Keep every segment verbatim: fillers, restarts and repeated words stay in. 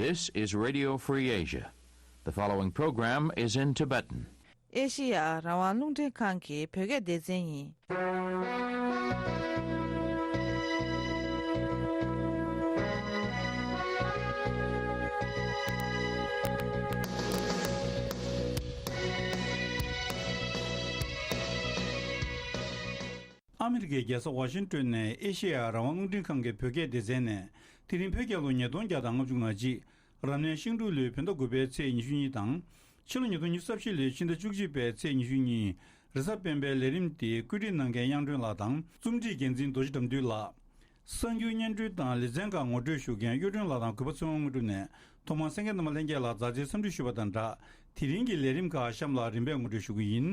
This is Radio Free Asia. The following program is in Tibetan. ཨེ་ཤི་ཡ་རང་དབང་རླུང་འཕྲིན་ཁང་གི་བོད་སྐད་སྡེ་ཚན་ཡིན། ཨ་མི་རི་ཀའི་རྒྱལ་ས་ཝ་ཤིང་ཏོན་ནས་ཨེ་ཤེ་ཡ་རང་དབང་རླུང་འཕྲིན་ཁང་གི་བོད་སྐད་སྡེ་ཚན་ནས། དེ་རིང་བོད་རྒྱལ་ལོ་ཉིས་སྟོང་བརྒྱ་དང་ལྔ་བཅུ་ང་གཅིག་རབ་གནས་ཤིང་འབྲུག་ལོའི་བོད་ཟླ་དགུ་པའི་ཚེས་ཉི་ཤུ་གཉིས་དང་། ཕྱི་ལོ་ཉིས་སྟོང་ཉི་ཤུ་རྩ་བཞི་ལོའི་ཕྱི་ཟླ་བཅུ་གཅིག་པའི་ཚེས་ཉི་ཤུ་གཉིས། རེས་གཟའ་སྤེན་པའི་ལས་རིམ་དེ་བཀོད་སྒྲིག་གནང་མཁན་གཡང་སྒྲོན་ལགས་དང་རྩོམ་སྒྲིག་འགན་འཛིན་རྡོ་རྗེ་དགྲ་འདུལ་ལགས། གསར་འགྱུར་སྙན་སྒྲོན་དང་ལེ་ཚན་ཁག་ངོ་སྤྲོད་ཞུ་མཁན་གཡུ་སྒྲོན་ལགས་དང་གུས་པ་ཚེ་དབང་དངོས་གྲུབ་ནས་ཐོག་མར་གསན་མཁན་རྣམ་པ་ལྷན་རྒྱས་ལ་མཛའ་བརྩེའི་འཚམས་འདྲི་ཞུ་བ་དང་སྦྲགས། དེ་རིང་གི་ལས་རིམ་ཁག་གཤམ་ལ་རིམ་པས་ངོ་སྤྲོད་ཞུ་གི་ཡིན།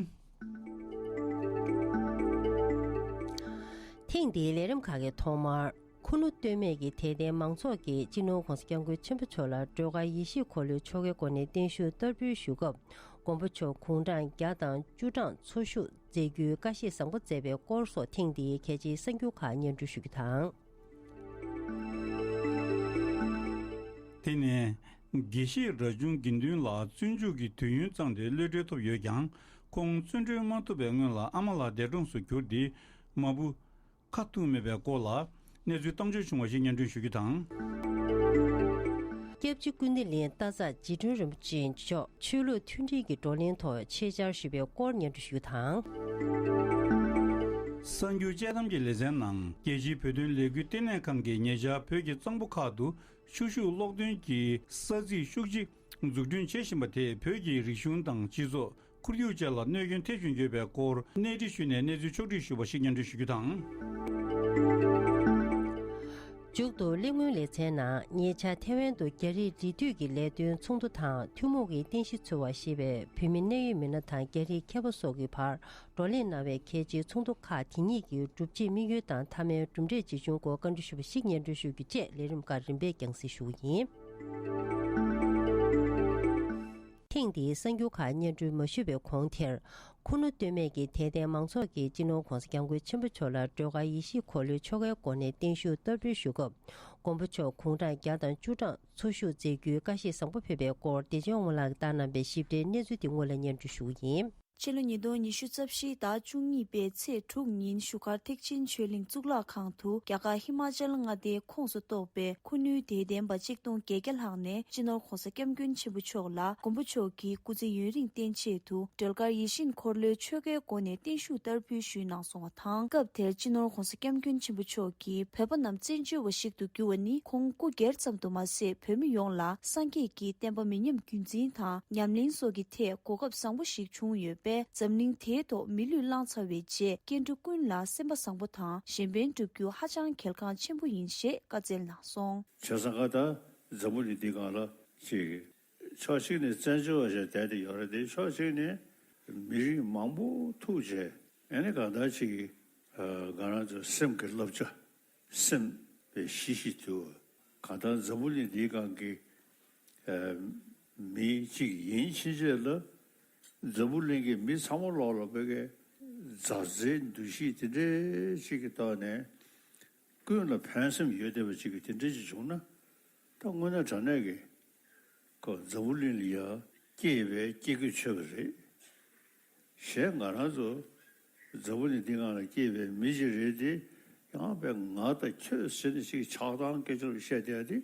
ཐེངས་འདིའི་ལས་རིམ་ཁག་གི་ཐོག་མར། ཁུ་ནུ་སྟོད་སྨད་ཀྱི་དད་ལྡན་མང་ཚོགས་ཀྱིས་སྤྱི་ནོར་༧གོང་ས་༧སྐྱབས་མགོན་ཆེན་པོ་མཆོག་ལ་སྒྲོལ་དཀར་ཡེ་ཤེས་འཁོར་ལོའི་ཆོ་གའི་སྒོ་ནས་བརྟན་བཞུགས་བསྟར་འབུལ་ཞུ་སྐབས། མགོན་པོ་མཆོག་དགུང་གྲངས་བརྒྱ་དང་བཅུ་གྲངས་འཚོ་བཞུགས་མཛད་རྒྱུའི་བཀའ་བཞེས་བཟང་པོ་མཛད་པའི་སྐོར་སོགས་ཐེངས་འདིའི་གལ་ཆེའི་གསར་འགྱུར་ཁག་སྙན་སྒྲོན་ཞུ་རྒྱུ་དང་། དེ་ནས། དགེ་བཤེས་རྭ་ཆུང་དགེ་འདུན་ལགས་བཙོན་འཇུག་གི་དུས་ཡུན་ཚང་སྟེ་གློད་གྲོལ་ཐོབ་ཡོད་ཀྱང་། ཁོང་བཙོན་གྲོལ་མ་ཐུབ་པའི་སྔོན་ལ་ཨ་མ་ལགས་འདས་གྲོངས་སུ་གྱུར་ཏེ། མ་བུ། ཁ་ཐུག་མེད་པའི་སྐོར་ལ། གནས་ཚུལ་བཏང་འབྱོར་བྱུང་བ་ཞིག་སྙན་སྒྲོན་ཞུ་རྒྱུ་དང་། སྐྱབས་རྗེ་ཀུན་བདེ་གླིང་རྟ་ཚག་རྗེ་དྲུང་རིན་པོ་ཆེ་མཆོག་ཆོས་ལུགས་མཐུན་སྒྲིལ་གྱི་བགྲོ་གླེང་ཐོག་ཆེད་བཅར་ཞུས་པའི་སྐོར་སྙན་སྒྲོན་ཞུ་རྒྱུ་དང་། གསར་འགྱུར་དཔྱད་གཏམ་གྱི་ལེ་ཚན་ནང་རྒྱལ་སྤྱིའི་བོད་དོན་ལས་འགུལ་ལྟེ་གནས་ཁང་གིས་ཉེ་ཆར་བོད་ཀྱི་གཙང་པོ་ཁག་ཏུ་ཆུ་ཤུགས་གློག་འདོན་གྱི་ས་ཚིགས་ཤུགས་ཆེ་འཛུགས་སྐྲུན་བྱེད་བཞིན་པ་དེས་བོད་ཀྱི་རིག་གཞུང་དང་སྤྱི་ཚོགས། ཁོར་ཡུག་བཅས་ལ་གནོད་སྐྱོན་ཐེབས་བཞིན་ཡོད་པའི་སྐོར་གནས་འདྲི་ཞུས་ནས་གནས་ཚུལ་ཕྱོགས་བསྒྲིགས་ཞུས་པ་ཞིག་སྙན་སྒྲོན་ཞུ་རྒྱུ་དང་། མཇུག་ཏུ་གླེང་མོལ་ལེ་ཚན་ནང་ཉེ་ཆར་ཐེ་ཝན་དུ་རྒྱ་རིགས་རིགས་འདུས་ཀྱི་ལས་དོན་ཚོགས་འདུ་དང་ཐུན་མོང་གི་རྟེན་གཞི་འཚོལ་བ་ཞེས་པའི་བོད་མི་གནད་ཡོད་མི་སྣ་དང་རྒྱ་རིགས་མཁས་པ་སོགས་ཀྱི་བར་བགྲོ་གླེང་གནང་བའི་གལ་ཆེའི་ཚོགས་འདུ་ཁག་དེ་ཉིད་ཀྱི་གྲུབ་ཆའི་དམིགས་ཡུལ་དང་མཐའ་མའི་གྲུབ་འབྲས་ཇི་བྱུང་སྐོར་བཀའ་འདྲི་ཞུས་པ་ཞིག་སྙན་སྒྲོན་ཞུ་རྒྱུ་བཅས་ལས་རིམ་ཁག་རིམ་པས་རྒྱང་སྲིང་ཞུ་བ་ཡིན། ཐེངས་འདིའི་གསར་འགྱུར་ཁག་སྙན་སྒྲོན་མ་ཞུས་པའི་གོང་དེར། ཁུ་ནུ་སྟོད་སྨད་ཀྱི་དད་ལྡན་མང་ཚོགས་ཀྱིས་སྤྱི་ནོར་༧གོང་ས་༧སྐྱབས་མགོན་ཆེན་པོ་མཆོག་ལ་སྒྲོལ་དཀར་ཡེ་ཤེས་འཁོར་ལོའི་ཆོ་གའི་སྒོ་ནས་བརྟན་བཞུགས་བསྟར་འབུལ་ཞུ་སྐབས། མགོན་པོ་མཆོག་དགུང་གྲངས་བརྒྱ་དང་བཅུ་གྲངས་འཚོ་བཞུགས་མཛད་རྒྱུའི་བཀའ་བཞེས་བཟང་པོ་ཕེབས་པའི་སྐོར་བདེ་ཆེན་དབང་མོ་ལགས་ཀྱིས་བཏང་གནང་བའི་ཞིབ་ཕྲའི་གནས་ཚུལ་དེ་སྔོན་ལ་སྙན་སྒྲོན་ཞུ་གི་ཡིན། ཕྱི་ལོ་ཉིས་སྟོང་ཉི་ཤུ་རྩ་བཞིའི་ཟླ་བཅུ་གཉིས་པའི་ཚེས་དྲུག་ཉིན་བཞུགས་སྒར་ཐེག་ཆེན་ཆོས་གླིང་གཙུག་ལག་ཁང་དུ་རྒྱ་གར་ཧི་མ་ཅལ་མངའ་སྡེའི་ཁོངས་སུ་གཏོགས་པའི་ཁུ་ནུའི་དད་ལྡན་པ་གཅིག་སྟོང་བརྒྱད་བརྒྱ་ལྷག་ནས་སྤྱི་ནོར་༧གོང་ས་༧སྐྱབས་མགོན་ཆེན་པོ་མཆོག་ལ་མགོན་པོ་མཆོག་གི་སྐུ་ཚེ་ཡུན་རིང་བརྟན་ཆེད་དུ་སྒྲོལ་དཀར་ཡིད་བཞིན་འཁོར་ལོའི་ཆོ་གའི་སྒོ་ནས་བརྟན་བཞུགས་བསྟར་འབུལ་ཞུས་གནང་སོང་བ་དང་། སྐབས་དེར་སྤྱི་ནོར་༧གོང་ས་༧སྐྱབས་མགོན་ཆེན་པོ་མཆོག་གིས་བོད་པ་རྣམས་བཙན་བྱོལ་བ་ཞིག་ཏུ་འགྱུར་བ་ནི་ཁོང་སྐུ་སྒེར་ཙམ་དུ་མ་ཟད་བོད་མི་ཡོངས་ལ་སངས་རྒྱས་ཀྱི་བསྟན་པ་མི་ཉམས་རྒྱུན་འཛིན་དང་ཉམས་ལེན་སོགས་ཀྱི་ཐད་གོ་སྐབས་བཟང་པོ་ཞིག་བྱུང་ཡོད་པས། འཛམ་གླིང་དེའི་ཐོག་མི་ལུས་བླངས་ཚར་བའི་རྗེས་སྐྱེ་འགྲོ་ཀུན་ལ་སེམས་པ་བཟང་པོ་དང་གཞན་ཕན་བསྒྲུབ་རྒྱུ་ཧ་ཅང་གལ་འགངས་ཆེན་པོ་ཡིན་ཞེས་བཀའ་སྩལ་གནང་སོང་། བྱས་ཙང་ད་འཛམ་བུ་གླིང་འདིའི་སྒང་ལ་ཅིག་ཕྱོགས་གཅིག་ནས་བཙན་བྱོལ་བ་ཞིག་བསྡད་དེ་ཡོད་རེད་དེ། ཕྱོགས་གཅིག་ནས་མི་རིགས་མང་པོ་ཐུག་བྱས་ཨ་ནི་གང་ལྟར་ཅིག་ང་རང་ཚོ་སེམས་ཀྱི་བསླབ་བྱ། སེམས་པའི་གཤིས་གཤིས་དུ་གང་ལྟར་འཛམ་བུ་གླིང་འདིའི་སྒང་གི་མི་གཅིག་ཡིན་ཕྱིན་ཆད་ལ་འཛམ་བུ་གླིང་གི་མི་ཚང་མ་ལོག་ལ་བོད་ཀྱི་མཛའ་བརྩེའི་འདུ་ཤེས་དེ་འདྲའི་ཅིག་གི་ཐོག་ནས་ཀུན་ལ་ཕན་སེམས་ཡོད་བསྡད་པ་ཅིག་གི་དེ་འདྲའི་ཅིག་བྱུང་ན་ད་དངོས་གནས་དྲང་གནས་ཀྱི་ཁོ་འཛམ་བུ་གླིང་ལ་ཡ་སྐྱེས་པའི་སྐྱེ་དགུའི་ཆོས་པ་རེད། གཞན་ང་རང་ཚོ་འཛམ་བུ་གླིང་འདི་སྒང་ལ་སྐྱེས་པའི་མི་ཞིག་རེད་དེ། ཡང་པའི་ང་དང་ཁྱོད་ཟེར་ནས་ཅིག་ཆགས་སྡང་སྐད་ཆ་བཤད་བསྡད་ཡ་དེ་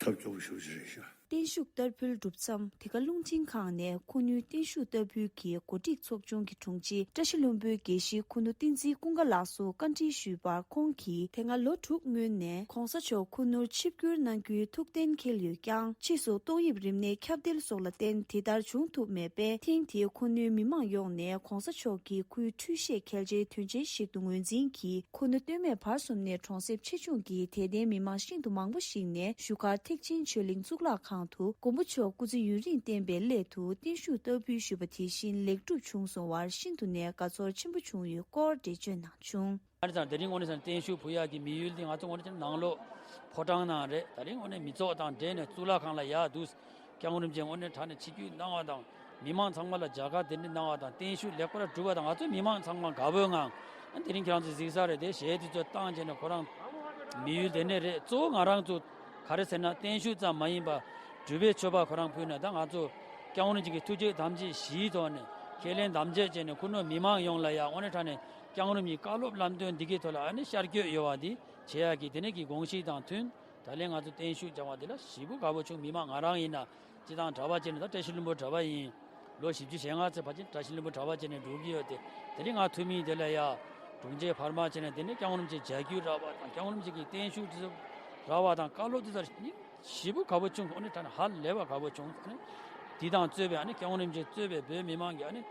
ཐབས་སྐྱོ་པོ་ཞེ་པོ་ཅིག་རེད་ཤག། བརྟན་བཞུགས་བསྟར་འབུལ་གྲུབ་མཚམས། དེ་ག་རླུང་འཕྲིན་ཁང་ནས་ཁུ་ནུའི་བརྟན་བཞུགས་བསྟར་འབུལ་གྱི་གོ་སྒྲིག་ཚོགས་ཆུང་གི་དྲུང་ཆེ་བཀྲ་ཤིས་ལྷུན་པོའི་དགེ་བཤེས་ཁུ་ནུ་བསྟན་འཛིན་ཀུན་དགའ་ལགས་སུ་བཀའ་འདྲི་ཞུས་པར། ཁོང་གིས་དེ་སྔ་ལོ་དྲུག་སྔོན་ནས་༧གོང་ས་མཆོག་ཁུ་ནུར་ཆིབས་བསྒྱུར་གནང་རྒྱུའི་ཐུགས་གཏན་འཁེལ་ཡོད་ཀྱང་། ཕྱིས་སུ་ཏོག་དབྱིབས་རིམས་ནད་ཁྱབ་གདལ་སོགས་ལ་བརྟེན་དེ་ལྟར་བྱུང་ཐུབ་མེད་པས། ཐེངས་འདིའི་ཁུ་ནུའི་མི་མང་ཡོངས་ནས་༧གོང་ས་མཆོག་གི་སྐུའི་འཕྲོད་བཞེས་གལ་ཆེའི་དོན་ཆེན་ཞིག་ཏུ་ངོས་འཛིན་གྱིས། ཁུ་ནུ་སྟོད་སྨད་བར་གསུམ་ནས་གྲོང་གསེབ་ཆེ་ཆུང་གི་དད་ལྡན་མི་མང་ཤིན་ཏུ་མང་པོ་ཞིག་ནས་བཞུགས་སྒར་ཐེག་ཆེན་ཆོས་གླིང་གཙུག་ལག་ཁང་དུ་མགོན་པོ་མཆོག་སྐུ་ཚེ་ཡུན་རིང་བརྟན་པའི་སླད་དུ་བརྟན་བཞུགས་བསྟར་འབུལ་ཞུས་པ་དེ་བཞིན་ལེགས་གྲུབ་བྱུང་སོང་བར་ཤིན་ཏུ་ནས་དགའ་ཚོར་ཆེན་པོ་བྱུང་ཡོད་སྐོར་འགྲེལ་བརྗོད་གནང་བྱུང་། ཨ་ནི་ཙང་དེ་རིང་དངོས་གནས་ཙང་བརྟན་བཞུགས་ཕུལ་ཡག་གི་དམིགས་ཡུལ་དེ་ང་ཚོ་དངོས་གནས་ནང་ལོགས་ཕོ་བྲང་ནང་རེད། དེ་རིང་དངོས་གནས་མི་ཚོགས་དང་འབྲེལ་ནས་གཙུག་ལག་ཁང་ལ་ཡར་འདུག་སྐྱབས་མགོན་རིན་པོ་ཆེ་དངོས་གནས་དྲང་གནས་ཆིབས་བསྒྱུར་གནང་བ་དང་མི་མང་ཚང་མ་ལ་མཇལ་ཁ་དེ་འདྲ་གནང་བ་དང་བརྟན་བཞུགས་ལེགས་པར་གྲུབ་པ་དང་ང་ཚོ་མི་མང་ཚང་མ་དགའ་པོའི་ངང་ཨ་ནི་དེ་རིང་ཁྱེད་རང་ཚོ་གཟིགས་ས་རེད་དེ་གཞས་དེ་ཚོ་བཏང་བྱས་ནས་ཁོ་རང་དམིགས་ཡུལ་དེ་ནས་རེད། གཙོ་བོ་ང་རང་ཚོ་ག་རེ་ཟེར་ན་བརྟན་བཞུགས་ཙམ་མ་ཡིན་པ་ སྒྲུབ་པའི་མཆོད་པ་ཁོ་རང་ཕུལ་ནས། ད་ང་ཚོ་སྐྱབས་མགོན་རིན་པོ་ཆེ་གི་ཐུགས་བསྐྱེད་དམ་བཅའ་བཞིའི་ཐོག་ནས་ཁས་ལེན་དམ་བཅའ་བྱས་ནས། ཁུ་ནུ་མི་མང་ཡོངས་ལ་ཡང་དངོས་གནས་དྲང་གནས་སྐྱབས་མགོན་རིན་པོ་ཆེའི་བཀའ་སློབ་ལམ་སྟོན་འདི་གའི་ཐོག་ལ་ཨ་ནི་ཤར་བསྐྱོད་ཡོད་པ་འདི་བྱེད་ཡག་གི་དེ་ནས་ཀྱི་དགོངས་གཞི་དང་མཐུན། ད་ལན་ང་ཚོ་བརྟན་བཞུགས་བྱ་བ་འདི་ལ་ཞེ་པོ་དགའ་པོ་བྱུང་། མི་མང་ང་རང་ཡིན་ན། སྤྱིར་བཏང་གྲྭ་པ་བྱས་ནས། ད་བཀྲ་ཤིས་ལྷུན་པོ་གྲྭ་པ་ཡིན། ལོ་བཞི་བཅུ་ཞེ་ལྔ་ཙམ་ཕལ་ཆེར་བཀྲ་ཤིས་ལྷུན་པོ་གྲྭ་པ་བྱས་ནས་འགྲོ་གི་ཡོད་དེ། དེ་རིང་ང་ཐུན་མིན་དེ་ལ་ཡ་དྲུང་ཆེ་འཕར་མ་བྱས་ནས། དེ་ནས་སྐྱབས་མགོན་རིན་པོ་ཆེའི་མཇལ་རྒྱུ་རག་པ་དང་། སྐྱབས་མགོན་རིན་པོ་ཆེ་གི་བརྟན་བཞུགས་དེ་ཚོ་རག་པ་དང་། བཀའ་སློབ་དེ་ཚོ་སྙིང་ཞེ་པོ་དགའ་པོ་བྱུང་། དངོས་གནས་དྲང་གནས་ཧ་ལས་པ་དགའ་པོ་བྱུང་། ཨ་ནི་འདི་དང་གཙོས་པའི་ཨ་ནི་སྐྱབས་མགོན་རིན་པོ་ཆེ་གཙོས་པའི་བོད་མི་མང་གི་ཨ་ནི་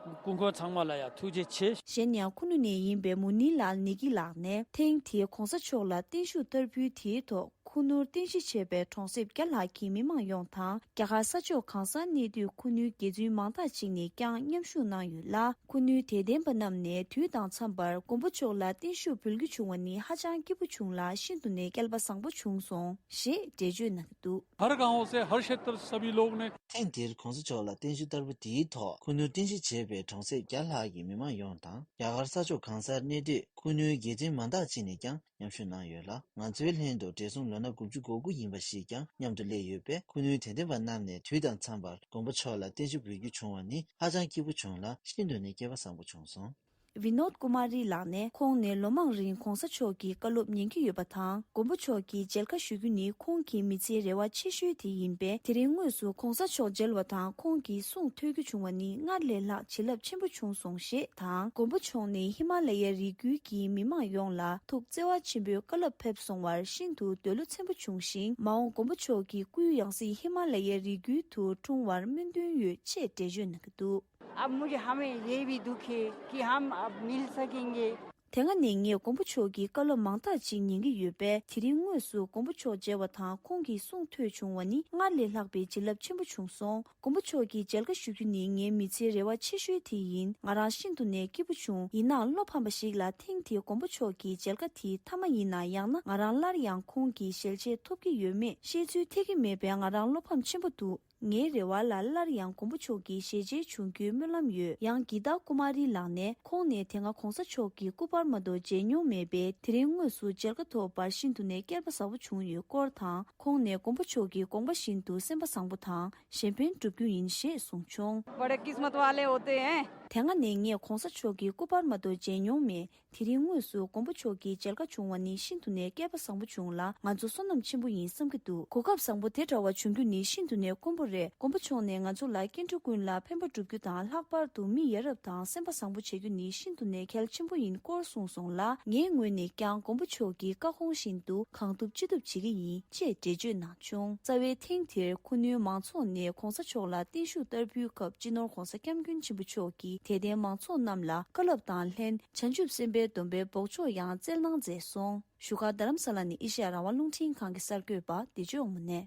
སྐུ་འཁོར་ཚང་མ་ལ་ཡ་ཐུགས་རྗེ་ཆེ། གཞན་ཡང་ཁུ་ནུ་ནས་ཡིན་པའི་མུ་ནི་ལལ་ནི་ཀི་ལགས་ནས། ཐེངས་འདིའི་གོང་ས་མཆོག་ལ་བརྟན་བཞུགས་བསྟར་འབུལ་དེའི་ཐོག་ཁུ་ནུར་རྟེན་གཞི་བྱས་པའི་གྲོང་གསེབ་བརྒྱ་ལྷག་གི་མི་མང་ཡོངས་དང་། རྒྱ་གར་ས་ཕྱོགས་གང་སར་གནས་སྡོད་ཁུ་ནུའི་དགེ་བཙུན་མང་དག་ཅིག་ནས་ཀྱང་མཉམ་ཞུགས་གནང་ཡོད་ལ། ཁུ་ནུའི་དད་ལྡན་པ་རྣམས་ནས་དུས་དང་འཚམས་པར་མགོན་པོ་མཆོག་ལ་བརྟན་བཞུགས་འབུལ་རྒྱུ་བྱུང་བ་ནི་ཧ་ཅང་སྐྱིད་པོ་བྱུང་ལ། ཤིན་ཏུ་ནས་སྐལ་པ་བཟང་པོ་བྱུང་སོང་ཞེས་འགྲེལ་བརྗོད་གནང་གི་འདུག། हर गांव से, हर क्षेत्र से सभी लोग ने ཐེངས་འདིར་གོང་ས་མཆོག་ལ་བརྟན་བཞུགས་བསྟར་འབུལ་འདིའི་ཐོག་ཁུ་ནུར་རྟེན་གཞི་བྱས་པའི་གྲོང་གསེབ་བརྒྱ་ལྷག་གི་མི་མང་ཡོངས་དང་། རྒྱ་གར་ས་ཕྱོགས་གང་སར་གནས་སྡོད་ཁུ་ནུའི་དགེ་བཙུན་མང་དག་ཅིག་ནས་ཀྱང་མཉམ་ཞུགས་གནང་ཡོད་ལ། ང་ཚོའི་ལྷན་དུ་བགྲེས་སོང་ལོ་ན་དགུ་བཅུ་གོ་དགུ་ཡིན་པ་ཞིག་ཀྱང་མཉམ་དུ་སླེབས་ཡོད་པས། ཁུ་ནུའི་དད་ལྡན་པ་རྣམས་ནས་དུས་དང་འཚམས་པར་མགོན་པོ་མཆོག་ལ་བརྟན་བཞུགས་འབུལ་རྒྱུ་བྱུང་བ་ནི་ཧ་ཅང་སྐྱིད་པོ་བྱུང་ལ། ཤིན་ཏུ་ནས་སྐལ་པ་བཟང་པོ་བྱུང་སོང་། བི་ནོད་ཀུ་མ་རི་ལགས་ནས། ཁོང་ནས་ལོ་མང་རིང་གོང་ས་མཆོག་གི་བཀའ་སློབ་ཉན་གྱི་ཡོད་པ་དང་། མགོན་པོ་མཆོག་གི་མཇལ་ཁ་ཞུ་རྒྱུ་ནི་ཁོང་གི་མི་ཚེའི་རེ་བ་ཆེ་ཤོས་དེ་ཡིན་པས། དེ་རིང་དངོས་སུ་གོང་ས་མཆོག་མཇལ་བ་དང་། ཁོང་གི་གསུང་ཐོས་རྒྱུ་བྱུང་བ་ནི་སྔར་ལས་ལྷག་བྱིན་རླབས་ཆེན་པོ་བྱུང་སོང་ཞེས་དང་། མགོན་པོ་མཆོག་ནི་ཧི་མ་ལ་ཡའི་རི་རྒྱུད་ཀྱི་མི་མང་ཡོངས་ལ་ཐུགས་བརྩེ་བ་ཆེན་པོས་བཀའ་སློབ་ཕེབས་སོང་བར་ཤིན་ཏུ་འདོད་བློ་ཚིམ་པོ་བྱུང་ཞིང་། མ་འོངས་མགོན་པོ་མཆོག་གི་སྐུའི་ཡང་སྲིད་ཧི་མ་ལ་ཡའི་རི་རྒྱུད་དུ་འཁྲུངས་བར་སྨོན་འདུན་ཡོད་ཅེས་འགྲེལ་བརྗོད་གནང་གི་འདུག། अब मुझे हमें ये भी दुख है कि हम अब मिल सकेंगे। དེ་སྔ་ནས་ངས་མགོན་པོ་མཆོག་གི་བཀའ་སློབ་མང་དག་ཅིག་ཉན་གྱི་ཡོད་པས། དེ་རིང་དངོས་སུ་མགོན་པོ་མཆོག་མཇལ་བ་དང་། ཁོང་གི་གསུང་ཐོས་བྱུང་བ་ནི་སྔར་ལས་ལྷག་པའི་བྱིན་རླབས་ཆེན་པོ་བྱུང་སོང་། མགོན་པོ་མཆོག་གི་མཇལ་ཁ་ཞུ་རྒྱུ་ནི་ངའི་མི་ཚེའི་རེ་བ་ཆེ་ཤོས་དེ་ཡིན། ང་རང་ཤིན་ཏུ་ནས་སྐྱིད་པོ་བྱུང་། ཡིན་ནའང་བློ་ཕམ་པ་ཞིག་ལ། ཐེངས་དེའི་མགོན་པོ་མཆོག་གི་མཇལ་ཁ་དེ་མཐའ་མ་ཡིན་ན། ཡང་ན་ང་རང་སླར་ཡང་ཁོང་གི་ཞལ་མཇལ་ཐོབ་ཀྱི་ཡོད་མེད་ཤེས་ཚུལ་ཐེག་གི་མེད་པས། ང་རང་བློ་ཕམ་ཆེན་པོ་འདུག། ངའི་རེ་བ་ལ་སླར་ཡང་མགོན་པོ་མཆོག་གི་ཞལ་མཇལ་འབྱུང་རྒྱུའི་སྨོན་ལམ་ཡོད། ཡང་གི་ཏཱ་ཀུ་མ་རི་ལགས་ནས། ཁོང་ནས་དེ་སྔ་གོང་ས་མཆོག་གི་སྐུ་པར་མ་གཏོགས་མཇལ་མྱོང་མེད་པས། དེ་རིང་དངོས་སུ་མཇལ་ཁ་ཐོབ་པར་ཤིན་ཏུ་ནས་སྐལ་པ་བཟང་པོ་བྱུང་ཡོད་སྐོར་དང་། ཁོང་ནས་མགོན་པོ་མཆོག་གི་དགོངས་པ་བཞིན་དུ་སེམས་པ་བཟང་པོ་དང་གཞན་ཕན་བསྒྲུབ་རྒྱུ་ཡིན་ཞེས་གསུངས་བྱུང་། बड़े किस्मत वाले होते हैं। དེ་སྔ་ནས་ངས་གོང་ས་མཆོག་གི་སྐུ་པར་མ་གཏོགས་མཇལ་མྱོང་མེད། དེ་རིང་དངོས་སུ་མགོན་པོ་མཆོག་གི་མཇལ་ཁ་བྱུང་བ་ནི་ཤིན་ཏུ་ནས་སྐལ་པ་བཟང་པོ་བྱུང་ལ། ང་ཚོ་བསོད་ནམས་ཆེན་པོ་ཡིན་བསམ་གྱི་འདུག། གོ་སྐབས་བཟང་པོ་དེ་འདྲ་བ་བྱུང་རྒྱུ་ནི་ཤིན་ཏུ་ནས་དཀོན་པོ་རེད། མགོན་པོ་མཆོག་ནས་ང་ཚོ་ལ་སྐྱེ་འགྲོ་ཀུན་ལ་ཕན་པ་བསྒྲུབ་རྒྱུ་དང་། ལྷག་པར་དུ་མི་ཡ་རབས་དང་སེམས་པ་བཟང་པོ་བྱེད་རྒྱུ་ནི་ཤིན་ཏུ་ནས་གལ་ཆེན་པོ་ཡིན་སྐོར་གསུངས་སོང་ལ། ངའི་ངོས་ནས་ཀྱང་མགོན་པོ་མཆོག་གི་བཀའ་དགོངས་བཞིན་དུ་གང་ཐུབ་ཅི་ཐུབ་བྱེད་ཀྱི་ཡིན་ཅེས་འགྲེལ་བརྗོད་གནང་བྱུང་། རྩ་བའི་ཐེངས་དེར་ཁུ་ནུའི་མང་ཚོགས་ནས་གོང་ས་མཆོག་ལ་བརྟན་བཞུགས་བསྟར་འབུལ་སྐབས། སྤྱི་ནོར་༧གོང་ས་༧སྐྱབས་མགོན་ཆེན་པོ་མཆོག་གིས་དད་ལྡན་མང་ཚོགས་རྣམས་ལ་བཀའ་སློབ་དང་ལྷན། བྱང་ཆུབ་སེམས་དཔའི་སྡོམ་པའི་འབོགས་ཆོག་ཡང་སྩལ་གནང་མཛད་སོང་། བཞུགས་སྒར་རྡ་རམ་ས་ལ་ནས་ཨེ་ཤེ་ཡ་རང་དབང་རླུང་འཕྲིན་ཁང་གི་གསར་འགོད་པ་བདེ་ཆོས་དབང་མོ་ནས།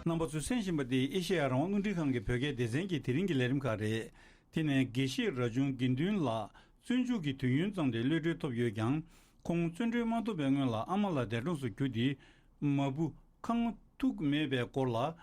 རྣམ་པ་ཚོས་གསན་བཞིན་པ་འདི་ཨེ་ཤེ་ཡ་རང་དབང་རླུང་འཕྲིན་ཁང་གི་བོད་སྐད་སྡེ་ཚན་གྱི་དེ་རིང་གི་ལས་རིམ་ཁག་རེད། དེ་ནས་དགེ་བཤེས་རྭ་ཆུང་དགེ་འདུན་ལགས་བཙོན་འཇུག་གི་དུས་ཡུན་ཙམ་དེ་གློད་གྲོལ་ཐོབ་ཡོད་ཀྱང་། ཁོང་བཙོན་གྲོལ་མ་ཐོབ་པའི་སྔོན་ལ་ཨ་མ་ལགས་འདས་གྲོངས་སུ་གྱུར་ཏེ། མ་བུ་ཁ་ངོ་ཐུག་མེད་པའི་སྐོར་ལ།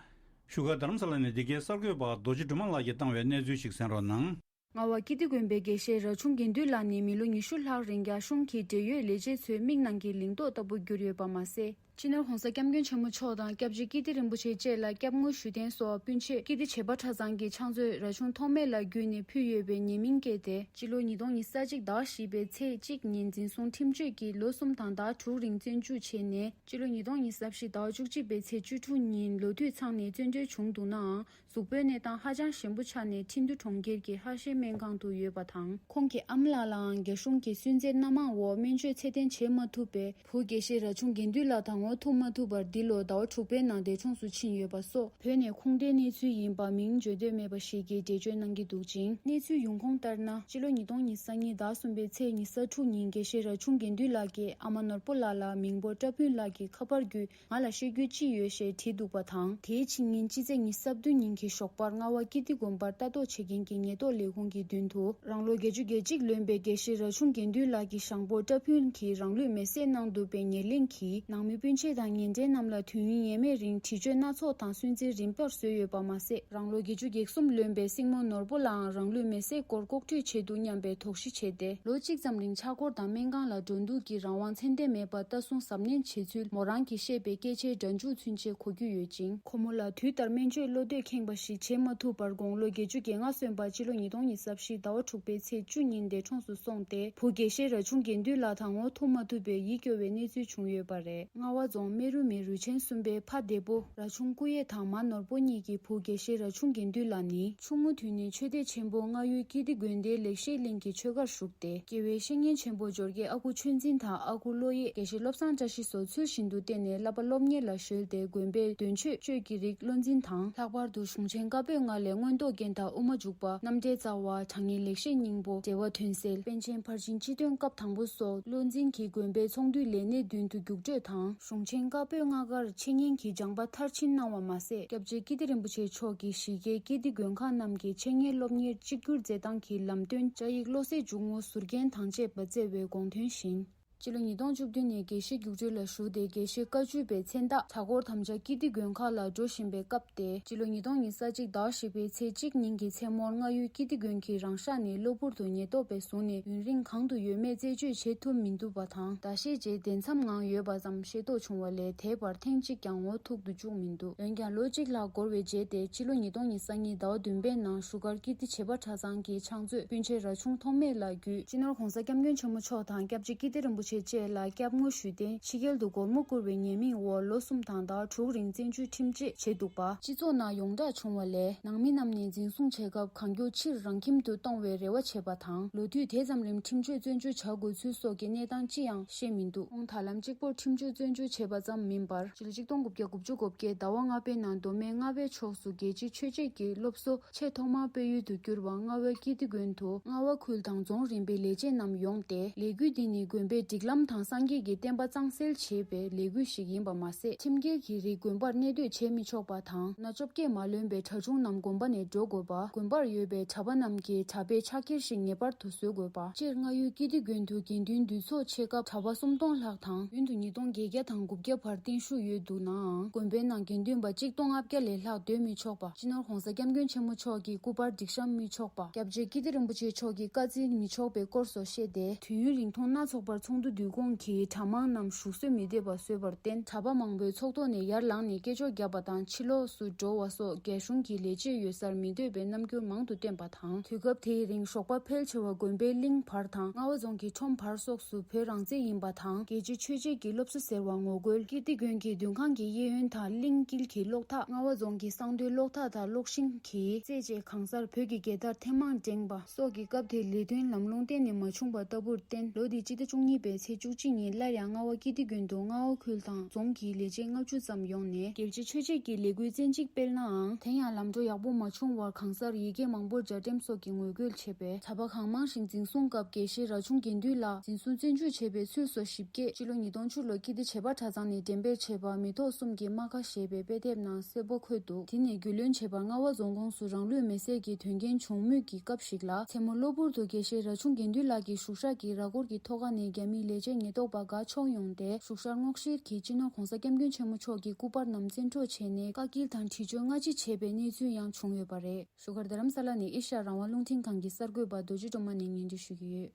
བཞུགས་སྒར་རྡ་རམ་ས་ལ་ནས་འདི་གའི་གསར་འགོད་པ་རྡོ་རྗེ་སྒྲོལ་མ་ལགས་ཀྱིས་བཏང་བའི་གནས་ཚུལ་ཞིག་གསན་རོགས་གནང་། རྔ་བ་ཀིརྟི་དགོན་པའི་དགེ་བཤེས་རྭ་ཆུང་དགེ་འདུན་ལགས་ནི་མི་ལོ་ཉི་ཤུ་ལྷག་རིང་རྒྱ་གཞུང་གི་འབྲེལ་ཡོད་ལས་བྱེད་ཚོའི་མིག་ནང་གི་ལིང་ཏོག་ལྟ་བུ་གྱུར་ཡོད་པ་མ་ཟད། སྤྱི་ནོར་༧གོང་ས་༧སྐྱབས་མགོན་ཆེན་པོ་མཆོག་དང་སྐྱབས་རྗེ་ཀིརྟི་རིན་པོ་ཆེ་བཅས་ལ་སྐྱབས་ངོ་ཞུ་རྟེན་སོགས་སྤུན་མཆེད་ཀིརྟི་བྱེས་པ་གྲྭ་ཚང་གི་ཕྱག་མཛོད་རྭ་ཆུང་ཐོགས་མེད་ལགས་བརྒྱུད་ནས་ཕུལ་ཡོད་པའི་ཉེས་མིང་བཀལ་ཏེ། སྤྱི་ལོ་ཉིས་སྟོང་ཉི་ཤུ་རྩ་གཅིག་ཟླ་བཞི་པའི་ཚེས་གཅིག་ཉིན་འཛིན་བཟུང་ཁྲིམས་གཅོད་ཀྱིས་ལོ་གསུམ་དང་ཟླ་དྲུག་རིང་བཙོན་འཇུག་བྱས་ནས། སྤྱི་ལོ་ཉིས་སྟོང་ཉི་ཤུ་རྩ་བཞི་ཟླ་བ་བཅུ་གཅིག་པའི་ཚེས་བཅུ་དྲུག་ཉིན་ལོ་དུས་ཚང་ནས་བཙོན་གྲོལ་བྱུང་འདུག་ནའང་། གཟུགས་པོའི་གནས་སྟངས་ཧ་ཅང་ཞན་པོ་ཆགས་ནས་ཁྲིན་ཏུ་གྲོང་ཁྱེར་གྱི་ཧྭ་ཤེ་སྨན་ཁང་དུ་ཡོད་པ་དང་། ཁོང་གི་ཨ་མ་ལགས་ལའང་རྒྱ་གཞུང་གི་སུན་གཙེར་སྣ་མང་འོག་སྨན་བཅོས་ཚད་ལྡན་བྱེད་མ་ཐུབ་པས། བུ་དགེ་བཤེས་རྭ་ཆུང་དགེ་འདུན་ལགས་དང་ངོ་ཐུག་མ་ཐུབ་པར་འདི་ལོ་ཟླ་བ་དྲུག་པའི་ནང་འདས་གྲོངས་སུ་ཕྱིན་ཡོད་པ་སོགས། བོད་ནས་ཁུངས་ལྡན་གནས་ཚུལ་ཡིན་པ་མིང་བརྗོད་འདོད་མེད་པ་ཞིག་གིས་འགྲེལ་བརྗོད་གནང་གི་འདུག་ཅིང་། གནས་ཚུལ་ཡོང་ཁུངས་ལྟར་ན། སྤྱི་ལོ་ཉིས་སྟོང་ཉི་ཤུ་རྩ་གཉིས་ཟླ་གསུམ་པའི་ཚེས་ཉི་ཤུ་རྩ་དྲུག་ཉིན་དགེ་བཤེས་རྭ་ཆུང་དགེ་འདུན་ལགས་ཀྱིས་ཨ་མ་ནོར་བུ་ལགས་ལ་མིང་པོ་བཀྲ་ཕུན་ལགས་ཀྱི་ཁ་པར་བརྒྱུད། ང་ལ་བཤད་རྒྱུ་ཅི་ཡོད་ཞེས་དྲིས་འདུག་པ་དང་། དེའི་ཕྱི་ཉིན་སྤྱི་ཚེས་ཉི་ཤུ་རྩ་བདུན་ཉིན་གྱི་ཞོགས་པར་རྔ་བ་ཀིརྟི་དགོན་པར་ལྟ་རྟོག་བྱེད་མཁན་གྱི་ཉེན་རྟོག་ལས་ཁུངས་ཀྱི་མདུན་དུ། རང་ལོ་བརྒྱད་ཅུ་གྱ་གཅིག་ལོན་པའི་དགེ་བཤེས་རྭ་ཆུང་དགེ་འདུན་ལགས་ཀྱི་ཞང་པོ་བཀྲ་ཕུན་གྱིས་རང་ལུས་མེར་སྲེག་གནང་འདུག་པའི་ཉེར་ལེན་གྱིས། ནང་མི་སྤུན་ ཆེད་དང་ཉེ་འབྲེལ་རྣམས་ལ་དུས་ཡུན་ངེས་མེད་རིང་དྲི་གཅོད་སྣ་ཚོགས་དང་སུན་གཙེར་རིམ་པར་བཟོས་ཡོད་པ་མ་ཟད། རང་ལོ་བརྒྱད་ཅུ་གྱ་གསུམ་ལོན་པའི་སྲིང་མོ་ནོར་བུ་ལའང་རང་ལུས་མེར་སྲེག་སྐོར་ལྐོག་འཁྲུད་བྱེད་འདུག་སྙམ་པའི་དོགས་གཞི་བྱས་ཏེ། ལོ་གཅིག་ཙམ་རིང་ཕྱག་སྐོར་དང་སྨན་ཁང་ལ་འགྲོ་འདུག་གི་རང་དབང་ཚད་ལྡན་མེད་པར་ལྟ་སྲུང་གཟབ་ནན་བྱེད་ཚུལ་མོ་རང་གིས་བཤད་པའི་སྐད་ཆའི་སྒྲ་འཇུག་ཚུན་ཆད་གོ་རྒྱུ་ཡོད་ཅིང་། ཁོ་མོ་ལ་དུས་ལྟར་སྨན་བཅོས་བློ་འདོད་ཁེངས་པ་ཞིག་བྱེད་མ་ཐུབ་པར་དགུང་ལོ་བརྒྱད་ཅུ་གྱ་ལྔ་སོན་པ་སྤྱི་ལོ་ཉིས་སྟོང་ཉི་ཤུ་རྩ་བཞི་ཟླ་བ་དྲུག་པའི་ཚེས་བཅུ་ཉིན་འདས་གྲོངས་སུ་སོང་སྟེ། བུ་དགེ་བཤེས་ར་ཆུང་དགེ་འདུན་ལགས་དང་ངོ་ཐུག་མ་ཐུབ་པའི་ཡིད་སྐྱོ་བའི་གནས་ཚུལ་བྱུང་ཡོད་པ་རེད། རྔ་བ་རྫོང་སྨན་རུ་མི་རུས་ཆེན་གསུམ་པའི་ཕ་བདེ་པོ་ར་ཆུང་སྐུ་གཡེང་དང་མ་ནོར་བུ་གཉིས་ཀྱི་བུ་དགེ་བཤེས་ར་ཆུང་དགེ་འདུན་ལགས་ནི། ཆུང་ངུ་དུས་ནས་ཆོས་སྡེ་ཆེན་པོ་རྔ་ཡུལ་ཀིརྟི་དགོན་སྡེའི་ལེགས་བཤད་གླིང་གི་ཆོས་སྒར་ཞུགས་ཏེ། དགེ་བའི་བཤེས་གཉེན་ཆེན་པོ་འབྱོར་རྒྱས་ཨ་ཁུ་ཆོས་འཛིན་དང་ཨ་ཁུ་བློ་ཡེ་དགེ་བཤེས་བློ་བཟང་བཀྲ་ཤིས་སོགས་ཚུལ་བཞིན་དུ་བསྟེན་ནས་བསླབ་པ་སློབ་གཉེར་ལ་གཞོལ་ཏེ། དགོན་པའི་འདོན་ཆོས་གཅོད་ཀྱི་རིགས་བློ་འཛིན་དང་། ལྷག་པར་དུ་གཞུང་ཆེན་བཀའ་པོད་ལྔ་ལས་མངོན་རྟོགས་རྒྱན་དང་དབུ་མ་འཇུག་པ། རྣམ་འགྲེལ་རྩ་བ། དྲང་ངེས་ལེགས་བཤད་སྙིང་པོ། འགྲེལ་པ་དོན་གསལ། པཎ་ཆེན་ཕར་ཕྱིན་སྤྱི་དོན་སྐབས་དང་པོ་སོགས་བློ་འཛིན་གྱིས་དགོན་པའི་ཚོགས་འདུའི་ལས་སྣེ་མདུན་དུ་རྒྱུགས་སྤྲོད་དང་། གཞུང་ཆེན་བཀའ་པོད་ལྔ་ཀར་འཆད་ཉན་གྱི་སྦྱངས་པ་མཐར་ཕྱིན་གནང་བ་མ་ཟད། སྐྱབས་རྗེ་ཀིརྟི་རིན་པོ་ཆེ་མཆོག་གིས་གཞིས་ཀའི་ཀིརྟི་མགོན་ཁང་རྣམས་ཀྱི་འཆད་ཉན་སློབ་གཉེར་གཅིག་གྱུར་མཛད་སྟངས་ཀྱི་ལམ་སྟོན་བཅའ་ཡིག་བློ་གསལ་འཇུག་ངོ་ཟུར་རྒྱན་དང་བཅས་པ་བསྩལ་བའི་དགོངས་དོན་བཞིན། སྤྱི་ལོ་ཉིས་སྟོང་བཅུ་བདུན་ནས་དགེ་བཤེས་རྒྱུགས་སྤྲོད་ལ་ཞུགས་ཏེ། དགེ་བཤེས་བཀའ་བརྒྱུད་པའི་མཚན་རྟགས་གྲྭ་སྐོར་དམ་བཅའ་ཀིརྟི་མགོན་ཁང་ལ་འགྲོ་བཞིན་པའི་སྐབས་ཏེ། སྤྱི་ལོ་ཉིས་སྟོང་ཉི་ཤུ་གཅིག་ཟླ་བཞི་པའི་ཚེས་གཅིག་ཉིན་གྱི་མཚན་མོར་རྔ་ཡུལ་ཀིརྟི་དགོན་གྱི་རང་ཤག་ནས་གློ་བུར་དུ་ཉེན་རྟོག་པས་བཟུང་ནས་ཡུན་རིང་གང་དུ་ཡོད་མེད་རྩད་གཅོད་བྱེད་ཐུབ་མི་འདུག་པ་དང་། ཟླ་ཤས་རྗེས་བདེ་མཚམས་ངང་ཡོད་པ་ཙམ་ཤེས་རྟོགས་བྱུང་བ་ལས། དེའི་བར་ཐེངས་གཅིག་ཀྱང་ངོ་ཐུག་ཏུ་བཅུག་མི་འདུག་འོན་ཀྱང་ལོ་གཅིག་ལྷག་འགོར་བའི་རྗེས་ཏེ། སྤྱི་ལོ་ཉིས་སྟོང་ཉི་ཤུ་རྩ་གཉིས་ཟླ་བ་བདུན་པའི་ནང་བཞུགས་སྒར་ཀིརྟི་བྱེས་པ་གྲྭ་ཚང་གི་ཕྱག་མཛོད་སྤུན་མཆེད་ར་ཆུང་ཐོགས་མེད་ལགས་བརྒྱུད། སྤྱི་ནོར་༸གོང་ས་༸སྐྱབས་མགོན་ཆེན་པོ་མཆོག་དང་སྐྱབས་རྗེ་ཀིརྟི་རིན་པོ་ཆེ་བཅས་ལ་སྐྱབས་ངོ་ཞུས་ཏེ། ཕྱི་རྒྱལ་དུ་སྒོར་མོ་བསྐུར་བའི་ཉེས་མིང་འོག་ལོ་གསུམ་དང་ཟླ་དྲུག་རིང་བཙན་འཛུལ་ཁྲིམས་ཆད་བྱས་འདུག་པ། སྤྱི་ཚོགས་ནང་ཡོངས་གྲགས་བྱུང་བ་ལས། ནང་མི་རྣམས་ནས་འཛིན་བཟུང་བྱེད་སྐབས་གང་མགྱོགས་ཕྱིར་རང་ཁྱིམ་དུ་གཏོང་བའི་རེ་བ་བྱས་པ་དང་། ལོ་དུས་དེ་ཙམ་རིང་ཁྲིམས་གཅོད་བཙོན་འཇུག་བྱ་དགོས་ཚུལ་སོགས་ཀྱི་གནས་སྟངས་ཅི་ཡང་ཤེས་མི་འདུག་ཁོང་ད་ལམ་གཅིག་པོར་ཁྲིམས་གཅོད་བཙོན་འཇུག་བྱས་པ་ཙམ་མིན་པར། སྤྱི་ལོ་གཅིག་སྟོང་དགུ་བརྒྱ་དགུ་བཅུ་གོ་བརྒྱད་ཟླ་བ་ལྔ་པའི་ནང་མདོ་སྨད་རྔ་བའི་ཕྱོགས་སུ་རྒྱལ་སྤྱིའི་ཆོས་བྱེད་ཀྱི་སློབ་གསོ་ཆེས་ཐོག་མར་སྤེལ་ཡུལ་དུ་གྱུར་པ་རྔ་བ་ཀིརྟི་དགོན་དུ། རྔ་བ་ཁུལ་དང་རྫོང་རིམ་པའི་ལས་བྱེད་རྣམས་ཡོང་སྟེ། ལས་འགུལ་འདི་ནི་དགོན་པའི་སྒྲིག་ལམ་དང་སངས་རྒྱས་ཀྱི་བསྟན་པ་གཙང་སེལ་བྱེད་པའི་ལས་འགུལ་ཞིག་ཡིན་པ་མ་ཟད། ཁྲིམས་འགལ་གྱི་རིགས་དགོན་པར་གནས་སྡོད་བྱེད་མི་ཆོག་པ་དང་། ན་བཅོ་བརྒྱད་མ་ལོན་པའི་གྲྭ་ཆུང་རྣམས་དགོན་པ་ནས་འགྲོ་དགོས་པ། དགོན་པར་ཡོད་པའི་གྲྭ་པ་རྣམས་ཀྱིས་གྲྭ་པའི་ཕྱག་འཁྱེར་ཞིག་ངེས་པར་དུ་བཟོ་དགོས་པ། སྤྱིར་རྔ་ཡུལ་ཀིརྟི་དགོན་དུ་དགེ་འདུན་འདུས་ཚོགས་ཆེ་སྐབས་གྲྭ་པ་སུམ་སྟོང་ལྷག་དང་། རྒྱུན་དུ་ཉིས་སྟོང་བརྒྱད་བརྒྱ་དང་དགུ་བརྒྱ་བར་བརྟན་བཞུགས་ཡོད་འདུག་ནའང་། དགོན་པའི་ནང་དགེ་འདུན་པ་གཅིག་སྟོང་ལྔ་བརྒྱ་ལས་ལྷག་སྡོད་མི་ཆོག་པ། སྤྱི་ནོར་༸གོང་ས་༸སྐྱབས་མགོན་ཆེན་པོ་མཆོག་གི་སྐུ་པར་སྒྲིག་བཤམས་མི་ཆོག་པ། སྐྱབས་རྗེ་ཀིརྟི་རིན་པོ་ཆེ་མཆོག་གིས་བཀའ་སྩལ་མི་ཆོག་པའི་སྐོར་སོགས་བཤད་དེ། དུས་ཡུན་རིང་ཐུང་སྣ་ཚོགས་པར་ཚོགས་འདུ་དུས་ཁོངས་ཀྱི་གྲྭ་མང་རྣམས་བཞུགས་གསོལ་མི་འདེབས་པ་བཟོས་པར་བརྟེན། གྲྭ་པ་མང་པོས་ཚོགས་ཐོག་ནས་ཡར་ལངས་ནས་སྐད་ཅོར་བརྒྱབ་པ་དང་། ཕྱི་ལོགས་སུ་འགྲོ་བ་སོགས་རྒྱ་གཞུང་གི་ལས་བྱེད་ཡོད་སར་མི་སྡོད་པའི་རྣམ་འགྱུར་མང་དུ་བསྟན་པ་དང་། དུས་སྐབས་དེའི་རིང་ཞོགས་པ་ཕལ་ཆེ་བ་དགོན་པའི་གླིང་བར་དང་། རྔ་བ་རྫོང་གི་ཁྲོམ་བར་སོགས་སུ་བོད་རང་བཙན་ཡིན་པ་དང་། རྒྱལ་སྤྱིའི་ཆོས་བྱེད་ཀྱི་སློབ་གསོ་ཟེར་བ་ངོ་རྒོལ། ཀིརྟི་དགོན་གྱི་མདུན་ཁང་གི་གཡས་གཡོན་དང་། གླིང་དཀྱིལ་གྱི་གློག་ཐག་རྔ་བ་རྫོང་གི་གསང་སྟོད་གློག་ཐག་དང་གློག་ཤིང་གི་རྩེ་བཅས་གང་སར་བོད་ཀྱི་རྒྱལ་དར་ཐེངས་མང་བསྒྲེངས་པ་སོགས་ཀྱི་སྐབས་དེའི་ལས་དོན་ལམ་ལྷོང་གཏན་ནས་མ་བྱུང་བ་ལྟ་བུར་བརྟེན། ལོ་འདིའི་སྤྱི་ཟླ་བཅུ་གཉིས་པའི་ཚེས་བཅུ་གཅིག་ཉིན་སླར་ཡང་རྔ་བ་ཀིརྟི་དགོན་དུ་རྔ་བ་ཁུལ་དང་རྫོང་གི་ལས་བྱེད་ལྔ་བཅུ་ཙམ་ཡོང་ནས། རྒྱལ་སྤྱིའི་ཆོས་བྱེད་ཀྱི་ལས་འགུལ་བཙན་གཅིག་སྤེལ་ནའང་། དེ་ཡང་ལམ་འགྲོ་ཡག་པོ་མ་བྱུང་བར་གང་སར་ཡི་གེ་མང་པོར་སྦྱར་འགྲེམས་སོགས་ཀྱི་ངོ་རྒོལ་བྱས་པས། གྲྭ་པ་གང་མང་ཞིག་འཛིན་བཟུང་སྐབས་དགེ་བཤེས་ར་ཆུང་དགེ་འདུན་ལགས་འཛིན་བཟུང་བཙོན་འཇུག་བྱས་པའི་ཚུལ་སོགས་ཞིབ་རྒྱས། སྤྱི་ལོ་ཉིས་སྟོང་བཅུ་ལོར་ཀིརྟི་བྱེས་པ་གྲྭ་ཚང་ནས་འགྲེམས་སྤེལ་བྱས་པ་མི་ཐོག་གསུམ་གྱི་རྨ་ཁ་ཞེས་པའི་དཔེ་དེབ་ནང་གསལ་པོ་འཁོད་འདུག་དེ་ནས་རྒྱུས་ལོན་བྱས་པར་རྔ་བ་རྫོང་ཁོངས་སུ་རང་ལུས་མེར་སྲེག་གི་དོན་རྐྱེན་བྱུང་མུས་ཀྱི་སྐབས་ཤིག་ལ། མཚན་མོ་གློ་བུར་དུ་དགེ་བཤེས་ར་ཆུང་དགེ་འདུན་ལགས་ཀྱི་བཞུགས་ཤག་གི་ར་སྐོར་གྱི་ཐོག་ཁ་ནས་རྒྱ་མིའི་ལས་བྱེད་ཉེན་རྟོག་པ་འགའ་མཆོང་ཡོང་སྟེ། བཞུགས་ཤག་སྔོག་བཤེར་གྱིས་སྤྱི་ནོར་༸གོང་ས་༸སྐྱབས་མགོན་ཆེན་པོ་མཆོག་གི་སྐུ་པར་རྣམས་བཙན་འཕྲོག་བྱས་ནས་བཀག་སྐྱིལ་དང་དྲི་གཅོད་སྔ་ཕྱི་བྱས་པའི་གནས་ཚུལ་ཡང་བྱུང་ཡོད་པ་རེད། བཞུགས་སྒར་རྡ་རམ་ས་ལ་ནས་ཨེ་ཤ་ཡ་རང་དབང་རླུང་འཕྲིན་ཁང་གི་གསར་འགོད་པ་རྡོ་རྗེ་སྒྲོལ་མ་ནས་སྙན་སྒྲོན་ཞུ་གི་ཡོད།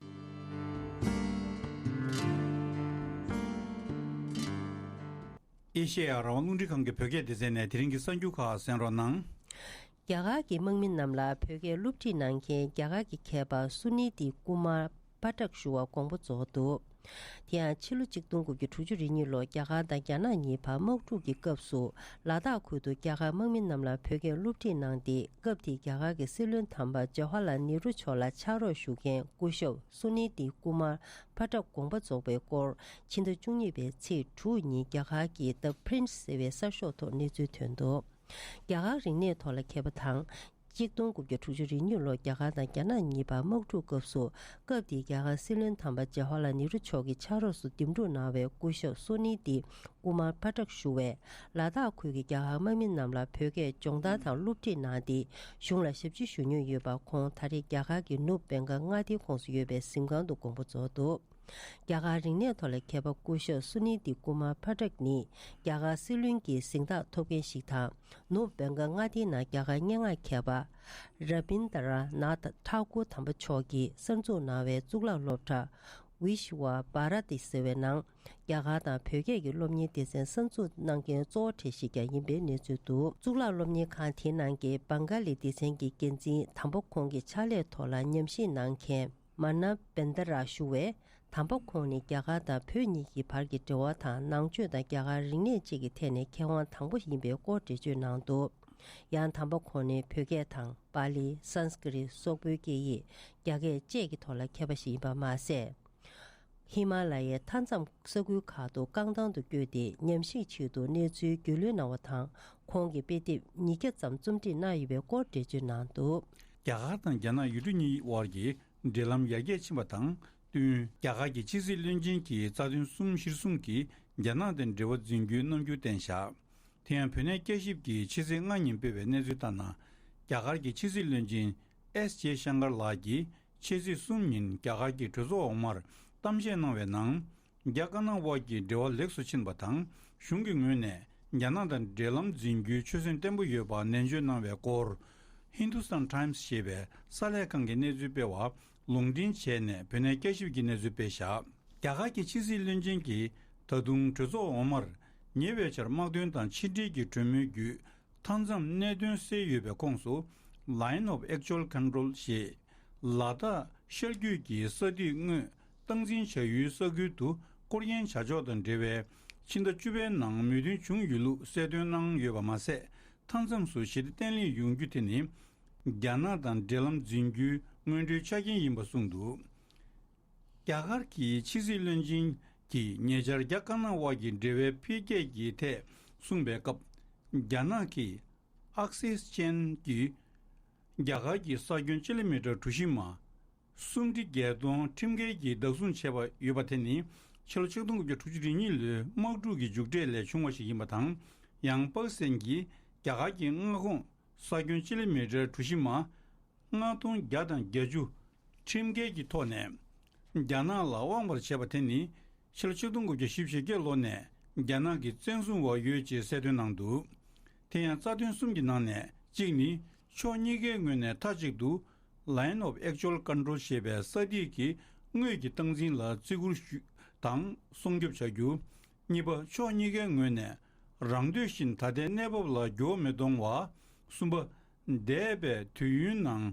ཨེ་ཤ་ཡ་རང་དབང་རླུང་འཕྲིན་ཁང་གི་བོད་སྐད་སྡེ་ཚན་ནས་དེ་རིང་གི་གསར་འགྱུར་ཁག་གསན་རོགས་གནང་། རྒྱ་གར་གྱི་དམག་མི་རྣམས་ལ་བོད་སྐད་སློབ་ཁྲིད་གནང་མཁན་རྒྱ་གར་གྱི་མཁས་པ་སུ་ནི་ཏི་ཀུ་མར་པ་ཏྲག་ཞུ་བ་དགོངས་པ་རྫོགས་འདུག་དེ་ཡང་ཕྱི་ལོ་གཅིག་སྟོང་དགུ་བརྒྱ་དྲུག་ཅུ་རེ་གཉིས་ལོར་རྒྱ་གར་དང་རྒྱ་ནག་གཉིས་བར་དམག་འཁྲུག་གི་སྐབས་སུ་ལ་དྭགས་ཁུལ་དུ་རྒྱ་གར་དམག་མི་རྣམས་ལ་བོད་སྐད་སློབ་ཁྲིད་གནང་སྟེ། སྐབས་དེའི་རྒྱ་གར་གྱི་སྲིད་བློན་དམ་པ་ཇ་ཧ་ལ་ནེ་རུ་མཆོག་ལ་ཕྱག་རོགས་ཞུ་མཁན་སྐུ་ཞབས་སུ་ནི་ཏི་ཀུ་མར་པ་ཏྲག་དགོངས་པ་རྫོགས་པའི་སྐོར་ཕྱི་ཟླ་བཅུ་གཉིས་པའི་ཚེས་དྲུག་ཉིན་རྒྱ་གར་གྱི་The Prince ཟེར་བའི་གསར་ཤོག་ཐོག་གནས་ཚུལ་ཐོན་འདུག་རྒྱ་གར་རིག་གནས་ཐོག་ལ་མཁས་པ་དང་། གཅིག་སྟོང་དགུ་བརྒྱ་དྲུག་ཅུ་རེ་གཉིས་ལོར་རྒྱ་གར་དང་རྒྱ་ནག་གཉིས་བར་དམག་འཁྲུག་སྐབས་སུ། སྐབས་དེའི་རྒྱ་གར་སྲིད་བློན་དམ་པ་ཇ་ཧ་ལ་ནེ་རུ་མཆོག་གི་ཕྱག་རོགས་སུ་འདེམས་སྒྲུག་གནང་བའི་སྐུ་ཞབས་སུ་ནི་ཏི་ཀུ་མར་པ་ཏྲག་ཞུ་བས། ལ་དྭགས་ཁུལ་གྱི་རྒྱ་གར་དམག་མི་རྣམས་ལ་བོད་སྐད་སྦྱོང་བརྡར་དང་སློབ་ཁྲིད་གནང་སྟེ། གཞུང་ལ་ཞབས་ཕྱི་ཞུ་མྱོང་ཡོད་པ། ཁོང་ད་རེས་རྒྱ་གར་གྱི་ནུབ་བེང་ག་མངའ་སྡེའི་ཁོངས་སུ་ཡོད་པའི་གཟིམ་ཁང་དུ་དགོངས་པ་རྫོགས་འདུག་རྒྱ་གར་རིག་གནས་ཐོག་ལ་མཁས་པ་སྐུ་ཞབས་སུ་ནི་ཏི་ཀུ་མར་ཕ་ཏྲག་ནི་རྒྱ་གར་སྲིད་བློན་གྱི་གཟེངས་རྟགས་ཐོབ་མཁན་ཞིག་དང་། ནུབ་བྷེང་གལ་མངའ་སྡེའི་ནང་རྒྱ་གར་སྙན་ངག་མཁས་པ་ར་བིན་དྲ་ནཱ་ཐ་ཐཱ་ཀུར་དམ་པ་མཆོག་གིས་གསར་འཛུགས་གནང་བའི་གཙུག་ལག་སློབ་གྲྭ་ཝི་ཤ་ཝ་བྷ་ར་ཏི་ཟེར་བའི་ནང་རྒྱ་གར་དང་བོད་སྐད་ཀྱི་སློབ་གཉེར་སྡེ་ཚན་གསར་འཛུགས་གནང་མཁན་གཙོ་བོ་གྲས་ཤིག་ཀྱང་ཡིན་པའི་གནས་ཚུལ་འདུག་གཙུག་ལག་སློབ་གཉེར་ཁང་དེའི་ནང་གི་བྷང་ག་ལི་སྡེ་ཚན་གྱི་འགན་འཛིན་དམ་པ་ཁོང་གི་ཕྱག་ལས་ཐོག་ལ་ཉམས་ཞིབ་གནང་མཁན་མ་ན་བེན་དྲ་ཞུ་བས། དམ་པ་ཁོང་ནི་རྒྱ་གར་དང་བོད་གཉིས་ཀྱི་བར་གྱི་འབྲེལ་བ་དང་ནང་ཆོས་དང་རྒྱ་གར་རིག་གནས་བཅས་ཀྱི་ཐད་ནས་མཁས་དབང་དང་པོ་ཡིན་པའི་སྐོར་འགྲེལ་བརྗོད་གནང་འདུག་ཡང་དམ་པ་ཁོང་ནི་བོད་སྐད་དང་པཱ་ལི། སཾ་སྐྲྀཏ། སོག་པོའི་སྐད་ཡིག་རྒྱ་སྐད་བཅས་ཀྱི་ཐོག་ལ་མཁས་པ་ཞིག་ཡིན་པ་མ་ཟད། ཧི་མ་ལ་ཡའི་མཐའ་མཚམས་ས་ཁུལ་ཁག་ཏུ་རྐང་ཐང་དུ་བསྐྱོད་དེ་ཉམས་ཞིབ་ཆེད་དུ་གནས་ཚུལ་རྒྱུས་ལོན་གནང་བ་དང་། ཁོང་གིས་དཔེ་དེབ་ཉིས་བརྒྱ་ཙམ་རྩོམ་སྒྲིག་གནང་ཡོད་པའི་སྐོར་འགྲེལ་བརྗོད་གནང་འདུག་རྒྱ་གར་དང་རྒྱ་ནག་ཡུལ་གྲུ་གཉིས་དབར་གྱི་འབྲེལ་ལམ་ཡར་རྒྱས་ཕྱིན་པ་དང་བསྟུན། རྒྱ་གར་གྱི་ཕྱི་སྲིད་བློན་ཆེན་གྱིས་རྩ་དོན་གསུམ་གཞིར་བཟུང་གིས་རྒྱ་ནག་དང་འབྲེལ་བ་འཛིན་རྒྱུའི་རྣམ་འགྱུར་བསྟན་བཞག་དེ་ཡང་བོད་གནས་བསྐྱར་ཞིབ་ཀྱིས་ཕྱི་ཚེས་ལྔ་ཉིན་སྤེལ་བའི་གནས་ཚུལ་ལྟར་ན། རྒྱ་གར་གྱི་ཕྱི་སྲིད་བློན་ཆེན་ཨེས་ཇེ་ཤང་ཀར་ལགས་ཀྱིས་ཕྱི་ཚེས་གསུམ་ཉིན་རྒྱ་གར་གྱི་གྲོས་ཚོགས་འོག་མར་གཏམ་བཤད་གནང་བའི་ནང་། རྒྱ་དཀར་ནག་དབར་གྱི་འབྲེལ་བ་ལེགས་སུ་ཕྱིན་པ་དང་། གཞུང་གི་ངོས་ནས་རྒྱ་ནག་དང་འབྲེལ་ལམ་འཛིན་རྒྱུའི་ཆོད་སེམས་བརྟན་པོ་ཡོད་པ་ནན་བརྗོད་གནང་བའི་སྐོར། Hindustan Times ཞེས་པའི་གསར་ལས་ཁང་གིས་གནས་ཚུལ་སྤེལ་བ་ལུང་འདྲེན་བྱས་ནས་བོད་གནས་བསྐྱར་ཞིབ་ཀྱི་གནས་ཚུལ་སྤེལ་བཞག་རྒྱ་གར་གྱི་ཕྱི་སྲིད་བློན་ཆེན་གྱིས་ད་དུང་གྲོས་ཚོགས་འོག་མར་ཉེ་བའི་ཆར་དམག་དོན་དང་ཕྱི་འབྲེལ་གྱི་གྲོས་མོལ་བརྒྱུད། མཐའ་མཚམས་གནད་དོན་སེལ་ཡོད་པའི་ཁོངས་སུ། Line of Actual Control ཞེས། ལ་དྭགས་ཤར་རྒྱུད་ཀྱི་ས་དེའི་དངོས་སྟངས་འཛིན་བྱ་ཡུལ་ས་ཁུལ་དུ་སྐོར་གཡེང་བྱ་ཕྱོགས་དང་འབྲེལ་བའི་ཕྱི་ཟླ་བཅུ་པའི་ནང་མོས་མཐུན་བྱུང་ཡོད་ལུགས་གསལ་སྟོན་གནང་ཡོད་པ་མ་ཟད། མཐའ་མཚམས་སུ་ཞི་བདེ་བརྟན་ལྷིང་ཡོང་རྒྱུ་དེ་ནི། རྒྱ་ནག་དང་འབྲེལ་ལམ་འཛིན་རྒྱུའི་སྔོན་འགྲོའི་ཆ་རྐྱེན་ཡིན་པ་གསུངས་འདུག་རྒྱ་གར་གྱི་ཕྱི་སྲིད་བློན་ཆེན་གྱིས་ཉེ་ཆར་རྒྱ་དཀར་ནག་དབར་གྱི་འབྲེལ་བའི་འཕེལ་རྒྱས་ཀྱི་ཐད་གསུངས་པའི་སྐབས། རྒྱ་ནག་གི་ཨག་སིས་ཅན་གྱིས་རྒྱ་གར་གྱི་ས་ཁྱོན་ཀི་ལོ་མི་ཊར་གྲུ་བཞི་མ་སུམ་ཁྲི་བརྒྱད་སྟོང་ཁྲིམས་འགལ་གྱིས་བདག་བཟུང་བྱས་པ་ཡོད་པ་དེ་ནི་ཕྱི་ལོ་ཆིག་སྟོང་དགུ་བརྒྱ་དྲུག་ཅུ་རེ་གཉིས་ལོའི་དམག་འཁྲུག་གི་མཇུག་འབྲས་ལས་བྱུང་བ་ཞིག་ཡིན་པ་དང་། ཡང་པག་སི་ཐན་གྱིས་རྒྱ་གར་གྱི་མངའ་ཁོངས་ས་ཁྱོན་ཀི་ལོ་མི་ཊར་གྲུ་བཞི་མ། ལྔ་སྟོང་བརྒྱ་དང་བརྒྱད་ཅུ་ཁྲིམས་འགལ་གྱི་ཐོག་ནས་རྒྱ་ནག་ལ་དབང་བར་བྱས་པ་དེ་ནི་ཕྱི་ལོ་ཆིག་སྟོང་དགུ་བརྒྱ་བཞི་བཅུ་ཞེ་བརྒྱད་ལོ་ནས་རྒྱ་ནག་གིས་བཙན་བཟུང་བ་ཡོད་ཅེས་གསལ་སྟོན་གནང་འདུག་དེ་ཡང་རྩ་དོན་གསུམ་གྱི་ནང་ནས་གཅིག་ནི་ཕྱོགས་གཉིས་ཀའི་ངོས་ནས་མཐའ་གཅིག་ཏུ་Line of Actual Control ཞེས་པའི་ས་ཐིག་གི་དངོས་ཀྱི་སྟངས་འཛིན་ལ་བརྩི་བཀུར་ཞུ་དང་སྲུང་སྐྱོབ་བྱ་རྒྱུ། གཉིས་པ། ཕྱོགས་གཉིས་ཀའི་ངོས་ནས་རང་འདོད་བཞིན་ད་ལྟའི་གནས་བབ་ལ་འགྱུར་བ་མི་གཏོང་བ། གསུམ་པ། འདས་པའི་དུས་ཡུན་ནང་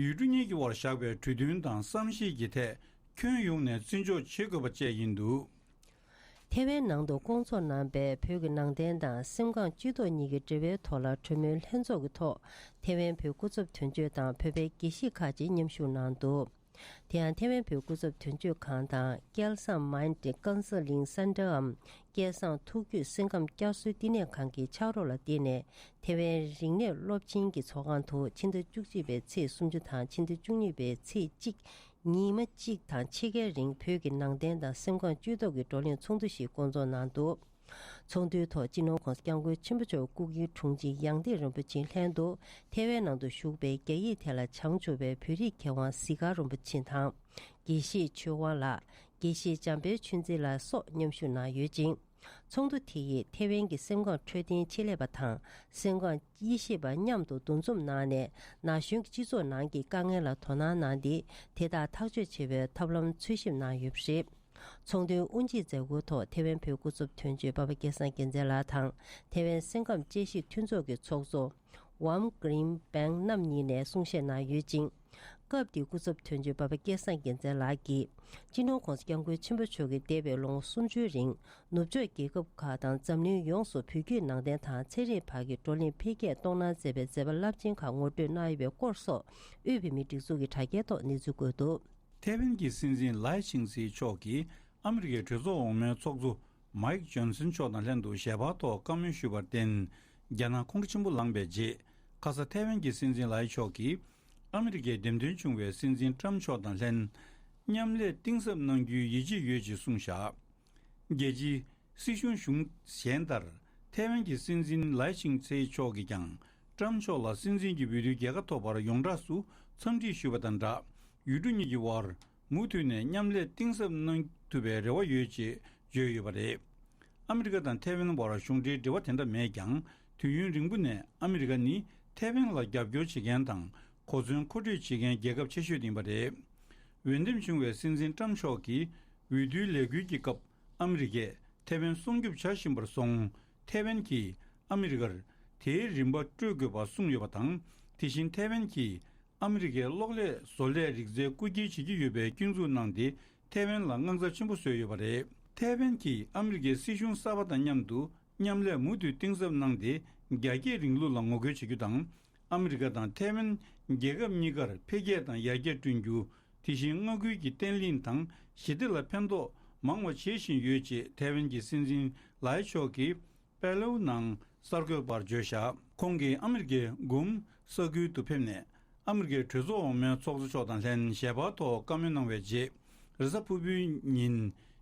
ཡུལ་གྲུ་གཉིས་ཀྱི་དབར་བཞག་པའི་གྲོས་མཐུན་དང་བསམ་ཤེས་ཀྱི་ཐད་ཁྱོན་ཡོངས་ནས་བརྩི་འཇོག་བྱེད་དགོས་པ་བཅས་ཡིན་འདུག་ཐེ་ཝན་ནང་དུ་སྐོང་ཚོགས་གནང་པའི་བོད་ཀྱི་ནང་བསྟན་དང་སེམས་ཁམས་སྤྱི་ཚོགས་གཉིས་ཀྱི་འབྲེལ་བའི་ཐོག་ལ་གྲོས་མོལ་ལྷན་ཚོགས་ཀྱི་ཐོག་ཐེ་ཝན་བོད་སྐུ་ཚབ་དོན་གཅོད་དང་བོད་པའི་དགེ་བཤེས་ཁག་ཅིག་མཉམ་ཞུགས་གནང་འདུག་དེ་ཡང་ཐེ་ཝན་བོད་སྐུ་ཚབ་དོན་གཅོད་ཁང་དང་སྐལ་བཟང་Mind Counselling Centreའམ་སྐལ་བཟང་ཐུགས་རྒྱུད་སེམས་ཁམས་བསྐྱར་གསོའི་བསྟི་གནས་ཁང་གི་ཕྱག་རོགས་ལ་བརྟེན་ནས་ཐེ་ཝན་རིག་གནས་སློབ་ཆེན་གྱི་ཚོགས་ཁང་དུ་ཕྱི་ཟླ་བཅུ་གཅིག་པའི་ཚེས་སུམ་ཅུ་དང་ཕྱི་ཟླ་བཅུ་གཉིས་པའི་ཚེས་གཅིག་ཉི་མ་གཅིག་དང་ཕྱེད་ཀའི་རིང་བོད་ཀྱི་ནང་བསྟན་དང་སེམས་ཁམས་སྤྱི་ཚོགས་ཀྱི་བགྲོ་གླེང་ཚོགས་འདུ་ཞིག་བསྐོང་ཚོགས་གནང་འདུག་ཚོགས་འདུའི་ཐོག་སྤྱི་ནོར་༸གོང་ས་༸སྐྱབས་མགོན་ཆེན་པོ་མཆོག་སྐུ་སྒེར་དྲུང་ཆེ་ཡང་ཏིང་རིན་པོ་ཆེའི་ལྷན་དུ་ཐེ་ཝན་ནང་དུ་བཞུགས་པའི་རྒྱ་ཡིག་ཐད་ལ་བྱང་ཆུབ་པའི་བོད་རིགས་མཁས་དབང་གཟིག་དཀར་རིན་པོ་ཆེ་དང་། དགེ་བཤེས་ཆོས་དབང་ལགས། དགེ་བཤེས་འཇམ་དཔལ་ཆོས་འཛིན་ལགས་སོགས་མཉམ་ཞུགས་གནང་ཡོད་ཅིང་། ཚོགས་འདུ་དེ་ཡིས་ཐེ་ཝན་གྱི་སེམས་ཁམས་འཕྲོད་བསྟེན་ཆེད་ལས་པ་དང་སེམས་ཁམས་དབྱེ་ཞིབ་པ་མཉམ་དུ་འདུ་འཛོམས་གནང་ནས་ན་གཞོན་གྱི་སྤྱི་ཚོགས་ནང་གི་དཀའ་ངལ་ལ་དོ་སྣང་གནང་སྟེ་དེ་དག་ཐག་གཅོད་བྱེད་པའི་ཐབས་ལམ་འཚོལ་ཞིབ་གནང་ཡོད་པ་རེད། ཚོགས་འདུའི་དབུ་འབྱེད་མཛད་སྒོའི་ཐོག་ཐེ་ཝན་བོད་སྐུ་ཚབ་དོན་གཅོད་པ་པ་སྐལ་བཟང་རྒྱལ་མཚན་ལགས་དང་ཐེ་ཝན་སེམས་ཁམས་དཔྱད་ཞིབ་མཐུན་ཚོགས་ཀྱི་ཚོགས་གཙོ་ཝམ་ཀྲིན་བེང་རྣམ་གཉིས་ནས་གསུང་བཤད་གནང་ཡོད་ཅིང་། སྐབས་དེའི་སྐུ་ཚབ་དོན་གཅོད་པ་པ་སྐལ་བཟང་རྒྱལ་མཚན་ལགས་ཀྱིས་སྤྱི་ནོར་༸གོང་ས་༸སྐྱབས་མགོན་ཆེན་པོ་མཆོག་གིས་འདས་པའི་ལོ་ངོ་སུམ་ཅུའི་རིང་ནུབ་ཕྱོགས་རྒྱལ་ཁབ་ཁག་དང་འཛམ་གླིང་ཡོངས་སུ་བོད་བརྒྱུད་ནང་བསྟན་དང་ཚན་རིག་བར་གྱི་བགྲོ་གླེང་འཕེལ་རྒྱས་གཏོང་གནང་མཛད་པའི་མཛད་པ་རླབས་ཆེན་ཁག་ངོ་སྤྲོད་གནང་ཡོད་པའི་སྐོར་སོགས་དབུས་བོད་མིའི་སྒྲིག་འཛུགས་ཀྱི་དྲ་རྒྱའི་ཐོག་གནས་ཚུལ་བཀོད་འདུག་ཐེ་ཝན་གྱི་སྲིད་འཛིན་ལའེ་ཆིང་ཚེ་མཆོག་གིས་ཨ་མི་རི་ཀའི་གྲོས་ཚོགས་འོག་མའི་ཚོགས་གཙོ་མཱིག་ཇོན་སན་མཆོག་དང་ལྷན་དུ་ཞལ་པར་ཐོག་བཀའ་མོལ་ཞུས་པར་བརྟེན། རྒྱ་ནག་ཁོང་ཁྲོ་ཆེན་པོ་ལངས་པའི་རྗེས། ཁ་ས་ཐེ་ཝན་གྱི་སྲིད་འཛིན་ལའེ་མཆོག་གིས་ཨ་མི་རི་ཀའི་འདེམས་ཐོན་བྱུང་བའི་སྲིད་འཛིན་ཊམ་མཆོག་དང་ལྷན་མཉམ་ལས་གཏིང་ཟབ་གནང་རྒྱུའི་ཡིད་ཆེས་ཡོད་ཅེས་གསུངས་བཞག་རྒྱལ་སྤྱིའི་སྲིད་གཞུང་གཞུང་གཞན་ལྟར། ཐེ་ཝན་གྱི་སྲིད་འཛིན་ལའེ་ཆིང་ཚེ་མཆོག་གིས་ཀྱང་ཀྲམ་མཆོག་ལ་སྲིད་འཛིན་གྱི་འོས་བསྡུའི་རྒྱལ་ཁ་ཐོབ་པར་ཡོངས་གྲགས་སུ་འཚམས་འདྲི་ཞུས་པ་དང་སྦྲགས། ཡུལ་གྲུ་གཉིས་ཀྱི་དབར་ མུ་མཐུད་ནས་མཉམ་ལས་གཏིང་ཟབ་གནང་ཐུབ་པའི་རེ་བ་ཡོད་ཅེས་བརྗོད་ཡོད་པ་རེད། ཨ་མི་རི་ཀ་དང་ཐའེ་ཝན་བར་གཞུང་འབྲེལ་འབྲེལ་བ་དེ་འདྲ་མེད་ཀྱང་། དུས་ཡུན་རིང་པོ་ནས་ཨ་མི་རི་ཀ་ནི་ཐའེ་ཝན་ལ་རྒྱབ་སྐྱོར་བྱེད་མཁན་དང་། གོ་མཚོན་མཁོ་སྤྲོད་བྱེད་མཁན་རྒྱལ་ཁབ་ཆེ་ཤོས་ཡིན་པ་རེད། འོས་འདེམས་བྱུང་བའི་སྲིད་འཛིན་ཏྲམ་མཆོག་གིས་འོས་བསྡུའི་ལས་འགུལ་གྱི་སྐབས། ཨ་མི་རི་ཀས་ཐའེ་ཝན་སྲུང་སྐྱོབ་བྱ་བཞིན་པར་སོང་། ཐའེ་ཝན་གྱིས་ཨ་མི་རི་ཀར་དེའི་རིན་པ་སྤྲོད་དགོས་པ་གསུངས་ཡོད་པ་དང་། དེ་བཞིན་ཐའེ་ཝན་གྱིས་ཨ་མི་རི་ཀའི་གློག་ཀླད་བཟོ་ལས་རིག་རྩལ་རྐུ་འཁྱེར་བྱེད་ཀྱི་ཡོད་པའི་སྐྱོན་འཛུགས་གནང་སྟེ། ཐའེ་ཝན་ལ་དངངས་འཚབ་ཆེན་པོ་བཟོས་ཡོད་པ་རེད། ཐའེ་ཝན་གྱིས་ཨ་མི་རི་ཀའི་སྲིད་གཞུང་གསར་པ་དང་མཉམ་དུ་མཉམ་ལས་མུ་མཐུད་གཏིང་ཟབ་གནང་སྟེ། རྒྱ་སྐྱེད་རིང་ལུགས་ལ་ངོ་རྒོལ་བྱེད་རྒྱུ་དང་། ཨ་མི་རི་ཀ་དང་ཐའེ་ཝན་རྒྱལ་ཁབ་གཉིས་ཀར་འཕེལ་རྒྱས་དང་ཡར་རྒྱས་བསྐྲུན་རྒྱུ། དེ་བཞིན་མངའ་ཁུལ་གྱི་བརྟན་ལྷིང་དང་ཞི་བདེ་ལ་ཕན་ཐོགས་མང་བ་བྱེད་བཞིན་ཡོད་ཅེས་ཐའེ་ཝན་གྱི་སྲིད་འཛིན་ལའེ་མཆོག་གིས་པེ་ལའུ་ནང་གསར་འགོད་པར་བརྗོད་བཞག་ཁོང་གིས་ཨ་མི་རི་ཀའི་གྷུམ་ས་ཁུལ་དུ་ཕེབས་ནས། ཨ་མི་རི་ཀའི་གྲོས་ཚོགས་འོག་མའི་ཚོགས་གཙོ་མཆོག་དང་ལྷན་ཞལ་པར་ཐོག་བཀའ་མོལ་གནང་བའི་རྗེས། རེས་གཟའ་ཕུར་བུའི་ཉིན་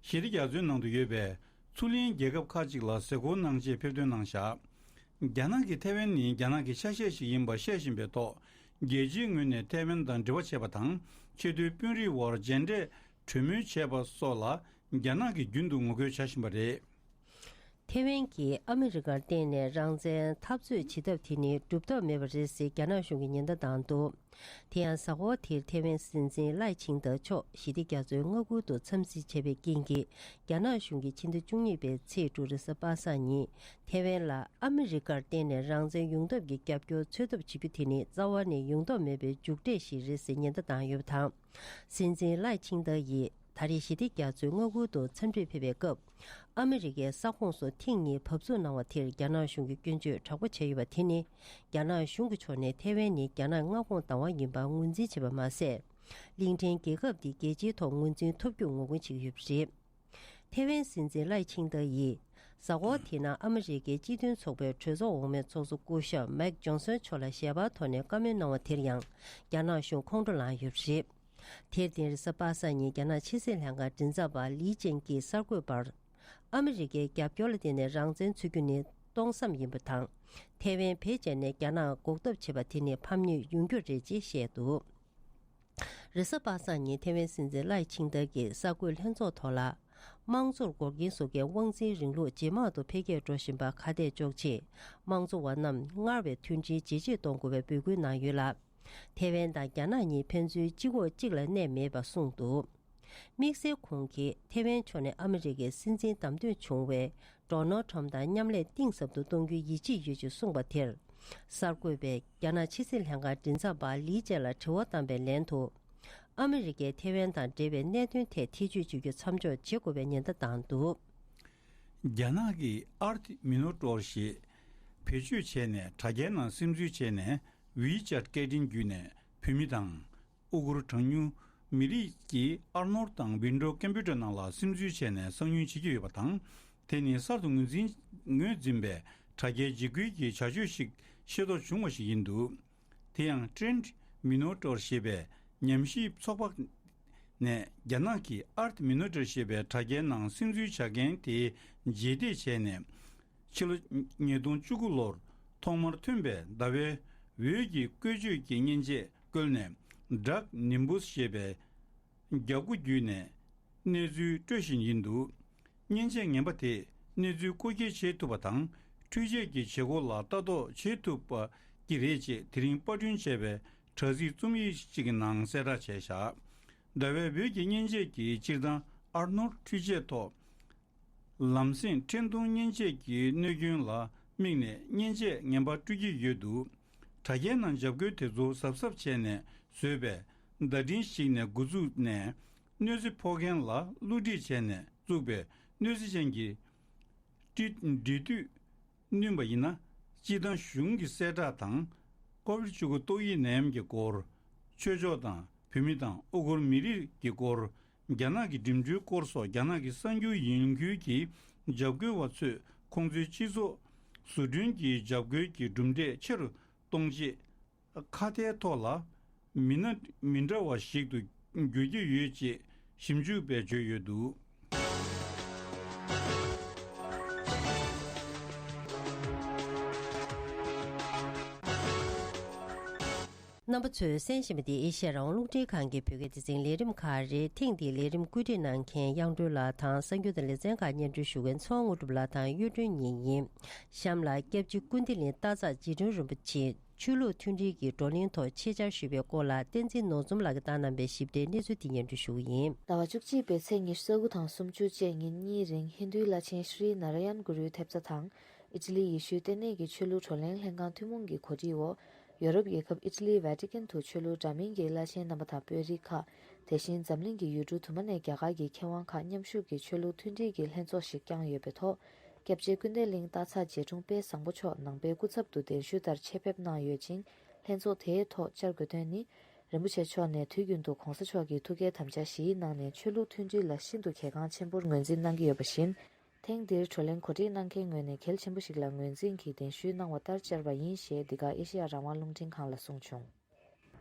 ཞི་བདེ་རྒྱ་མཚོའི་ནང་དུ་ཡོད་པའི་མཚོ་གླིང་རྒྱལ་ཁབ་ཁག་ཅིག་ལ་གཟིགས་སྐོར་གནང་རྗེས་ཕེབས་ཐོན་གནང་བཞག་རྒྱ་ནག་གིས་ཐའེ་ཝན་ནི་རྒྱ་ནག་གི་ཆ་ཤས་ཤིག་ཡིན་པ་བཤད་བཞིན་པའི་ཐོག་རྒྱལ་སྤྱིའི་ངོས་ནས་ཐའེ་ཝན་དང་འབྲེལ་བ་བྱས་པ་དང་། ཆེས་མཐོའི་དཔོན་རིགས་དབར་མཇལ་འཕྲད་གྲོས་མོལ་བྱས་པ་སོགས་ལ་རྒྱ་ནག་གིས་རྒྱུན་དུ་ངོ་རྒོལ་བྱ་བཞིན་པ་རེད། ཐའེ་ཝན་གྱིས་ཨ་མི་རི་ཀར་བརྟེན་ནས་རང་བཙན་འཐབ་རྩོད་བྱེད་ཐབས་དེ་ནི་སྒྲུབ་ཐབས་མེད་པ་རེད་ཟེར་རྒྱ་ནག་གཞུང་གིས་ཉེན་བརྡ་བཏང་འདུག་དེ་ཡང་གཟའ་འཁོར་དེར་ཐའེ་ཝན་སྲིད་འཛིན་ལའེ་ཆིང་ཏེ་མཆོག་ཞི་བདེ་རྒྱ་མཚོའི་མངའ་ཁུལ་དུ་འཚམས་གཟིགས་བྱས་པའི་རྐྱེན་གྱིས། རྒྱ་ནག་གཞུང་གིས་ཕྱི་ཟླ་བཅུ་གཉིས་པའི་ཚེས་དྲུག་རེས་གཟའ་པ་སངས་ཉིན་ཐའེ་ཝན་ལ་ཨ་མི་རི་ཀར་བརྟེན་ནས་རང་བཙན་ཡོང་ཐབས་ཀྱི་རྒྱབ་སྐྱོར་འཚོལ་ཐབས་བྱེད་རྒྱུ་དེ་ནི་རྩ་བ་ནས་ཡོང་ཐབས་མེད་པའི་མཇུག་འབྲས་ཤིག་རེད་ཟེར་ཉེན་བརྡ་བཏང་ཡོད་པ་དང་། སྲིད་འཛིན་ལའེ་ཆིང་ཏེ་ཡིས་ད་རེས་ཞི་བདེ་རྒྱ་མཚོའི་མངའ་ཁུལ་དུ་འཚམས་འདྲིར་ཕེབས་པའི་སྐབས། ཨ་མི་རི་ཀའི་ས་ཁོངས་སུ་ཐེངས་གཉིས་བབས་ཚུགས་གནང་བ་དེར་རྒྱ་ནག་གཞུང་གིས་སྐྱོན་བརྗོད་དྲག་པོ་བྱས་ཡོད་པ་དེ་ནི། རྒྱ་ནག་གཞུང་གི་ཕྱོགས་ནས་ཐའེ་ཝན་ནི་རྒྱ་ནག་མངའ་ཁོངས་བདག་དབང་ཡིན་པ་ངོས་འཛིན་བྱས་པ་མ་ཟད། གླིང་ཕྲན་རྒྱལ་ཁབ་འདི་རྒྱལ་སྤྱིའི་ཐོག་ངོས་འཛིན་ཐོབ་རྒྱུར་ངོ་རྒོལ་བྱེད་ཀྱི་ཡོད་པ་རེད། ཐའེ་ཝན་སྲིད་འཛིན་ལའེ་ཆིང་ཏེ་ཡིས། གཟའ་འཁོར་དེའི་ནང་ཨ་མི་རི་ཀའི་སྤྱི་མཐུན་ཚོགས་པའི་གྲོས་ཚོགས་འོག་མའི་ཚོགས་གཙོ་སྐུ་ཞབས་མེག་ཇོན་སོན་མཆོག་ལ་ཞལ་པར་ཐོག་ནས་བཀའ་མོལ་གནང་བ་དེར་ཡང་། རྒྱ་ནག་གཞུང་ཁོང་ཁྲོ་ལངས་ཡོད་པ་རེད། དེར་བརྟེན་རེས་གཟའ་པ་སངས་ཉིན་རྒྱ་ནག་ཕྱི་སྲིད་ལྷན་ཁང་མགྲིན་ཚབ་པ་ལི་ཅན་གྱིས་གསར་འགོད་པར། ཨ་མི་རི་ཀའི་རྒྱབ་སྐྱོར་ལ་བརྟེན་ནས་རང་བཙན་འཚོལ་རྒྱུ་ནི་སྟོང་བསམ་ཡིན་པ་དང་། ཐའེ་ཝན་བེད་སྤྱད་ནས་རྒྱ་ནག་འགོག་ཐབས་བྱེད་པ་དེ་ནི་ཕམ་ཉེས་ཡོང་རྒྱུ་རེད་ཅེས་བཤད་འདུག་རེས་གཟའ་པ་སངས་ཉིན་ཐའེ་ཝན་སྲིད་འཛིན་ལའེ་ཆིང་ཏེ་གྱིས་གསར་འགོད་ལྷན་ཚོགས་ཐོག་ལ། དམངས་གཙོར་འགོག་རྐྱེན་བཟོ་མཁན་དབང་འཛིན་རིང་ལུགས་ཇེ་མང་དུ་འཕེལ་རྒྱས་འགྲོ་བཞིན་པ་ཁ་གཏད་གཅོག་ཆེད། དམངས་གཙོ་བ་རྣམས་སྔར་བས་མཐུན་སྒྲིལ་ཇེ་ཆེར་གཏོང་དགོས་པའི་འབོད་སྐུལ་གནང་ཡོད་ལ། ཐའེ་ཝན་དང་རྒྱ་ནག་གཉིས་ཕན་ཚུན་གཅིག་འོག་གཅིག་ལ་གནས་མེད་པ་གསུངས་འདུག་དམིགས་བསལ་ཁོང་གིས་ཐའེ་ཝན་ཕྱོགས་ནས་ཨ་མི་རི་ཀའི་སྲིད་འཛིན་བདམས་ཐོན་བྱུང་བའི་ཌོ་ནལ་ཁྲམ་དང་མཉམ་ལས་གཏིང་ཟབ་ཏུ་གཏོང་རྒྱུའི་ཡིད་ཆེས་ཡོད་ཅེས་གསུངས་པ་དེར། གསར་འགོད་པས་རྒྱ་ནག་ཕྱི་སྲིད་ལྷན་ཁང་མགྲིན་ཚབ་པ་ལི་ཅན་ལ་དྲི་བ་བཏང་པའི་ལན་དུ། ཨ་མི་རི་ཀས་ཐའེ་ཝན་དང་འབྲེལ་བའི་གནད་དོན་ཐད་ཐེ་བྱུས་བྱེད་རྒྱུ་མཚམས་འཇོག་བྱེད་དགོས་པའི་ཉེན་བརྡ་བཏང་འདུག་རྒྱ་ནག་གི་ཨར་ཐི་མི་ནོ་ཊོར་ཞེས་བེད་སྤྱོད་བྱས་ནས་དྲ་རྒྱའི་ནང་སིམ་འཛུལ་བྱས་ནས་ཝི་ཅེཊ་སྐད་འཕྲིན་བརྒྱུད་ནས་བོད་མི་དང་། ཨུ་གུར་གྲངས་ཉུང་མི་རིགས་ཀྱིས་ཨར་ནོར་དང་ཝིན་ཌོ་ཀམ་པུ་ཊར་ནང་ལ་སིམ་འཛུལ་བྱས་ནས་གསང་ཉུལ་བྱེད་ཀྱི་ཡོད་པ་དང་། དེ་ནི་གསར་དུ་ངོས་འཛིན་ངོས་འཛིན་པའི་དྲ་རྒྱའི་འཇིགས་སྐུལ་གྱི་བྱ་སྤྱོད་ཞིག་ཤེས་རྟོགས་བྱུང་བ་ཞིག་ཡིན་འདུག་དེ་ཡང་ཀྲེན་མི་ནོ་ཊོར་ཞེས་པའི་ཉམས་ཞིབ་ཚོགས་པ་ནས་རྒྱ་ནག་གི་ཨར་ཐི་མི་ནོ་ཊོར་ཞེས་པའི་དྲ་རྒྱའི་ནང་སིམ་འཛུལ་བྱ་མཁན་དེ་རྗེས་འདེད་བྱས་ནས། ཕྱི་ལོ་ཉིས་སྟོང་བཅུ་དགུ་ལོར་ཐོག་མར་ཐོན་པའི་ཟླ་བའི་འོད་ཀྱི་བཀོལ་སྤྱོད་ཀྱི་མཉེན་ཆས་བཀོལ་ནས། ཌརྐ་ནིམ་བུས་ཞེས་པའི་རྒྱབ་སྒོ་བརྒྱུད་ནས་གནས་ཚུལ་སྤྲོད་བཞིན་ཡིན་འདུག་མཉེན་ཆས་ངན་པ་དེས་གནས་ཚུལ་རྐུ་འཁྱེར་བྱེད་ཐུབ་པ་དང་། འཕྲུལ་ཆས་ཀྱི་བྱེད་སྒོ་ལ་ལྟ་རྟོག་བྱེད་ཐུབ་པ་ཅིག་རེད་ཅེས་དེ་རིང་པར་སྐྲུན་བྱས་པའི་དྲ་ཚིགས་རྩོམ་ཡིག་ཅིག་གི་ནང་གསལ་བསྒྲགས་བྱས་བཞག་ཟླ་བའི་འོད་ཀྱི་མཉེན་ཆས་ཀྱིས་སྤྱིར་བཏང་ཨར་ནོར་འཕྲུལ་ཆས་ཐོག་ལམ་སེང་འཕྲིན་གཏོང་མཉེན་ཆས་ཀྱི་གནོད་སྐྱོན་ལ་དམིགས་ནས་མཉེན་ཆས་ངན་པ་སྤྲོད་ཀྱི་ཡོད་འདུག་དྲ་རྒྱའི་ནང་འཇབ་རྒོལ་དེ་ཚོ་གཟབ་གཟབ་བྱས་ནས་བཟོས་པའི་བརྡ་འཕྲིན་ཞིག་ནས་འགོ་བཙུགས་ནས། གནོད་འཚེ་ཕོག་མཁན་ལ་བསླུ་བྲིད་བྱས་ནས་བཙུགས་པའི་གནོད་འཚེ་ཅན་གྱི་འབྲེལ་མཐུད་བསྣུན་པ་ཡིན་ན། སྤྱིར་བཏང་གཞུང་གི་གསལ་བསྒྲགས་དང་། ཀོ་བིཌ་བཅུ་དགུ་ཏོག་དབྱིབས་ནད་ཡམས་ཀྱི་སྐོར། ཆོས་ཕྱོགས་དང་བོད་མི་དང་ཨུ་གུར་མི་རིགས་ཀྱི་སྐོར། རྒྱ་ནག་གི་འགྲིམ་འགྲུལ་སྐོར་སོགས་རྒྱ་ནག་གི་གསར་འགྱུར་ཡིན་ཁུལ་གྱིས་འཇབ་རྒོལ་བ་ཚོས་ཁོང་ཚོའི་སྤྱི་ཚོགས་བཟོ་སྐྲུན་གྱི་འཇབ་རྒོལ་གྱི་གྲུབ་འབྲས་ཆེ་རུ་གཏོང་ཆེད། ཁ་བརྡའི་ཐོག་ལ་མི་སྣ་མི་འདྲ་བ་ཞིག་ཏུ་འགྱུར་གྱི་ཡོད་ཅེས་ཞིབ་འཇུག་པས་བརྗོད་ཡོད་འདུག་རྣམ་པ་ཚོས་གསན་བཞིན་པ་འདི་ཨེ་ཤེ་ཡ་རང་དབང་རླུང་འཕྲིན་ཁང་གི་བོད་སྐད་སྡེ་ཚན་ལས་རིམ་ཁག་རེད། ཐེངས་འདིའི་ལས་རིམ་བཀོད་སྒྲིག་གནང་མཁན་དབྱངས་སྒྲོན་ལགས་དང་གསར་འགྱུར་དང་ལེ་ཚན་ཁག་སྙན་སྒྲོན་ཞུ་མཁན་ཚོགས་དངོས་གྲུབ་ལགས་དང་གཡུ་སྒྲོན་གཉིས་ཡིན། གཤམ་ལ་སྐྱབས་རྗེ་ཀུན་བདེ་གླིང་སྟག་ཚང་རྗེ་དྲུང་རིན་པོ་ཆེ་ཆོས་ལུགས་མཐུན་སྒྲིལ་གྱི་བགྲོ་གླེང་ཐོག་ཆེད་བཅར་ཞུས་པའི་སྐོར་ལ་བསྟན་འཛིན་ནོར་འཛོམས་ལགས་ཀྱིས་བཏང་གནང་པའི་ཞིབ་ཕྲའི་གནས་ཚུལ་དེ་སྙན་སྒྲོན་ཞུ་གི་ཡིན། ཟླ་བ་བཅུ་གཅིག་པའི་ཚེས་ཉི་ཤུ་རྩ་དགུ་དང་སུམ་ཅུ་བཅས་ཉིན་གཉིས་རིང་ཧིན་རྡུའི་བླ་ཆེན་ཤྲི་ན་ར་ཡན་གུ་རུའི་ཐེབས་རྩ་དང་། ཨི་ཊ་ལི་ཡེ་ཤུའི་ལྟེ་གནས་ཀྱི་ཆོས་ལུགས་བགྲོ་གླེང་ལྷན་ཁང་ཐུན་མོང་གི་གོ་སྒྲིག་འོག་ཡོ་རོབ་རྒྱལ་ཁབ་ཨི་ཊ་ལིའི་ཝེ་ཏི་ཀན་དུ་ཆོས་ལུགས་འདྲ་མིན་གྱི་བླ་ཆེན་རྣམ་པ་དང་དཔོན་རིགས་ཁག་དེ་བཞིན་འཛམ་གླིང་གི་ཡུལ་གྲུ་དུ་མ་ནས་རྒྱ་གར་གྱི་མཁས་དབང་ཁག་མཉམ་ཞུགས་ཀྱིས་ཆོས་ལུགས་མཐུན་སྒྲིལ་གྱི་ལྷན་ཚོགས་ཤིག་བསྐྱངས་ཡོད་པའི་ཐོག་སྐྱབས་རྗེ་ཀུན་བདེ་གླིང་སྟག་ཚང་རྗེ་དྲུང་དཔལ་བཟང་པོ་མཆོག་ནང་པའི་སྐུ་ཚབ་ཏུ་གདན་ཞུ་ལྟར་ཆེད་ཕེབས་གནང་ཡོད་ཅིང་། ལྷན་ཚོགས་དེའི་ཐོག་བཅར་དགོས་དོན་ནི། རིན་པོ་ཆེ་མཆོག་ནས་དུས་རྒྱུན་དུ་གོང་ས་མཆོག་གི་ཐུགས་བསྐྱེད་དམ་བཅའ་བཞིའི་ནང་ནས་ཆོས་ལུགས་མཐུན་སྒྲིལ་ལ་ཤིན་ཏུ་གལ་འགངས་ཆེན་པོར་ངོས་འཛིན་གནང་གི་ཡོད་པ་བཞིན། ཐེངས་འདིར་བགྲོ་གླེང་གོ་སྒྲིག་གནང་མཁན་ངོས་ནས་གལ་ཆེན་པོ་ཞིག་ལ་ངོས་འཛིན་གྱིས་གདན་ཞུ་གནང་བ་ལྟར་བཅར་བ་ཡིན་ཞེས་འདི་ག་ཨེ་ཤེ་ཡ་རང་དབང་རླུང་འཕྲིན་ཁང་ལ་གསུངས་བྱུང་།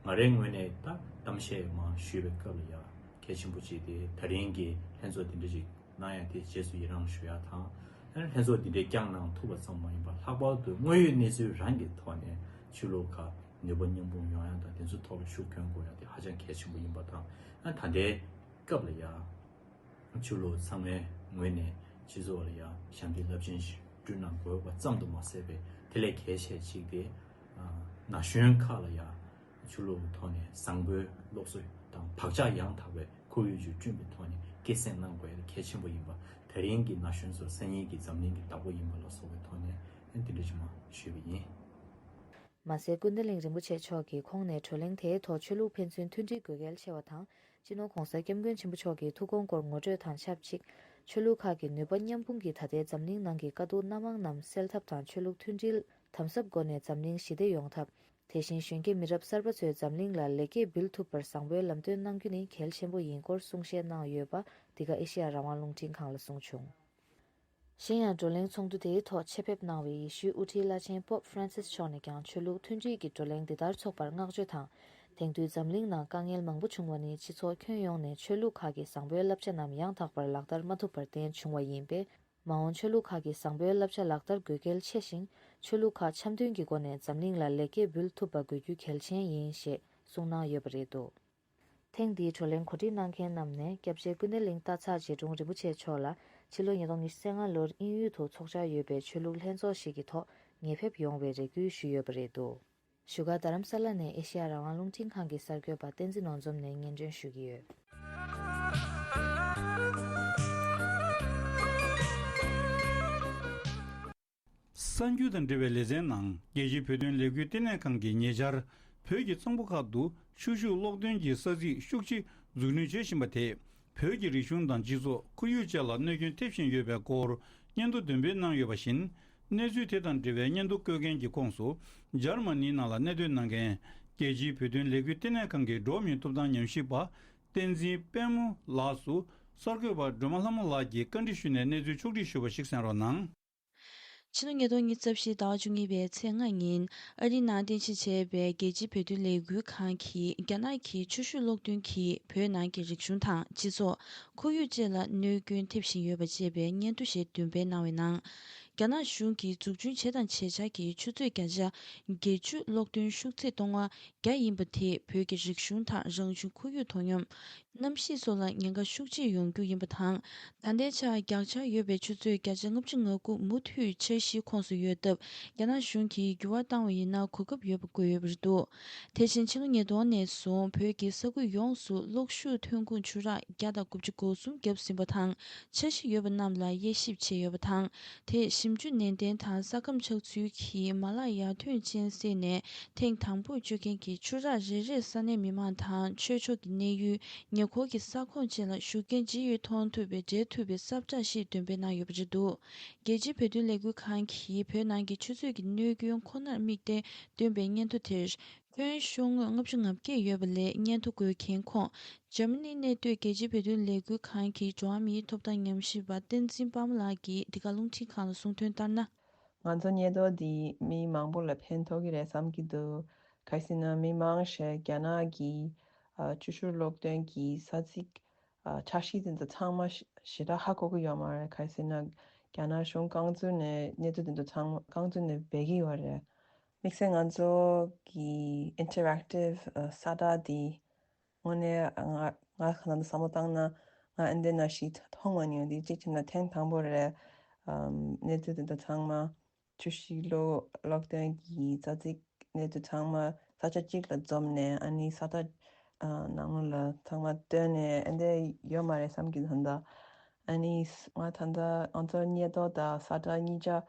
ང་རའི་ངོས་ནས་ད་གཏམ་བཤད་མ་ཞུས་པའི་སྐབས་ལ་ཡ་གལ་ཆེན་པོ་ཅིག་དེ་ད་རིང་གི་ལྷན་ཚོགས་འདི་འདྲ་ཞིག་གནང་ཡ་དེ་རྗེས་སུ་ཡི་རང་ཞུ་ཡ་དང་། ལྷན་ཚོགས་འདི་འདྲའི་བསྐྱངས་གནང་ཐུབ་པ་ཙམ་མ་ཡིན་པར་ལྷག་པར་དུ་དངོས་ཡོད་གནས་ཚུལ་རང་གི་ཐོག་ནས་ཆོས་ལུགས་ཁག་ནུས་པ་མཉམ་སྤུངས་ཡོང་ཡ་དང་དེ་ཚོའི་ཐོག་ལ་ཤུགས་སྐྱོན་དགོས་ཡ་དེ་ཧ་ཅང་གལ་ཆེན་པོ་ཡིན་པ་དང་། ད་ལྟའི་སྐབས་ལ་ཡ་ཆོས་ལུགས་ཚང་མའི་ངོས་ནས་སྤྱི་ཚོགས་ལ་ཡ་ཞབས་འདེགས་རླབས་ཆེན་ཞིག་བསྐྲུན་གནང་དགོས་པ་ཙམ་དུ་མ་ཟད་པའི་དེ་ལས་གལ་ཆེ་ཅིག་དེ་ན་གཞོན་ཁག་ལ་ཡ་ཆོས་ལུགས་ཐོག་ནས་བཟང་པོའི་སློབ་གསོ་དང་བག་ཆགས་ཡང་དག་པའི་ཁོར་ཡུག་ཅིག་བསྐྲུན་པའི་ཐོག་ནས་སྐྱེད་སྲིང་གནང་དགོས་ཡ་གལ་ཆེན་པོ་ཡིན་པ། ད་རིང་གི་ན་གཞོན་ཚོ་སང་ཉིན་གྱི་འཛམ་གླིང་གི་བདག་པོ་ཡིན་པ་ལ་སོགས་པའི་ཐོག་ནས་འདི་འདྲ་ཞིག་མ་ཞུས་པ་ཡིན། མ་ཟད་ཀུན་བདེ་གླིང་རིན་པོ་ཆེ་མཆོག་གིས་ཁོང་ནས་བགྲོ་གླེང་དེའི་ཐོག་ཆོས་ལུགས་ཕན་ཚུན་མཐུན་སྒྲིལ་དགོས་གལ་ཆེ་བ་དང་། སྤྱི་ནོར་༧གོང་ས་༧སྐྱབས་མགོན་ཆེན་པོ་མཆོག་གི་ཐུགས་དགོངས་སྐོར་ངོ་སྤྲོད་དང་ཆབས་ཅིག་ཆོས་ལུགས་ཁག་གི་ནུས་པ་མཉམ་སྤུངས་ཀྱིས་ད་ལྟའི་འཛམ་གླིང་ནང་གི་དཀའ་སྡུག་སྣ་མང་རྣམས་སེལ་ཐབས་དང་ཆོས་ལུགས་མཐུན་སྒྲིལ་དམ་ཟབ་སྒོ་ནས་འཛམ་གླིང་ཞི་བདེ་ཡོང་ཐབས། དེ་བཞིན་གཞོན་སྐྱེས་མི་རབས་གསར་པ་ཚོས་འཛམ་གླིང་ལ་ལེགས་སྐྱེས་འབུལ་ཐུབ་པར་བཟང་པོའི་ལམ་སྟོན་གནང་རྒྱུ་ནི་གལ་ཆེན་པོ་ཡིན་སྐོར་གསུང་བཤད་གནང་ཡོད་པ་འདི་ག་ཨེ་ཤེ་ཡ་རང་དབང་རླུང་འཕྲིན་ཁང་ལ་གསུངས་བྱུང་། གཞན་ཡང་བགྲོ་གླེང་ཚོགས་འདུ་དེའི་ཐོག་ཆེད་ཕེབས་གནང་བའི་ཡེ་ཤུའི་དབུ་ཁྲིད་བླ་ཆེན་པོབ་ཧྥ་རན་སིས་མཆོག་ནས་ཀྱང་ཆོས་ལུགས་མཐུན་སྒྲིལ་གྱི་བགྲོ་གླེང་འདི་ལྟར་འཚོགས་པར་བསྔགས་བརྗོད་དང་། དེང་དུས་འཛམ་གླིང་ནང་དཀའ་ངལ་མང་པོ་བྱུང་བ་ནི་སྤྱི་ཚོགས་ཁྱོན་ཡོངས་ནས་ཆོས་ལུགས་ཁག་གི་བཟང་པོའི་བསླབ་བྱ་རྣམས་ཡང་དག་པར་ལག་བསྟར་མ་ཐུབ་པར་བརྟེན་བྱུང་བ་ཡིན་པས། མ་འོངས་ཆོས་ལུགས་ཁག་གི་བཟང་པོའི་བསླབ་བྱ་ལག་བསྟར་དགོས་གལ་ཆེ་ཞིང་། ཆོས་ལུགས་ཁག་འཆམ་མཐུན་གྱི་སྒོ་ནས་འཛམ་གླིང་ལ་ལེགས་སྐྱེས་འབུལ་ཐུབ་པ་དགོས་རྒྱུ་གལ་ཆེན་ཡིན་ཞེས་གསུངས་གནང་ཡོད་པ་རེད་འདུག་ཐེངས་འདིའི་བགྲོ་གླེང་གོ་སྒྲིག་གནང་མཁན་རྣམས་ནས་སྐྱབས་རྗེ་ཀུན་བདེ་གླིང་སྟག་ཚང་རྗེ་དྲུང་རིན་པོ་ཆེ་མཆོག་ལ་ཕྱི་ལོ་ཉིས་སྟོང་ཉི་ཤུ་རྩ་ལྔ་ལོར་དབྱིན་ཡུལ་དུ་ཚོགས་འཆར་ཡོད་པའི་ཆོས་ལུགས་ལྷན་ཚོགས་ཤིག་གི་ཐོག་ངེས་ཕེབས་ཡོང་བའི་རེ་སྐུལ་ཞུས་ཡོད་པ་རེད་འདུག་བཞུགས་སྒར་རྡ་རམ་ས་ལ་ནས་ཨེ་ཤེ་ཡ་རང་དབང་རླུང་འཕྲིན་ཁང་གི་གསར་འགོད་པ་བསྟན་འཛིན་ནོར་འཛོམས་ནས་སྙན་སྒྲོན་ཞུ་གི་ཡོད། གསར་འགྱུར་དང་འབྲེལ་བའི་ལེ་ཚན་ནང་རྒྱལ་སྤྱིའི་བོད་དོན་ལས་འགུལ་ལྟེ་གནས་ཁང་གིས་ཉེ་ཆར་བོད་ཀྱི་གཙང་པོ་ཁག་ཏུ་ཆུ་ཤུགས་གློག་འདོན་གྱི་ས་ཚིགས་ཤུགས་ཆེ་འཛུགས་སྐྲུན་བྱེད་བཞིན་པ་དེས་བོད་ཀྱི་རིག་གཞུང་དང་སྤྱི་ཚོགས་ཁོར་ཡུག་བཅས་ལ་གནོད་སྐྱོན་ཐེབས་བཞིན་ཡོད་པའི་སྐོར་སྙན་ཐོ་འདོན་སྤེལ་གནང་ཡོད་པ་བཞིན། གནས་ཚུལ་དེ་དང་འབྲེལ་བའི་སྙན་ཐོ་བཀོད་མཁན་གྱི་ཁོངས་སུ་འཇར་མ་ནིའི་ནང་ལ་གནས་སྡོད་གནང་མཁན་རྒྱལ་སྤྱིའི་བོད་དོན་ལས་འགུལ་ལྟེ་གནས་ཁང་གི་འགྲོ་བ་མིའི་ཐོབ་ཐང་ཉམས་ཞིབ་པ་བསྟན་འཛིན་དཔལ་མོ་ལགས་སུ་གསར་འགོད་པ་སྒྲོལ་མ་ལྷ་མོ་ལགས་ཀྱིས་བཀའ་འདྲི་ཞུས་ནས་གནས་ཚུལ་ཕྱོགས་སྒྲིག་ཞུས་པ་ཞིག་གསན་རོགས་གནང་། ཕྱི་ལོ་ཉིས་སྟོང་ཉི་ཤུ་རྩ་བཞི་ཟླ་བ་བཅུ་གཉིས་པའི་ཚེས་ལྔ་ཉིན་ཨ་རིའི་ནང་རྟེན་གཞི་བྱས་པའི་རྒྱལ་སྤྱིའི་བོད་དོན་ལས་འགུལ་ཁང་གིས་རྒྱ་ནག་གི་ཆུ་ཤུགས་གློག་འདོན་གྱིས་བོད་ནང་གི་རིག་གཞུང་དང་སྤྱི་ཚོགས་ཁོར་ཡུག་བཅས་ལ་གནོད་སྐྱོན་ཐེབས་བཞིན་ཡོད་པ་ཅེས་པའི་སྙན་ཐོ་ཞིག་འདོན་སྤེལ་གནང་བའི་ནང་། རྒྱ་ནག་གཞུང་གིས་འཛུགས་སྐྲུན་བྱས་དང་བྱེད་འཆར་གྱི་ཆུ་ཚོད་བརྒྱ་ཆ་བརྒྱད་ཅུ་གློག་འདོན་ཤུགས་ཚད་གཏོང་བ་བརྒྱ་ཡིན་པ་དེས་བོད་ཀྱི་རིག་གཞུང་དང་རང་བྱུང་ཁོར་ཡུག་དོ་སྙོམས། གནམ་གཤིས་སོགས་ལ་ཉེན་ཁ་ཤུགས་ཆེ་ཡོང་རྒྱུ་ཡིན་པ་དང་། ད་ལྟའི་ཆར་བརྒྱ་ཆ་ཡོད་པའི་ཆུ་ཚོད་བརྒྱ་ཆ་ལྔ་བཅུ་ང་དགུ་མུ་མཐུད་འཆར་གཞིའི་ཁོངས་སུ་ཡོད་སྟབས། རྒྱ་ནག་གཞུང་གིས་འགྱུར་བ་བཏང་བ་ཡིན་ན་གོ་སྐབས་ཡོད་པ་བཀོད་ཡོད་པ་རེད་འདུག་དེ་བཞིན་ཕྱི་ལོ་ཉིས་སྟོང་ནས་བཟུང་བོད་ཀྱི་ས་ཁུལ་ཡོངས་སུ་གློག་ཤུགས་ཐོན་ཁུངས་ཆུ་རགས་བརྒྱ་དང་དགུ་བཅུ་གོ་གསུམ་བརྒྱབ་ཟིན་པ་དང་། འཆར་གཞི་ཡོད་པ་རྣམས་ལ་དབྱེ་ཞིབ་བྱས་ཡོད་པ་དང་། དེས་ཞིབ་འཇུག་ནན་ཏན་དང་ས་ཁམས་ཆགས་ཚུལ་གྱི་མ་ལག་ཡར་ཐོན་ཅན་བསྲེས་ནས། ཐེངས་དང་པོར་སྤྱོད་མཁན་གྱི་ཆུ་རགས་རེ་རེར་ས་གནས་མི་མང་དང་ཆོས་ཕྱོགས་ཀྱི་གནད་ཡོད་ཉེ་འཁོར་གྱི་ས་ཁོངས་བཅས་ལ་ཤུགས་རྐྱེན་ཇི་ཡོད་མཐོང་ཐུབ་པའི་འགྲེལ་ཐུབ་པའི་གསལ་བསྒྲགས་ཤིག་འདོན་སྤེལ་གནང་ཡོད་པ་རེད་འདུག་རྒྱལ་སྤྱིའི་བོད་དོན་ལས་འགུལ་ཁང་གིས་བོད་ནང་གི་ཆུ་ཚོད་ཀྱི་གནོད་སྐྱོན་ཁོ་ནར་དམིགས་ཏེ་བཏོན་པའི་སྙན་ཐོ་དེར། ཁྱོན་ཤོག་ངོས་ལྔ་བཅུ་ང་བརྒྱད་ཡོད་པ་ལས་སྙན་ཐོ་འགོད་མཁན་ཁོངས། འཇར་མ་ནིའི་གནས་སྡོད་རྒྱལ་སྤྱིའི་བོད་དོན་ལས་འགུལ་ཁང་གི་འགྲོ་བ་མིའི་ཐོབ་ཐང་ཉམས་ཞིབ་པ་བསྟན་འཛིན་དཔལ་མོ་ལགས་ཀྱིས་འདི་ག་རླུང་འཕྲིན་ཁང་ལ་གསུངས་དོན་ལྟར་ན། ང་ཚོ་སྙན་ཐོ་འདིས་མི་མང་པོ་ལ་ཕན་ཐོགས་ཀྱི་རེད་བསམ་གྱི་འདུག་གལ་སྲིད་ན་མི་མང་ཞིག་རྒྱ་ནག་གི་ཨ་ཆུ་ཤུགས་གློག་འདོན་གྱི་ས་ཚིགས་ཨ་འཆར་གཞི་དེ་ཚོ་ཚང་མ་ཞེ་ཞེ་དྲག་ཧ་གོ་གི་ཡོད་མ་རེད། གལ་སྲིད་ན་རྒྱ་ནག་གཞུང་རྐང་བཙུགས་ནས་གནས་ཚུལ་དེ་ཚོ་ཚང་མ་རྐང་བཙུགས་ནས་སྦས་ཀྱི་ཡོད་རེད། དམིགས་བསལ་ང་ཚོ་གི་interactive ཨ་གསལ་བསྒྲགས་འདི་དངོས་གནས་ང་ང་ག་ནང་དུ་བསམ་བློ་བཏང་ན་ང་ཨ་འདི་ནང་བཞིན་མཐོང་མ་མྱོང་། འདི་གཅིག་བྱས་ན་ཐེངས་དང་པོ་རེད། ཨམ་གནས་ཚུལ་འདི་དག་ཚང་མ་ཆུ་བཞི་གློག་གློག་འདོན་གྱི་རྩ་ཚིག་གནས་ཚུལ་ཚང་མ་ས་ཆ་གཅིག་ལ་འཛོམས་ནས་ཨ་ནི་གསལ་བསྒྲགས་ཨ་ནང་ལོགས་ལ་ཚང་མ་བཏོན་ནས་ཨ་འདི་ཡོད་མ་རེད་བསམ་གྱི་འདུག་ད་ཨ་ནི་ང་ད་ལྟ་ང་ཚོ་ཉེན་རྟོག་དང་གསལ་བསྒྲགས་གཉིས་ཆ་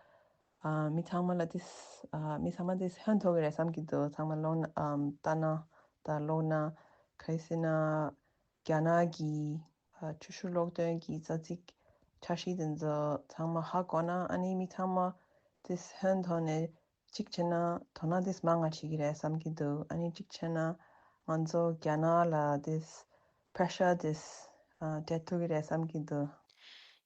ཨ་མི་ཚང་མ་ལ་ཏིས་ཨ་མི་ཚང་མ་ཏིས་ཕན་ཐོགས་ཀྱི་རེད་བསམ་གྱི་འདུག་ཚང་མ་ཀློག་ན་ཨམ་ལྟ་ན་དང་ཀློག་ན་ག་རེ་ཟེར་ན་རྒྱ་ནག་གི་ཨ་ཆུ་ཤུགས་གློག་འདོན་གྱི་རྩ་ཚིག་འཆར་གཞི་དེ་ཚོ་ཚང་མ་ཧ་གོ་ན་ཨ་ནི་མི་ཚང་མ་ཏིས་ཕན་ཐོགས་ནས་གཅིག་བྱས་ན་དོ་སྣང་ཏིས་མང་ང་བྱེད་ཀྱི་རེད་བསམ་གྱི་འདུག་ཨ་ནི་གཅིག་བྱས་ན་ང་ཚོ་རྒྱ་ནག་ལ་ཏིས་pressure ཏིས་ཨ་སྤྲད་ཐུབ་ཀྱི་རེད་བསམ་གྱི་འདུག་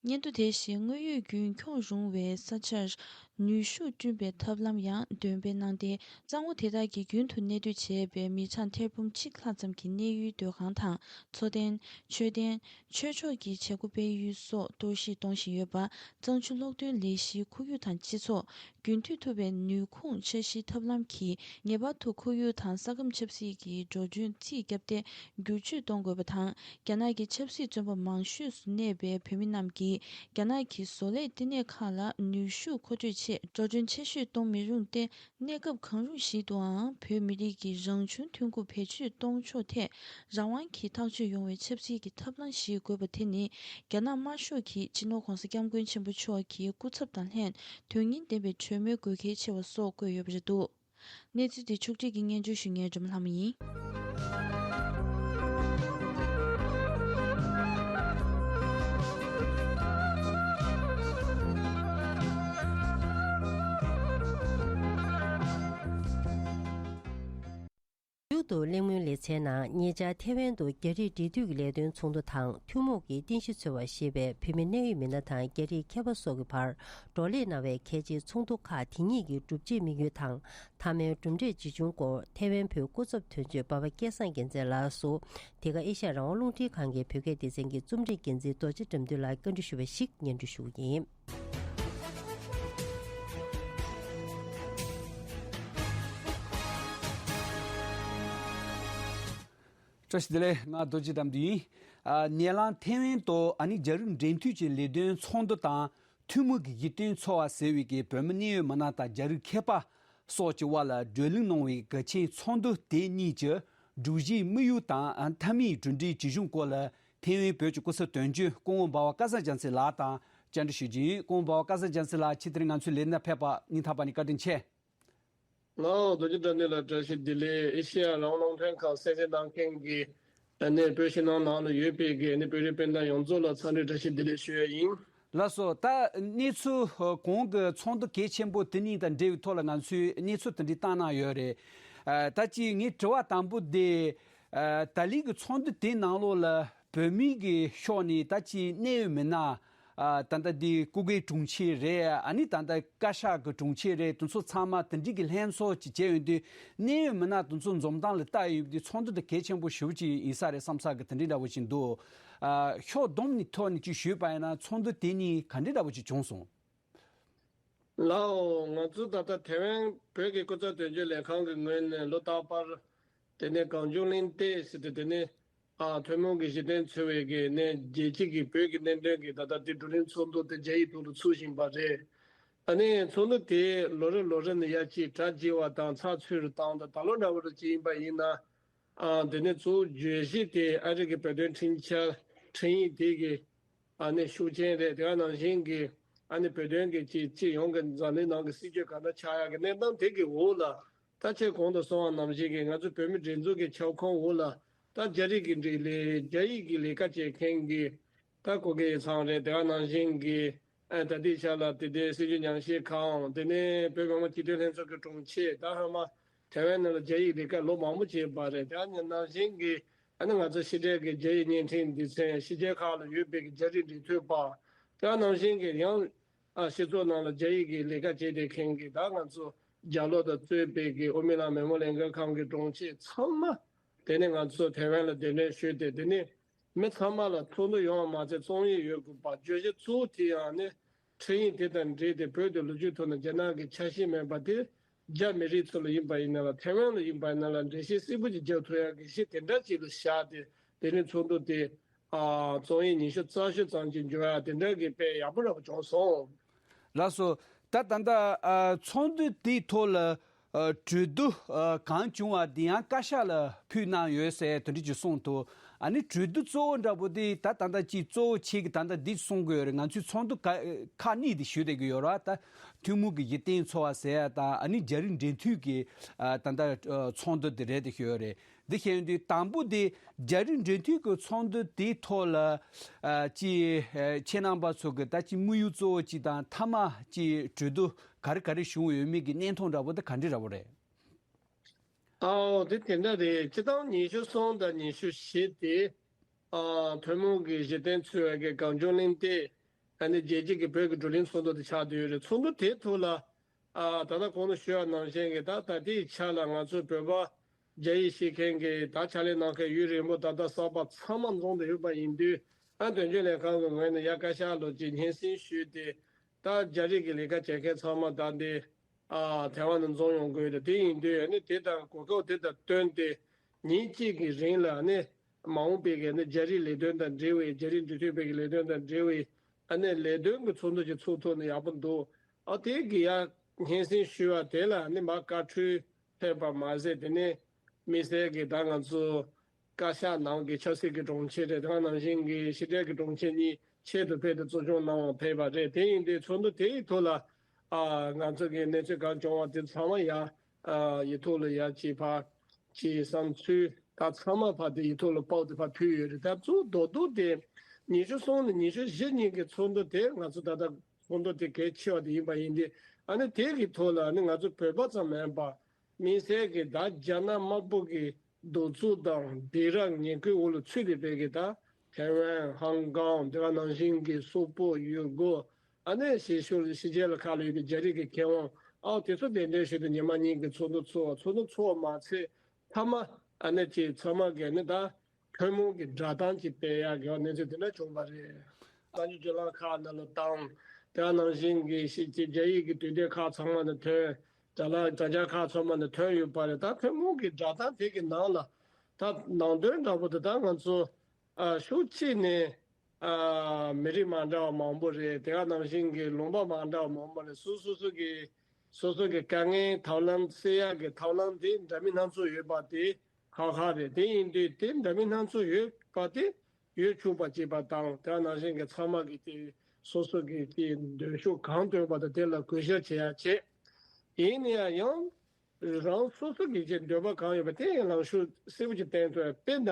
སྙན་ཐོ་དེ་བཞིན་དངོས་ཡོད་རྒྱུན་འཁྱོངས་རུང་བའི་ས་ཆར་ནུས་ཤུགས་བསྐྲུན་པའི་ཐབས་ལམ་ཡང་འདོན་སྤེལ་གནང་སྟེ། གཙང་བོ་དེ་དག་གི་རྒྱུན་དུ་གནས་སྡོད་བྱས་པའི་མི་གྲངས་ཐེར་འབུམ་གཅིག་ལྷག་ཙམ་གྱི་གནས་ཡུལ་སྡོད་ཁང་དང་འཚོ་རྟེན། མཆོད་རྟེན། ཆོས་ཕྱོགས་ཀྱི་བྱེད་སྒོ་སྤེལ་ཡུལ་སོགས་གཏོར་བཤིག་གཏོང་བཞིན་ཡོད་པ། གཙང་ཆུ་གློག་འདོན་ལས་གཞིའི་ཁོར་ཡུག་དང་སྤྱི་ཚོགས། རྒྱུན་མཐུད་ཐུབ་པའི་ནུས་ཁུངས་འཆར་གཞིའི་ཐབས་ལམ་གྱིས་ངེས་པར་དུ་ཁོར་ཡུག་དང་ས་ཁམས་ཆབ་སྲིད་ཀྱི་འགྲོ་གྲོན་རྩིས་བརྒྱབ་སྟེ། བསྒྱུར་བཅོས་གཏོང་དགོས་པ་དང་། རྒྱ་ནག་གི་ཆབ་སྲིད་བཙོན་པ་མང་ཤོས་སུ་གནས་པའི་བོད་མི་རྣམས་ཀྱིས་རྒྱ་ནག་གི་བཟོ་ལས་ལྟེ་གནས་ཁག་ལ་ནུས་ཤུགས་མཁོ་སྤྲོད་ཆེད་འགྲོ་གྲོན་ཆེ་ཤོས་གཏོང་མི་རུང་སྟེ། གནས་སྐབས་གང་རུང་ཞིག་ཏུའང་བོད་མི་རིགས་ཀྱི་རང་བྱུང་ཐོན་ཁུངས་བེད་སྤྱོད་གཏོང་ཕྱོགས་ཐད་རང་དབང་གིས་ཐག་གཅོད་ཡོང་བའི་ཆབ་སྲིད་ཀྱི་ཐབས་ལམ་ཞིག་དགོས་པ་དེ་ནི། རྒྱ་ནག་དམར་ཤོག་གིས་སྤྱི་ནོར་༸གོང་ས་༸སྐྱབས་མགོན་ཆེན་པོ་མཆོག་གི་སྐུ་ཚབ་དང་ལྷན་དོན་སྙིང་ལྡན་པའི་གྲོས་མོལ་དགོས་གལ་ཆེ་བ་སོགས་བཀོད་ཡོད་པ་རེད་འདུག་གནས་ཚུལ་འདི་ཕྱོགས་སྒྲིག་གིས་སྙན་སྒྲོན་ཞུ་མཁན་སྒྲོལ་མ་ལྷ་མོ་ཡིན། མཇུག་ཏུ་གླེང་མོལ་ལེ་ཚན་ནང་ཉེ་ཆར་ཐེ་ཝན་དུ་རྒྱ་རིགས་འབྲེལ་མཐུད་ཀྱི་ལས་དོན་ཚོགས་འདུ་དང་ཐུན་མོང་གི་རྟེན་གཞི་འཚོལ་བ་ཞེས་པའི་བོད་མི་གནད་ཡོད་མི་སྣ་དང་རྒྱ་རིགས་མཁས་པ་སོགས་ཀྱི་བར་བགྲོ་གླེང་གནང་བའི་གལ་ཆེའི་ཚོགས་འདུ་ཁག་དེ་ཉིད་ཀྱི་གྲུབ་འབྲས་དམིགས་ཡུལ་དང་མཐའ་མའི་གྲུབ་འབྲས་ཇི་བྱུང་སྐོར་ཐེ་ཝན་བོད་སྐུ་ཚབ་དོན་གཅོད་འབའ་པ་སྐལ་བཟང་རྒྱལ་མཚན་ལགས་སུ་འདི་ག་ཨེ་ཤ་ཡ་རང་དབང་རླུང་འཕྲིན་ཁང་གི་བོད་སྐད་སྡེ་ཚན་གྱི་རྩོམ་སྒྲིག་འགན་འཛིན་རྡོ་རྗེ་དགྲ་འདུལ་ལགས་བཀའ་འདྲི་ཞུ་བ་ཞིག་སྙན་སྒྲོན་ཞུ་གི་ཡིན། བཀྲ་ཤིས་བདེ་ལེགས། ང་རྡོ་རྗེ་དགྲ་འདུལ་ཡིན། ཨ། ཉེ་ལམ་ཐེ་ཝན་དུ་ཨ་ནི་རྒྱ་རིགས་འབྲེལ་མཐུད་ཀྱི་ལས་དོན་ཚོགས་འདུ་དང་ཐུན་མོང་གི་གཞི་རྟེན་འཚོལ་བ་ཟེར་བའི་གི་བོད་མི་གནད་ཡོད་མི་སྣ་དང་རྒྱ་རིགས་མཁས་པ་སོགས་ཀྱི་དབར་ལ་བགྲོ་གླེང་གནང་བའི་གལ་ཆེན་ཚོགས་འདུ་དེ་གཉིས་ཀྱི་སྒྲོམ་གཞིའི་དམིགས་ཡུལ་དང་མཐའ་མའི་གྲུབ་འབྲས་ཇི་བྱུང་སྐོར་ལ་ཐེ་ཝན་བོད་ཀྱི་སྐུ་ཚབ་དོན་གཅོད་སྐུ་ངོ་འབའ་བ་སྐལ་བཟང་རྒྱལ་མཚན་ལགས་དང་བཅར་འདྲི་ཞུ་རྒྱུ་ཡིན། སྐུ་ངོ་འབའ་བ་སྐལ་བཟང་རྒྱལ་མཚན་ལགས་ཕྱི་དྲིལ་ང་ཚོའི་ལས་རིམ་ནང་ཕེབས་པར་སྙིང་ཐག་པ་ནས་བཀའ་དྲིན་ཆེ། ལགས་སོ། རྡོ་རྗེ་དགྲ་འདུལ་ལགས་བཀྲ་ཤིས་བདེ་ལེགས། ཨེ་ཤེ་ཡ་རང་དབང་རླུང་འཕྲིན་ཁང་གསན་གཟིགས་གནང་མཁན་གྱི་ཨ་ནི་བོད་ཕྱི་ནང་ནང་ལ་ཡོད་པའི་གི་ཨ་ནི་བོད་རིགས་སྤུན་ཟླ་ཡོངས་རྫོགས་ལ་འཚམས་འདྲི་བཀྲ་ཤིས་བདེ་ལེགས་ཞུ་ཡ་ཡིན། ལགས་སོ། ད་གནས་ཚུལ་གོང་གི་ཚོགས་འདུ་གལ་ཆེན་པོ་དེ་གཉིས་དང་འབྲེལ་བའི་ཐོག་ལ་ང་ཚོས་གནས་ཚུལ་དེ་འདྲའི་བཏང་གནང་ཡོད་རེད། ཨ། ད་ཅི་ངའི་དྲི་བ་དང་པོ་དེ། ཨ། ད་ལན་གྱི་ཚོགས་འདུ་དེའི་ནང་ལོགས་ལ་བོད་མིའི་གི་ཕྱོགས་ནས་ད་ཅི་གནད་ཡོད་མི་སྣ། ཨ། ད་ལྟ་འདི་སྐུ་སྒེར་དྲུང་ཆེ་རེད། ཨ་ནི་ད་ལྟ་བཀའ་ཤག་གི་དྲུང་ཆེ་རེད། དེ་ཚོ་ཚང་མ་དེ་འདྲའི་གི་ལྷན་ཚོགས་ཅིག་བྱས་ཡོང་དུས་གནད་ཡོད་མི་སྣ་དེ་ཚོ་འཛོམས་སྟངས་ལ་བལྟ་ཡོང་དུས་ཚོགས་འདུ་དེ་གལ་ཆེན་པོ་ཞེ་པོ་ཅིག་ཡིན་ས་རེད་བསམ་ས་གི་དེ་འདྲའི་འདྲ་བོ་ཅིག་འདུག་ཨ། ཕྱོགས་བསྡོམས་ནས་ཐོག་ནས་ཅིག་ཞུས་པ་ཡིན་ན་ཚོགས་འདུ་དེ་གཉིས་ག་འདྲའི་འདྲ་བོ་ཅིག་བྱུང་སོང་། ལགས་འོ། ང་ཚོ་ད་ལྟ་ཐེ་ཝན་བོད་ཀྱི་སྐུ་ཚབ་དོན་གཅོད་ལས་ཁང་གི་ངོས་ནས་ལོ་རྟག་པར་དེ་ནས་གངས་ལྗོངས་གླེང་སྟེགས་ཟེར་ཏེ་དེ་ནས་ཨ་ཐུན་མོང་གི་གཞི་རྟེན་འཚོལ་བའི་གི་ནས་རྒྱལ་སྤྱི་གི་བོད་ཀྱི་གནད་དོན་གྱི་ད་ལྟ་དེ་བགྲོ་གླེང་ཚོགས་འདུ་དེ་རྒྱ་ཡིག་ཐོག་ཏུ་ཚུགས་བཞིན་པ་རེད། ཨ་ནི་ཚོགས་འདུ་དེ་ལོ་རེ་ལོ་རེ་ནས་ཡར་ཅིག་གྲ་རྒྱས་པ་དང་ཚགས་ཚུད་རུ་བཏང་དང་ད་ལོ་འདྲ་བོ་རུ་ཅིག་ཡིན་པ་ཡིན་ན། ཨ་དེ་ནས་གཙོ་བོ་བརྗོད་གཞི་དེ་ཨ་རི་གི་བོད་དོན་འཕྲིན་འཁྱེར་འཕྲིན་ཡིག་དེ་གི་ཨ་ནི་ཤུགས་རྐྱེན་རེད། དེ་ག་ནང་བཞིན་གྱི་ཨ་ནི་བོད་དོན་གྱི་སྤྱི་སྤྱི་ཡོངས་ཀྱི་འཛམ་གླིང་ནང་གི་སྲིད་བྱུས་ག་འདྲ་ཆགས་ཡག་གི་གནས་སྟངས་དེ་གི་འོག་ལ་ད་ཆེས་གོང་དུ་སོང་བ་ནང་བཞིན་གྱི་ང་ཚོ་བོད་མི་སྒྲིག་འཛུགས་ཀྱི་ཁྱབ་ཁོངས་འོག་ལ་ད་རྒྱ་རིགས་ཀྱི་འབྲེལ་ལས་རྒྱ་ཡིག་གི་ལས་ཀ་བྱེད་མཁན་གྱི་ད་གོ་གེ་ཚང་རེད། དེ་ག་ནང་བཞིན་གྱི་ཨ་ད་ལྟའི་ཆ་ལ་དེ་དེ་སྲིད་བྱུས་ཉམས་ཞིབ་ཁང་དེ་ནས་བོད་མི་མང་སྤྱི་འཐུས་ལྷན་ཚོགས་ཀྱི་དྲུང་ཆེ་ད་ཧ་མ་ཐེ་ཝན་ནང་ལ་རྒྱ་ཡིག་ལས་ཀ་ལོ་མང་པོ་བྱས་པ་རེད། དེ་ནང་བཞིན་གྱི་ཨ་ནི་ང་ཚོ་ཕྱི་འབྲེལ་གྱི་རྒྱ་ཡིག་བརྙན་འཕྲིན་སྡེ་ཚན་ཕྱི་རྒྱལ་ཁག་ལ་ཡོད་པའི་གི་རྒྱ་རིགས་འབྲེལ་མཐུད་པ་དེ་ནང་བཞིན་གྱི་ཡང་ཨ་སྤྱི་ཚོགས་ནང་ལ་རྒྱ་ཡིག་གི་ལས་ཀ་བྱས་བསྡད་མཁན་གྱི་ད་ང་ཚོ་རྒྱ་ལོ་དང་གཙོས་པའི་གི་ཨོ་མི་ལགས་མི་མང་ལས་འགུལ་ཁང་གི་དྲུང་ཆེ་ཚང་མ་དེ་ནས་ང་ཚོ་ཐེ་ཝན་ལ་གདན་འདྲེན་ཞུས་ཏེ་དེ་ནས་མི་ཚང་མ་ལ་ཚོགས་འདུ་ཡོང་བ་མ་ཚད་རྩོམ་ཡིག་ཡོད་དགོས་པ། བརྗོད་གཞི་གཙོ་བོ་དེ་ཡང་ནི་འཕྲིན་ཡིག་དེ་དང་འབྲེལ་ཏེ་བོད་དུ་ལོ་རྒྱུས་ཐོག་ནས་རྒྱ་ནག་གི་ཆ་ཤས་མེད་པ་དེ་ རྒྱ་མི་རིགས་ཚོ་ལ་ཡིན་པ་ཡིན་ན་ལ་ཐའེ་ཝན་ལ་ཡིན་པ་ཡིན་ན་ལ་འགྲེལ་བཤད་གསལ་པོ་ཅིག་རྒྱག་ཐུབ་ཡག་གི་གཞི་དེ་འདྲ་ཅིག་ལ་བཞག་སྟེ་དེ་རིང་ཚོགས་འདུ་དེ་ཨ་རྩོམ་ཡིག་ཉི་ཤུ་རྩ་བཞི་ཙམ་ཅིག་འབྱོར་ཡག་དེ་འདྲ་གི་དཔེ་ཡག་པོ་འདྲ་པོ་བྱུང་སོང་། ལགས་སོ། ད་ད་ལྟ་ཨ་ཚོགས་འདུ་དེའི་ཐོག་ལ་ཨ་གྲོས་བསྡུར་ཨ་གང་བྱུང་བ་དེ་ཡང་བཀའ་ཤག་ལ་ཕུལ་གནང་ཡོད་ཟེར་དེ་འདྲ་ཅིག་གསུངས་འདུག་ཨ་ནི་གྲོས་བསྡུར་གཙོ་བོ་འདྲ་པོ་དེ་ད་ད་ལྟ་ཅིག་གཙོ་བོ་ཆེ་གི་ད་ལྟ་འདི་གསུང་གི་ཡོད་རེད། ང་ཚོས་ཚོགས་འདུ་ཁག་ཁག་གཉིས་དེ་ཞུས་བསྡད་ཀྱི་ཡོད་རེད། ད་ཐུན་མོང་གི་གཞི་རྟེན་འཚོལ་བ་ཟེར་ཡ་དང་ཨ་ནི་རྒྱ་རིགས་འབྲེལ་མཐུད་ཀྱི་ཨ་ད་ལྟ་ཨ་ཚོགས་འདུ་དེ་རེད་དེ་ཞུས་ཡོད་རེད། འདི་བཤད་ཡོང་དུས་དང་པོ་དེ་རྒྱ་རིགས་འབྲེལ་མཐུད་ཀྱི་ཚོགས་འདུ་དེའི་ཐོག་ལ་ཨ་ཅིག་ཨ་ཁྱེད་རྣམ་པ་ཚོ་གི་ད་ཅིག་དམིགས་ཡུལ་གཙོ་བོ་ཅིག་དང་མཐའ་མ་ཅིག་གྲོས་བསྡུར་ག་རེ་ག་རེ་བྱུང་ཡོད་མེད་ཀྱི་གནས་སྟངས་འདྲ་པོ་དེ་ག་འདྲ་འདྲ་པོ་རེད། ཨའོ་དེ་དེ་འདྲ་རེད། སྤྱི་བཏང་ཉི་ཤུ་གསུམ་དང་ཉི་ཤུ་བཞི་དེ་ཨ་ཐུན་མོང་གི་གཞི་རྟེན་འཚོལ་བའི་གི་གངས་ལྗོངས་གླེང་སྟེགས་ཨ་ནི་རྒྱལ་སྤྱི་གི་བོད་ཀྱི་བགྲོ་གླེང་ཚོགས་འདུ་དེ་ཆགས་བསྡད་ཡོད་རེད། ཚོགས་འདུ་དེའི་ཐོག་ལ་ཨ་ད་ལྟ་གོང་དུ་ཞུས་པ་ནང་བཞིན་གྱི་ད་ད་ལྟའི་ཆ་ལ་ང་ཚོ་བོད་པ་རྒྱ་ཡིག་ཤེས་མཁན་གྱི་ད་ཕྱག་ལས་གནང་མཁན་ཡུན་རིང་པོ་ད་ལྟ་གསར་པ་ཚང་མ་འཛོམས་བསྡད་ཡོད་པ་ཡིན་དུས་ཨ་དོན་གཅོད་ལས་ཁང་གི་ངོས་ནས་ཡ་བཀའ་ཤག་ལོ་གཅིག་སྙན་སེང་ཞུས་ཏེ་ད་རྒྱ་རིགས་ཀྱི་ལས་ཀ་བྱེད་མཁན་ཚང་མ་ད་འདི་ཨ་ཐའེ་ཝན་དུ་འཛོམས་ཡོང་དགོས་རེད། དེ་ཡིན་དུས་ཨ་ནི་དེ་དང་གོ་སྐབས་དེ་དང་བསྟུན་ཏེ་ཉིན་གཅིག་གི་རིང་ལ་ཨ་ནི་མ་འོངས་པའི་གི་ཨ་ནི་རྒྱ་རིགས་ལས་དོན་དང་འབྲེལ་བའི་རྒྱ་རིགས་འབྲེལ་མཐུད་པའི་གི་ལས་དོན་དང་འབྲེལ་བའི་ཨ་ནི་ལས་དོན་གྱི་ཚོགས་འདུ་ཅིག་ཚུགས་ཐུབ་ན་ཡག་པོ་འདུག་ཨ་དེ་གི་ཡ་སྙན་སེང་ཞུས་པ་དེ་ལ་ཨ་ནི་མར་བཀའ་འཁྲོལ་ཕེབས་པ་མ་ཟད་དེ་ནས་དམིགས་བསལ་གྱི་ད་ང་ཚོ་བཀའ་ཤག་ནང་གི་ཆབ་སྲིད་ཀྱི་དྲུང་ཆེ་རེད། དེ་ག་ནང་བཞིན་གྱི་ཕྱི་དྲིལ་གྱི་དྲུང་ཆེ་གཉིས་ཆེད་དུ་ཕེབས་ཏེ་གཙོ་སྐྱོང་གནང་བ་ཕེབས་པ་རེད། དེ་ཡིན་དུས་ཚོགས་འདུ་དེ་ཡི་ཐོག་ལ་ཨ་ང་ཚོ་གི་གནས་ཚུལ་གང་བྱུང་བ་དེ་ཚང་མ་ཡ་ཨ་ཡིག་ཐོག་ལ་ཡ་ཅིག་ཕར་ཅིག་བསམ་ཚུལ་ད་ཚང་མ་ཕར་དེ་ཡིག་ཐོག་ལ་ཕབ་སྟེ་ཕར་ཕུལ་ཡོད་རེད། ད་གཙོ་བོ་རྡོག་རྡོག་དེ་ཉི་ཤུ་གསུམ་ནས་ཉི་ཤུ་བཞི་གཉིས་ཀྱི་ཚོགས་འདུ་དེ་ང་ཚོ་ད་ལྟ་ཚོགས་འདུ་དེ་གལ་ཆེ་བ་དེ་ཡིན་པ་ཡིན་དུས་ཨ་ནི་དེ་གི་ཐོག་ལ་ཨ་ནི་ང་ཚོ་བོད་པ་ཙམ་མིན་པ། དམིགས་བསལ་གྱི་ད་རྒྱ་ནག་དམར་པོ་གི་གདུག་རྩུབ་དང་སྡིགས་ར་ངན་སྐུལ་འོག་ལ་ཚུད་དེ་བསྡད་ཀྱི་ད་ཐའེ་ཝན་ཧང་ཀོང་དེ་ག་ནང་བཞིན་གྱི་སོག་པོ་ཡུ་གུར་ཨ་ནི་ཕྱི་ཕྱོགས་ཕྱི་རྒྱལ་ལ་ཁག་ལ་ཡོད་པའི་རྒྱ་རིགས་ཀྱི་མཁས་དབང་ཨའོ་དེ་ཚོ་གདན་འདྲེན་ཞུས་ཏེ་ཉི་མ་གཉིས་ཀྱི་ཚོགས་འདུ་ཚོགས་པ། ཚོགས་འདུ་ཚོགས་པ་མ་ཚད་མཐའ་མ་ཨ་ནི་ཅིག་ཚང་མ་གི་ཨ་ནི་ད་ཐུན་མོང་གི་སྒྲ་གདངས་ཅིག་སྤེལ་ཡག་གི་གནས་ཚུལ་དེ་འདྲ་བྱུང་བ་རེད། གསར་འགྱུར་བརྒྱུད་ལམ་ཁག་ནང་ལ་བཏང་། དེ་ནང་བཞིན་གྱི་ཕྱི་རྒྱལ་ཡིག་གི་དུས་དེབ་ཁག་ཚང་མ་ནས་ཐོན། དྲ་ལམ་དྲ་རྒྱ་ཁག་ཚང་མ་ནས་ཐོན་ཡོད་པ་རེད། ད་ཐུན་མོང་གི་སྒྲ་གདངས་དེ་གི་ནང་ལ་ད་ནང་དོན་འདྲ་པོ་དེ་ད་ང་ཚོ་ཨ་ཕྱོགས་གཅིག་ནས་ཨ་མི་རིགས་མ་འདྲ་བ་མང་པོ་རེད། དེ་ག་ནང་བཞིན་གྱི་ལུང་པ་མ་འདྲ་བ་མང་པོ་རེད། སོ་སོ་སོ་གི་སོ་སོ་གི་དཀའ་ངལ་ཐབས་ལམ་སེལ་ཡག་གི་ཐབས་ལམ་དེ་འདྲ་མིན་སྣ་ཚོགས་ཡོད་པ་དེ་ཁག་ཁག་རེད། དེ་ཡིན་དུས་དེ་འདྲ་མིན་སྣ་ཚོགས་ཡོད་པ་དེ་ཡོད་ཆོག་པ་བྱེད་པ་དང་དེ་ནང་བཞིན་གྱི་ཚང་མ་གི་དེ་སོ་སོ་གི་དེ་འདོད་ཕྱོགས་གང་བཏོན་པ་དང་དེ་ལ་གུས་ཞབས་བྱེད་ཡག་བྱེད། ཡིན་ན་ཡང་རང་སོ་སོ་གི་ཅིག་འདོད་པ་གང་ཡོད་པ་དེ་ཡང་ལངས་ཕྱོགས་གསལ་པོ་ཅིག་བསྟན་ཐུབ་ཡ། དཔེར་ན་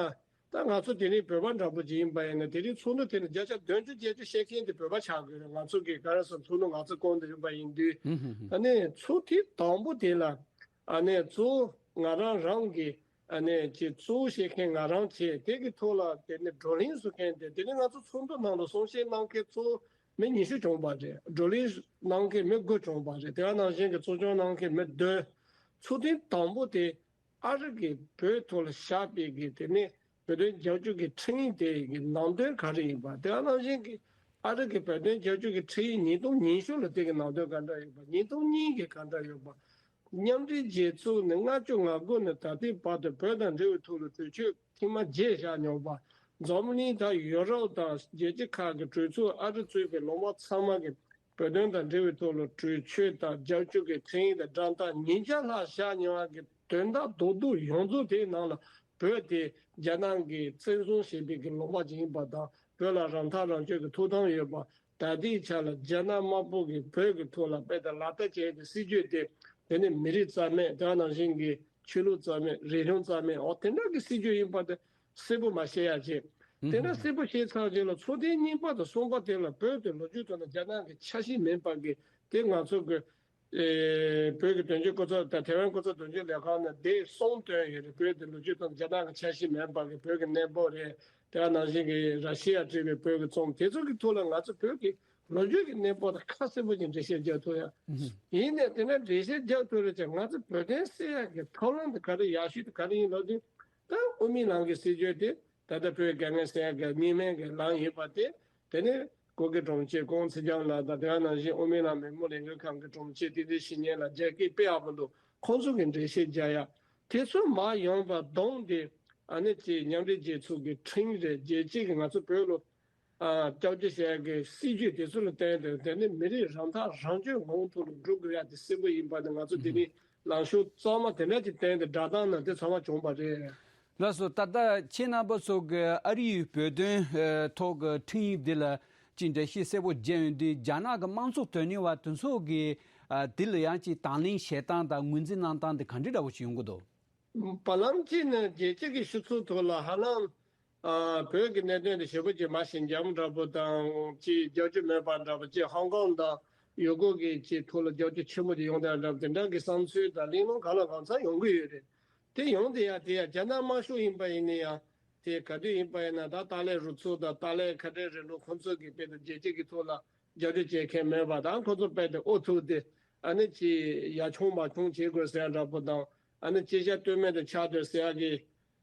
ད་ང་ཚོ་དེ་རིང་བོད་པ་འདྲ་པོ་ཅིག་ཡིན་པ་ཡིན་ན་དེ་རིང་ཚོགས་འདུ་དེ་ནས་བརྒྱ་ཆ་བདུན་ཅུ་བརྒྱད་ཅུ་བཤད་མཁན་དེ་བོད་པ་ཆགས་དགོས་རེད། ང་ཚོ་གི་ག་རེ་ཟེར་ཚོགས་འདུ་ང་ཚོ་བསྐོང་བསྡད་ཡོད་པ་ཡིན་དུས་ཨ་ནི་ཚོགས་ཐེངས་དང་པོ་དེ་ལ་ཨ་ནི་གཙོ་བོ་ང་རང་རང་གི་ཨ་ནི་ཅིག་གཙོ་བོ་བཤད་མཁན་ང་རང་བྱས། དེ་གི་ཐོག་ལ་དེ་ནི་བགྲོ་གླེང་བཟོ་མཁན་དེ་དེ་ནི་ང་ཚོ་ཚོགས་འདུ་ནང་ལ་གསུང་བཤད་གནང་མཁན་གཙོ་བོ་མི་ཉི་ཤུ་བྱུང་བ་རེད། བགྲོ་གླེང་གནང་མཁན་མི་དགུ་བྱུང་བ་རེད། དེ་ག་ནང་བཞིན་གྱི་གཙོ་སྐྱོང་གནང་མཁན་མི་བདུན། ཚོགས་ཐེངས་དང་པོ་དེ་ཨ་རི་གི་བོད་ཐོག་ལ་བཞག་པའི་གི་དེ་ནས་བོད་དོན་རྒྱབ་སྐྱོར་གྱི་ཁྲིམས་ཡིག་དེ་གི་ནང་དོན་ག་རེ་ཡིན་པ། དེ་ག་ནང་བཞིན་གྱི་ཨ་རི་གི་བོད་དོན་རྒྱབ་སྐྱོར་གྱི་ཁྲིམས་ཡིག་ཉིས་སྟོང་ཉི་ཤུ་ལ་དེ་གི་ནང་དོན་ག་འདྲ་ཡོད་པ། ཉིས་སྟོང་གཉིས་གི་ག་འདྲ་ཡོད་པ། མཉམ་འབྲེལ་རྒྱལ་ཚོགས་ནས་ལྔ་བཅུ་ང་དགུ་ནས་ད་ལྟའི་བར་དུ་བོད་དང་འབྲེལ་བའི་ཐོག་ལ་གྲོས་ཆོད་ཐེངས་མ་བརྒྱད་བཞག་མྱོང་བ། འཛམ་གླིང་ད་ཡུ་རོབ་དང་རྒྱལ་སྤྱི་ཁག་གི་གྲོས་ཚོགས་ཨ་རི་གཙོས་པའི་ལུང་པ་ཚང་མ་གི་བོད་དོན་དང་འབྲེལ་བའི་ཐོག་ལ་གྲོས་ཆོད་དང་རྒྱབ་སྐྱོར་གྱི་ཁྲིམས་ཡིག་དང་འགྲན་སྟངས་ཉིས་བརྒྱ་ལྷག་བཞག་མྱོང་བ་གི་དོན་དག་རྡོག་རྡོག་ཡོངས་རྫོགས་དེའི་ནང་ལ་བོད་དེ་རྒྱ་ནག་གིས་བཙན་བཟུང་བྱས་པའི་གི་ལུང་པ་ཅིག་ཡིན་པ་དང་བོད་ལ་རང་ཐག་རང་གཅོད་ཀྱི་ཐོབ་ཐང་ཡོད་པ། ད་ལྟའི་ཆ་ལ་རྒྱ་ནག་དམར་པོ་གིས་བོད་ཀྱི་ཐོག་ལ་དཔེ་དང་ལག་བསྟར་བྱས་ཏེ་སྲིད་ཇུས་དེ་དེ་ནི་མི་རིགས་རྩ་མེད། དེ་ནང་བཞིན་གྱི་ཆོས་ལུགས་རྩ་མེད། རིག་གཞུང་རྩ་མེད། འོ་དེ་འདྲ་གི་སྲིད་ཇུས་ཡིན་པ་དེ་གསལ་པོ་མ་བཤད་ཡ་བྱས། དེ་འདྲ་གསལ་པོ་བཤད་ཚར་རྗེས་ལ་ཚོགས་ཐེངས་གཉིས་པ་དང་གསུམ་པ་དེ་ལ་བོད་དེ་ལོ་རྒྱུས་ཐོག་ནས་རྒྱ་ནག་གི་ཆ་ཤས་མིན་པ་གི་དེ་ང་ཚོ་གི་ཨེ་བོད་ཀྱི་དོན་གཅོད་སྐུ་ཚབ་དང་ཐའེ་ཝན་སྐུ་ཚབ་དོན་གཅོད་ལས་ཁང་ནས་དེ་གསུམ་བཏོན་ཡོད་རེད། བོད་དེ་ལོ་རྒྱུས་ཐོག་རྒྱ་ནག་གི་ཆ་ཤས་མེད་པ་གི་བོད་ཀྱི་གནས་བབ་རེད། དེ་ག་ནང་བཞིན་གྱི་ར་ཤི་ཡ་སྤྲད་པའི་བོད་ཀྱི་རྩོམ་དེ་ཚོ་གི་ཐོག་ལ་ང་ཚོ་བོད་ཀྱི་ལོ་རྒྱུས་ཀྱི་གནས་བབ་དང་ཁ་གསལ་པོ་ཅིག་འགྲེལ་བཤད་རྒྱག་ཐུབ་ཡ། ཡིན་ནའི་དེ་འདྲ་འགྲེལ་བཤད་རྒྱག་ཐུབ་རེད་ཅེས་ང་ཚོ་བོད་དོན་སེལ་ཡ་གི་ཐབས་ལམ་དེ་ག་རེ་ཡག་ཤོས་དེ་ག་རེ་ཡིན་ལབ་དུས་ད་དབུ་མའི་ལམ་གྱི་སྲིད་བྱུས་དེ་ད་ལྟ་བོད་དཀའ་ངལ་སེལ་ཡ་གི་གཉིས་སྨན་གྱི་ལམ་ཡིན་པ་དེ། དེ་ནས་ སྐུ་སྒེར་དྲུང་ཆེ་ཀོང་ཚེ་རྒྱམ་ལགས་དང་དེ་ག་ནང་བཞིན་དབུ་མའི་ལམ་མི་མང་ལས་འགུལ་ཁང་གི་དྲུང་ཆེ་བསྟན་འཛིན་བཤེས་གཉེན་ལགས་རྒྱ་སྐད་དཔེ་ཡག་པོ་འདུག་ཁོང་ཚོ་གི་འགྲེལ་བཤད་རྒྱག་ཡ། དེ་ཚོ་མར་ཡོང་བ་གདོང་དེ་ཨ་ནི་ཅིག་མཉམ་འབྲེལ་རྒྱལ་ཚོགས་ཀྱི་ཁྲིམས་རེད། རྒྱལ་སྤྱི་གི་ང་ཚོ་བོད་ལ་ཨ་སྐྱབས་བཅོལ་བྱེད་ཡ་གི་སྲིད་ཇུས་དེ་ཚོ་ལ་བརྟེན་ཏེ་དེ་ནི་མི་རིགས་རང་ཐག་རང་གཅོད་ངང་ཐོག་ལ་འགྲོ་དགོས་ཡ་དེ་གསལ་པོ་ཡིན་པ་དེ་ང་ཚོ་དེ་ནི་ལངས་ཕྱོགས་གཙང་མ་དེ་འདྲ་ཅིག་བསྟན་ཏེ་སྒྲ་གདངས་ནང་དེ་ཚང་མ་བྱུང་བ་རེད། ལགས་སོ། ད་ལྟ་ཁྱེད་རྣམ་པ་ཚོ་གི་ཨ་རིའི་བོད་དོན་ཨ་ཐོག་གི་འཕྲིན་ཡིག་འདི་ལ་ཅིག་འགྲེལ་བཤད་གསལ་པོ་བརྒྱབ་ཡོང་དུས་རྒྱ་ནག་གི་དམངས་གཙོ་དོན་གཉེར་བ་དེ་ཚོ་གི་ཨ་འདི་ལ་ཡང་ཅིག་དང་ལེན་བྱེད་སྟངས་དང་ངོས་འཛིན་གནང་སྟངས་དེ་ག་འདྲ་འདྲ་བོ་ཞིག་ཡོང་གི་འདུག་བར་ལམ་གཅིག་ནས་རྒྱལ་སྤྱི་གི་སྤྱི་ཚོགས་ཐོག་ལ་ཧ་ལམ་ཨ་བོད་ཀྱི་གནད་དོན་དེ་ཞེ་པོ་ཅིག་མ་ཞི་འཇམ་འདྲ་པོ་དང་ཅིག་རྒྱབ་སྐྱོར་མེད་པ་འདྲ་པོ་ཅིག་ཧོང་ཀོང་དང་ཡུ་གུར་གྱི་ཅིག་ཐོག་ལ་རྒྱབ་སྐྱོར་ཆེན་པོ་ཅིག་ཡོང་བསྡད་འདྲ་པོ་དེ་འདྲ་གི་བསམ་ཚུལ་དང་གླེང་སློང་གང་ལ་གང་འཚམ་ཡོང་གི་ཡོད་རེད། དེ་ཡོང་དེ་ཡང་དེ་ཡང་རྒྱ་ནག་དམར་ཤོག་ཡིན་པ་ཡིན་ན་ཡང་དེ་ག་དུས་ཡིན་པ་ཡིན་ན་ད་ཏཱ་ལའི་རུ་ཚོགས་དང་ཏཱ་ལའི་ཁ་བྲལ་རིང་ལུགས་ཁོང་ཚོ་གི་དཔེ་དེ་རྒྱལ་སྤྱི་གི་ཐོག་ལ་རྒྱབ་སྐྱོར་བྱེད་མཁན་མེད་པ་དང་ཁོང་ཚོ་དཔེ་དེ་ཨོ་ཐུག་དེ་ཨ་ནི་ཅི་ཡ་ཆུང་མ་ཆུང་བྱེད་དགོས་ཟེར་ཡ་འདྲ་པོ་དང་ཨ་ནི་ཅི་བྱ་སྟོད་སྨད་དུ་ཆགས་སྡོད་ཟེར་ཡ་གི་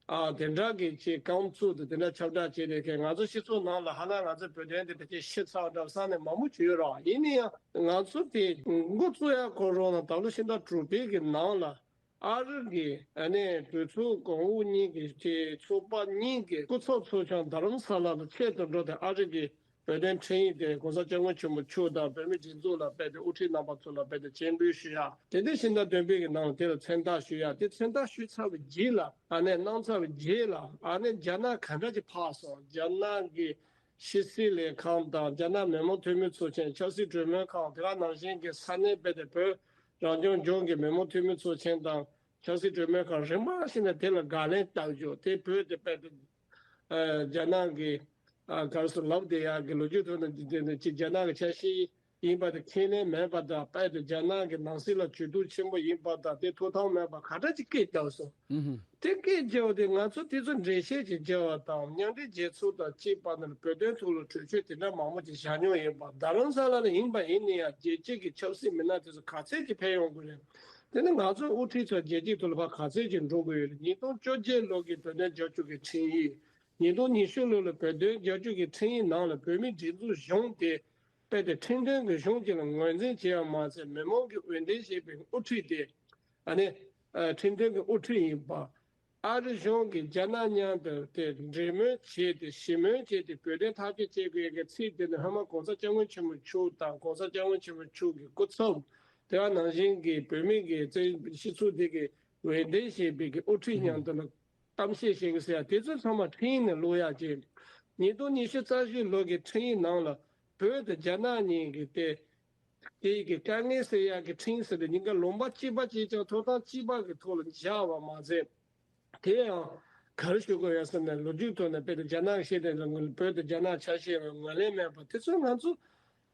ཨ་དེ་འདྲ་གི་ཅི་རྐང་བཙུགས་དེ་དེ་འདྲ་ཁྱབ་བསྒྲགས་བྱེད་དེ་ཁན་ང་ཚོ་སྤྱི་ཚོགས་ནང་ལ་ཧ་ལམ་ང་ཚོ་བོད་དོན་དེ་དེ་ཅི་ཤི་ཚར་འདྲ་བསམ་ནས་མང་པོ་བྱུང་ཡོད་ར། ཡིན་ན་ཡང་ང་ཚོ་དེ་འགོ་བཙུགས་ཡ་ཁོ་རང་ལ་ད་ལོ་ཕྱི་ཟླ་དྲུག་པའི་གི་ནང་ལ། ཨ་རི་གི་ཨ་ནི་གྲོས་ཚོགས་གོང་འོག་གཉིས་ཀྱི་ཆེས་ཚོགས་པ་གཉིས་ཀྱི་སྐུ་ཚབ་ཚོགས་ཆུང་རྡ་རམ་ས་ལ་ལ་ཆེད་དུ་འགྲོ་སྟེ་ཨ་རི་གི་བོད་དོན་འཕྲིན་ཡིག་དེ་གོང་ས་སྐྱབས་མགོན་ཆེན་པོ་མཆོག་དང་བོད་མིའི་སྒྲིག་འཛུགས་ལ་སྤེལ་ཏེ་དབུ་ཁྲིད་རྣམ་པ་ཚོ་ལ་སྤེལ་ཏེ་སྤྱན་འབུལ་ཞུ་ཡ་དེ་འདྲ་ཕྱི་ཟླ་བདུན་པའི་གི་ནང་ལ་དེ་ལ་མཚན་རྟགས་ཞུ་ཡ་དེ་མཚན་རྟགས་ཞུས་ཚར་བའི་རྗེས་ལ་ཨ་ནི་གནང་ཚར་བའི་རྗེས་ལ་ཨ་ནི་རྒྱ་ནག་ག་འདྲ་ཅིག་ཕར་སོང་རྒྱ་ནག་གི་ཕྱི་སྲིད་ལས་ཁང་དང་རྒྱ་ནག་མི་དམངས་འཐུས་མི་ཚོགས་ཆེན་ཆབ་སྲིད་གྲོས་མོལ་ཁང་དེ་ག་ནང་བཞིན་གྱི་ས་གནས་སྤེལ་ཏེ་བོད་རང་སྐྱོང་ལྗོངས་ཀྱི་མི་དམངས་འཐུས་མི་ཚོགས་ཆེན་དང་ཆབ་སྲིད་གྲོས་མོལ་ཁང་རིམ་པ་བཞིན་ནས་དེ་ལ་དགག་ལན་བཏང་རྒྱུ་དེ་བོད་དེ་སྤེལ་ཏེ་རྒྱ་ནག་གི་ག་རེ་ཟེར་ལབ་བསྡད་ཡག་གི་ལོ་རྒྱུས་ཐོག་ནས་དེ་ནས་ཅིག་རྒྱ་ནག་གི་ཆ་ཤས་ཡིན་པ་དེ་ཁས་ལེན་མེད་པ་དང་དཔེ་དེ་རྒྱ་ནག་གི་ནང་སྲིད་ལ་ཇུས་གཏོགས་ཆེན་པོ་ཡིན་པ་དང་དེ་ཐོབ་ཐང་མེད་པ་ག་འདྲ་ཅིག་སྐད་བརྒྱབ་སོང་། དེ་སྐད་བརྒྱབ་དེ་ང་ཚོ་དེ་ཚོ་འགྲེལ་བཤད་ཅིག་བརྒྱབ་པ་དང་མཉམ་འབྲེལ་རྒྱལ་ཚོགས་དང་གཅིག་པ་ནས་བོད་དོན་ཐོག་ལ་གྲོས་ཆོད་དེ་འདྲ་མང་པོ་ཅིག་བཞག་མྱོང་ཡིན་པ་རྡ་རམ་ས་ལ་ལ་ཡིན་པ་ཡིན་ན་ཡང་རྒྱལ་སྤྱི་གི་ཆབ་སྲིད་མི་སྣ་དེ་ཚོ་ག་ཚད་ཅིག་ཕེབས་ཡོང་དགོས་རེད། དེ་ནི་ང་ཚོ་དབུ་ཁྲིད་ཚོ་རྒྱལ་སྤྱིའི་ཐོག་ལ་ཕར་ག་ཚད་ཅིག་འགྲོ་དགོས་ཡོད་རེད། ཉིས་སྟོང་བཅོ་བརྒྱད་ལོ་གི་བོད་དོན་རྒྱབ་སྐྱོར་གྱི་ཁྲིམས་ཡིག་ཉིས་སྟོང་ཉི་ཤུ་ལོ་ལ་བོད་དོན་རྒྱབ་སྐྱོར་གྱི་ཁྲིམས་ཡིག་ནང་ལ་བོད་མིའི་སྒྲིག་འཛུགས་གཞུང་དེ་དཔེ་དེ་ཁྲིམས་མཐུན་གྱི་གཞུང་ཅིག་ལ་ངོས་འཛིན་བྱས་པ་མ་ཟད་མི་མང་གིས་འོས་འདེམས་བྱས་པའི་དབུ་ཁྲིད་དེ་ཨ་ནི་ཁྲིམས་མཐུན་གྱི་དབུ་ཁྲིད་ཡིན་པ། ཨ་རི་གཞུང་གིས་རྒྱ་ནག་མཉམ་དུ་དེ་འབྲེལ་མོལ་བྱས་ཏེ་ཞི་མོལ་བྱས་ཏེ་བོད་དོན་ཐག་གཅོད་བྱེད་དགོས་ཀྱི་ཚིག་དེ་ནི་སྔོན་མ་གོང་ས་སྐྱབས་མགོན་ཆེན་པོ་མཆོག་དང་གོང་ས་སྐྱབས་མགོན་ཆེན་པོ་མཆོག་གི་སྐུ་ཚབ་དེ་བ་ནང་བཞིན་གྱི་བོད་མི་གི་སྤྱི་ཚོགས་དེ་གི་འོས་འདེམས་བྱས་པའི་གི་དབུ་ཁྲིད་མཉམ་དུ་ལ་གཏམ་བཤད་བྱེད་དགོས་ཟེར་ཡ་དེ་ཚོ་ཚང་མ་ཁྲིམས་ཡིག་ནས་བླུག་ཡག་ཅིག་ཉིས་སྟོང་ཉི་ཤུ་རྩ་བཞི་ལོ་གི་ཁྲིམས་ཡིག་ནང་ལ་བོད་དང་རྒྱ་ནག་གཉིས་ཀྱི་དེ་དེ་ཡི་གི་དཀའ་ངལ་སེལ་ཡག་གི་ཁྲིམས་ཟེར་དེ་གཉིས་ཀ་ལུང་པ་གཅིག་པ་གཅིག་རྐྱང་ཐོབ་ཐང་གཅིག་པ་གི་ཐོག་ལ་བཞག་པ་མ་ཟད། དེ་ཡང་ག་རེ་ཞུ་དགོས་ཡོད་ཟེར་ན་ལོ་རྒྱུས་ཐོག་ནས་དཔེར་ན་རྒྱ་ནག་གི་ཤེས་ལྡན་ཚོ་བོད་དང་རྒྱ་ནག་ཆ་ཤས་ངོས་ལེན་མེད་པ་དེ་ཚོ་ང་ཚོ་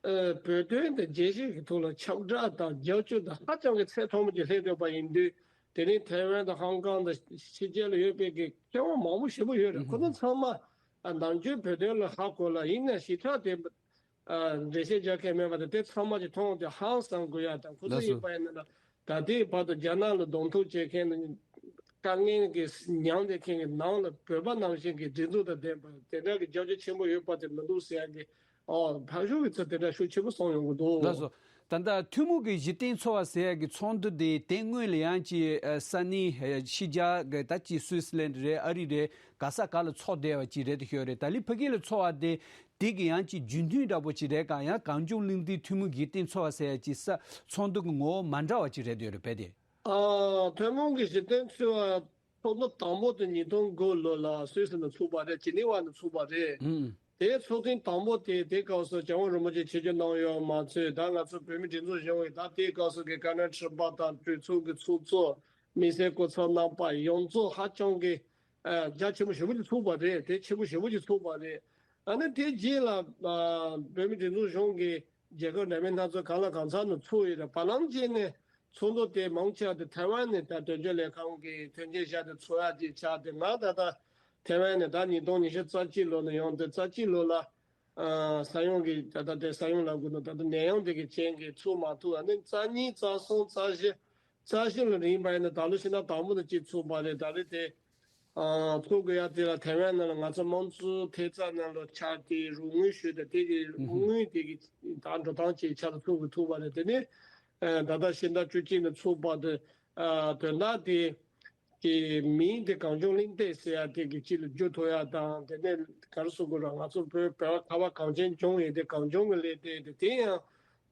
ཨ་བོད་དོན་དང་རྒྱལ་སྤྱི་གི་ཐོག་ལ་ཁྱབ་བསྒྲགས་དང་རྒྱབ་སྐྱོར་དང་ཧ་ཅང་གི་ཚད་མཐོན་པོ་ཅིག་སླེབས་ཡོད་པ་ཡིན་དུས་དེ་རིང་ཐའེ་ཝན་དང་ཧོང་ཀོང་དང་ཕྱི་རྒྱལ་ལ་ཡོད་པའི་གི་མཁས་དབང་མང་པོ་ཞེ་པོ་ཡོད་རེད། ཁོ་ཚོ་ཚང་མ་ཨ་ནམ་རྒྱུན་བོད་དོན་ལ་ཧ་གོ་ལ་ཡིན་ན་ཞེ་དྲག་དེ། འགྲེལ་བཤད་རྒྱག་མཁན་མེད་པ་དང་དེ་ཚང་མ་གྱི་མཐོང་དེ་ཧང་སང་དགོས་ཡ་དང་ཁོ་ཚོ་ཡིན་པ་ཡིན་ན་ད་ལྟའི་བར་དུ་རྒྱ་ནག་ལ་གདོང་ཐུག་བྱེད་མཁན་དང་དཀའ་ངལ་གྱི་མྱངས་བསྡད་མཁན་གྱི་ནང་ལ་བོད་པ་ནང་བཞིན་གྱི་སྒྲིག་འཛུགས་དང་ལྡན་པ་དེ་འདྲ་གི་རྒྱབ་ལྗོངས་ཆེན་པོ་ཡོད་པ་དེ་མི་འདུག་ཟེར་ཡ་གི་ཨོ་ཕར་ཞོག་གི་ཚོ་དེ་འདྲ་ཤུགས་ཆེན་པོ་གསུངས་ཡོང་གི་འདུག་ལགས་སོ། ད་ལྟ་ཐུན་མོང་གི་གཞི་རྟེན་འཚོལ་བ་ཟེར་ཡ་གི་ཚོགས་འདུ་དེ་དེ་སྔོན་ལ་ཡང་ཅིག་ས་གནས་ཕྱི་རྒྱལ་གྱི་ད་ཅིག་སུད་སི་ལན་རེད་ཨ་རི་རེད་ག་ས་ག་ལ་འཚོགས་བསྡད་པ་ཅིག་རེད་དུ་ཤོད་རེད། ད་ལི་ཕ་གི་ལ་འཚོགས་པ་དེ། དེ་གི་ཡང་ཅིག་རྒྱུན་མཐུད་འདྲ་པོ་ཅིག་རེད་གང་ཡང་གངས་ལྗོངས་གླིང་འདིའི་ཐུན་མོང་གཞི་རྟེན་འཚོལ་བ་ཟེར་ཡ་ཅིག་ས་ཚོགས་འདུ་གི་ངོ་བོ་མ་འདྲ་བ་ཅིག་རེད་འདོད་རེད་བས་ཏེ། ཨ་ཐུན་མོང་གི་གཞི་རྟེན་འཚོལ་བ་ཚོགས་འདུ་དང་པོ་དེ་ཉིས་སྟོང་དགུ་ལོ་ལ་སུད་སི་ནས་ཚུགས་པ་རེད། ཇི་ནི་ཝ་ནས་ཚུགས་པ་རེད། ཨུམ། དེའི་ཚོགས་ཐེངས་དང་པོ་དེ་དེ་སྐབས་སུ་ཇོ་བོ་རིན་པོ་ཆེ་ཆིབས་བསྒྱུར་གནང་ཡོད་མ་ཚད་ད་ང་ཚོ་བོད་མི་སྒྲིག་འཛུགས་གཞུང་གིས་ད་དེའི་སྐབས་སུ་གི་དཀའ་ངལ་འཕྲད་པ་དང་གྲོས་ཚོགས་ཀྱི་ཚོགས་གཙོ་མི་སེར་སྐུ་ཚབ་རྣམ་པ་ཡོངས་རྫོགས་ཧ་ཅང་གི་རྒྱ་ཆེན་པོ་ཞེ་པོ་ཅིག་ཚུགས་པ་རེད། དེ་ཆེན་པོ་ཞེ་པོ་ཅིག་ཚུགས་པ་རེད། ཨ་ནི་དེ་རྗེས་ལ་བོད་མི་སྒྲིག་འཛུགས་གཞུང་གི་རྒྱལ་ཁབ་འདྲ་མིན་སྣ་ཚོགས་གང་ལ་གང་འཚམ་ནས་ཚུགས་ཡོད་རེད། བར་ལམ་རྗེས་ནས་ཚོགས་འདུ་དེ་མང་ཆེ་བ་དེ་ཐའེ་ཝན་ནས་ད་དོན་གཅོད་ལས་ཁང་གི་དོན་གཅོད་བཞག་དེ་ཚོགས་ཡག་ཅིག་ཆགས་ཏེ་ང་ད་ལྟ་ཐའེ་ཝན་ནས་ད་ཉིས་སྟོང་ཉི་ཤུ་རྩ་གཅིག་ལོ་ནས་ཡོང་དེ་རྩ་གཅིག་ལོ་ལ་ས་ཡོམ་གི་ད་ལྟ་དེ་ས་ཡོམ་ལབ་དགོས་འདུག་ད་ལྟ་ནད་ཡམས་དེ་གི་རྐྱེན་གྱིས་ཚུགས་མ་ཐུབ། ཨ་ནི་རྩ་གཉིས་རྩ་གསུམ་རྩ་བཞི་རྩ་བཞི་ལ་རིང་བ་ཡིན་ན་ད་ལོ་ཕྱི་ཟླ་དང་པོ་ནས་གཅིག་ཚུགས་པ་རེད། ད་རེས་དེ་ ཨ་ཚོགས་དགོས་ཡ་དེ་ལ་ཐའེ་ཝན་ནང་ལ་ང་ཚོ་དམངས་གཙོའི་ཐེབས་རྩ་ནང་ལ་ཆགས་ཏེ་རོགས་དངུལ་ཞུས་ཏེ་དེ་གི་རོགས་དངུལ་དེ་གི་ད་འགྲོ་སྟངས་ཅིག་ཆ་ལ་ཚོགས་དགོས་ཐུག་པ་རེད། དེ་ནས་ཨ་ད་ལྟ་ཕྱི་ཟླ་བཅུ་གཅིག་ནས་ཚོགས་པ་དེ་ཨ་དོན་དག་དེ་གི་མིང་དེ་གངས་ལྗོངས་གླེང་སྟེགས་ཟེར་ཡ་དེ་གི་ཅིག་ལ་བསྒྱུར་ཐུབ་ཡ་དང་། དེ་ནས་ག་རེ་ཟེར་དགོས་ར། ང་ཚོ་བོད་བོད་པ་ཁ་བ་གངས་ཅན་ལྗོངས་ཡིན་ཏེ་གངས་ལྗོངས་ཀྱི་གླེང་སྟེགས་དེ་དེ་ཡང་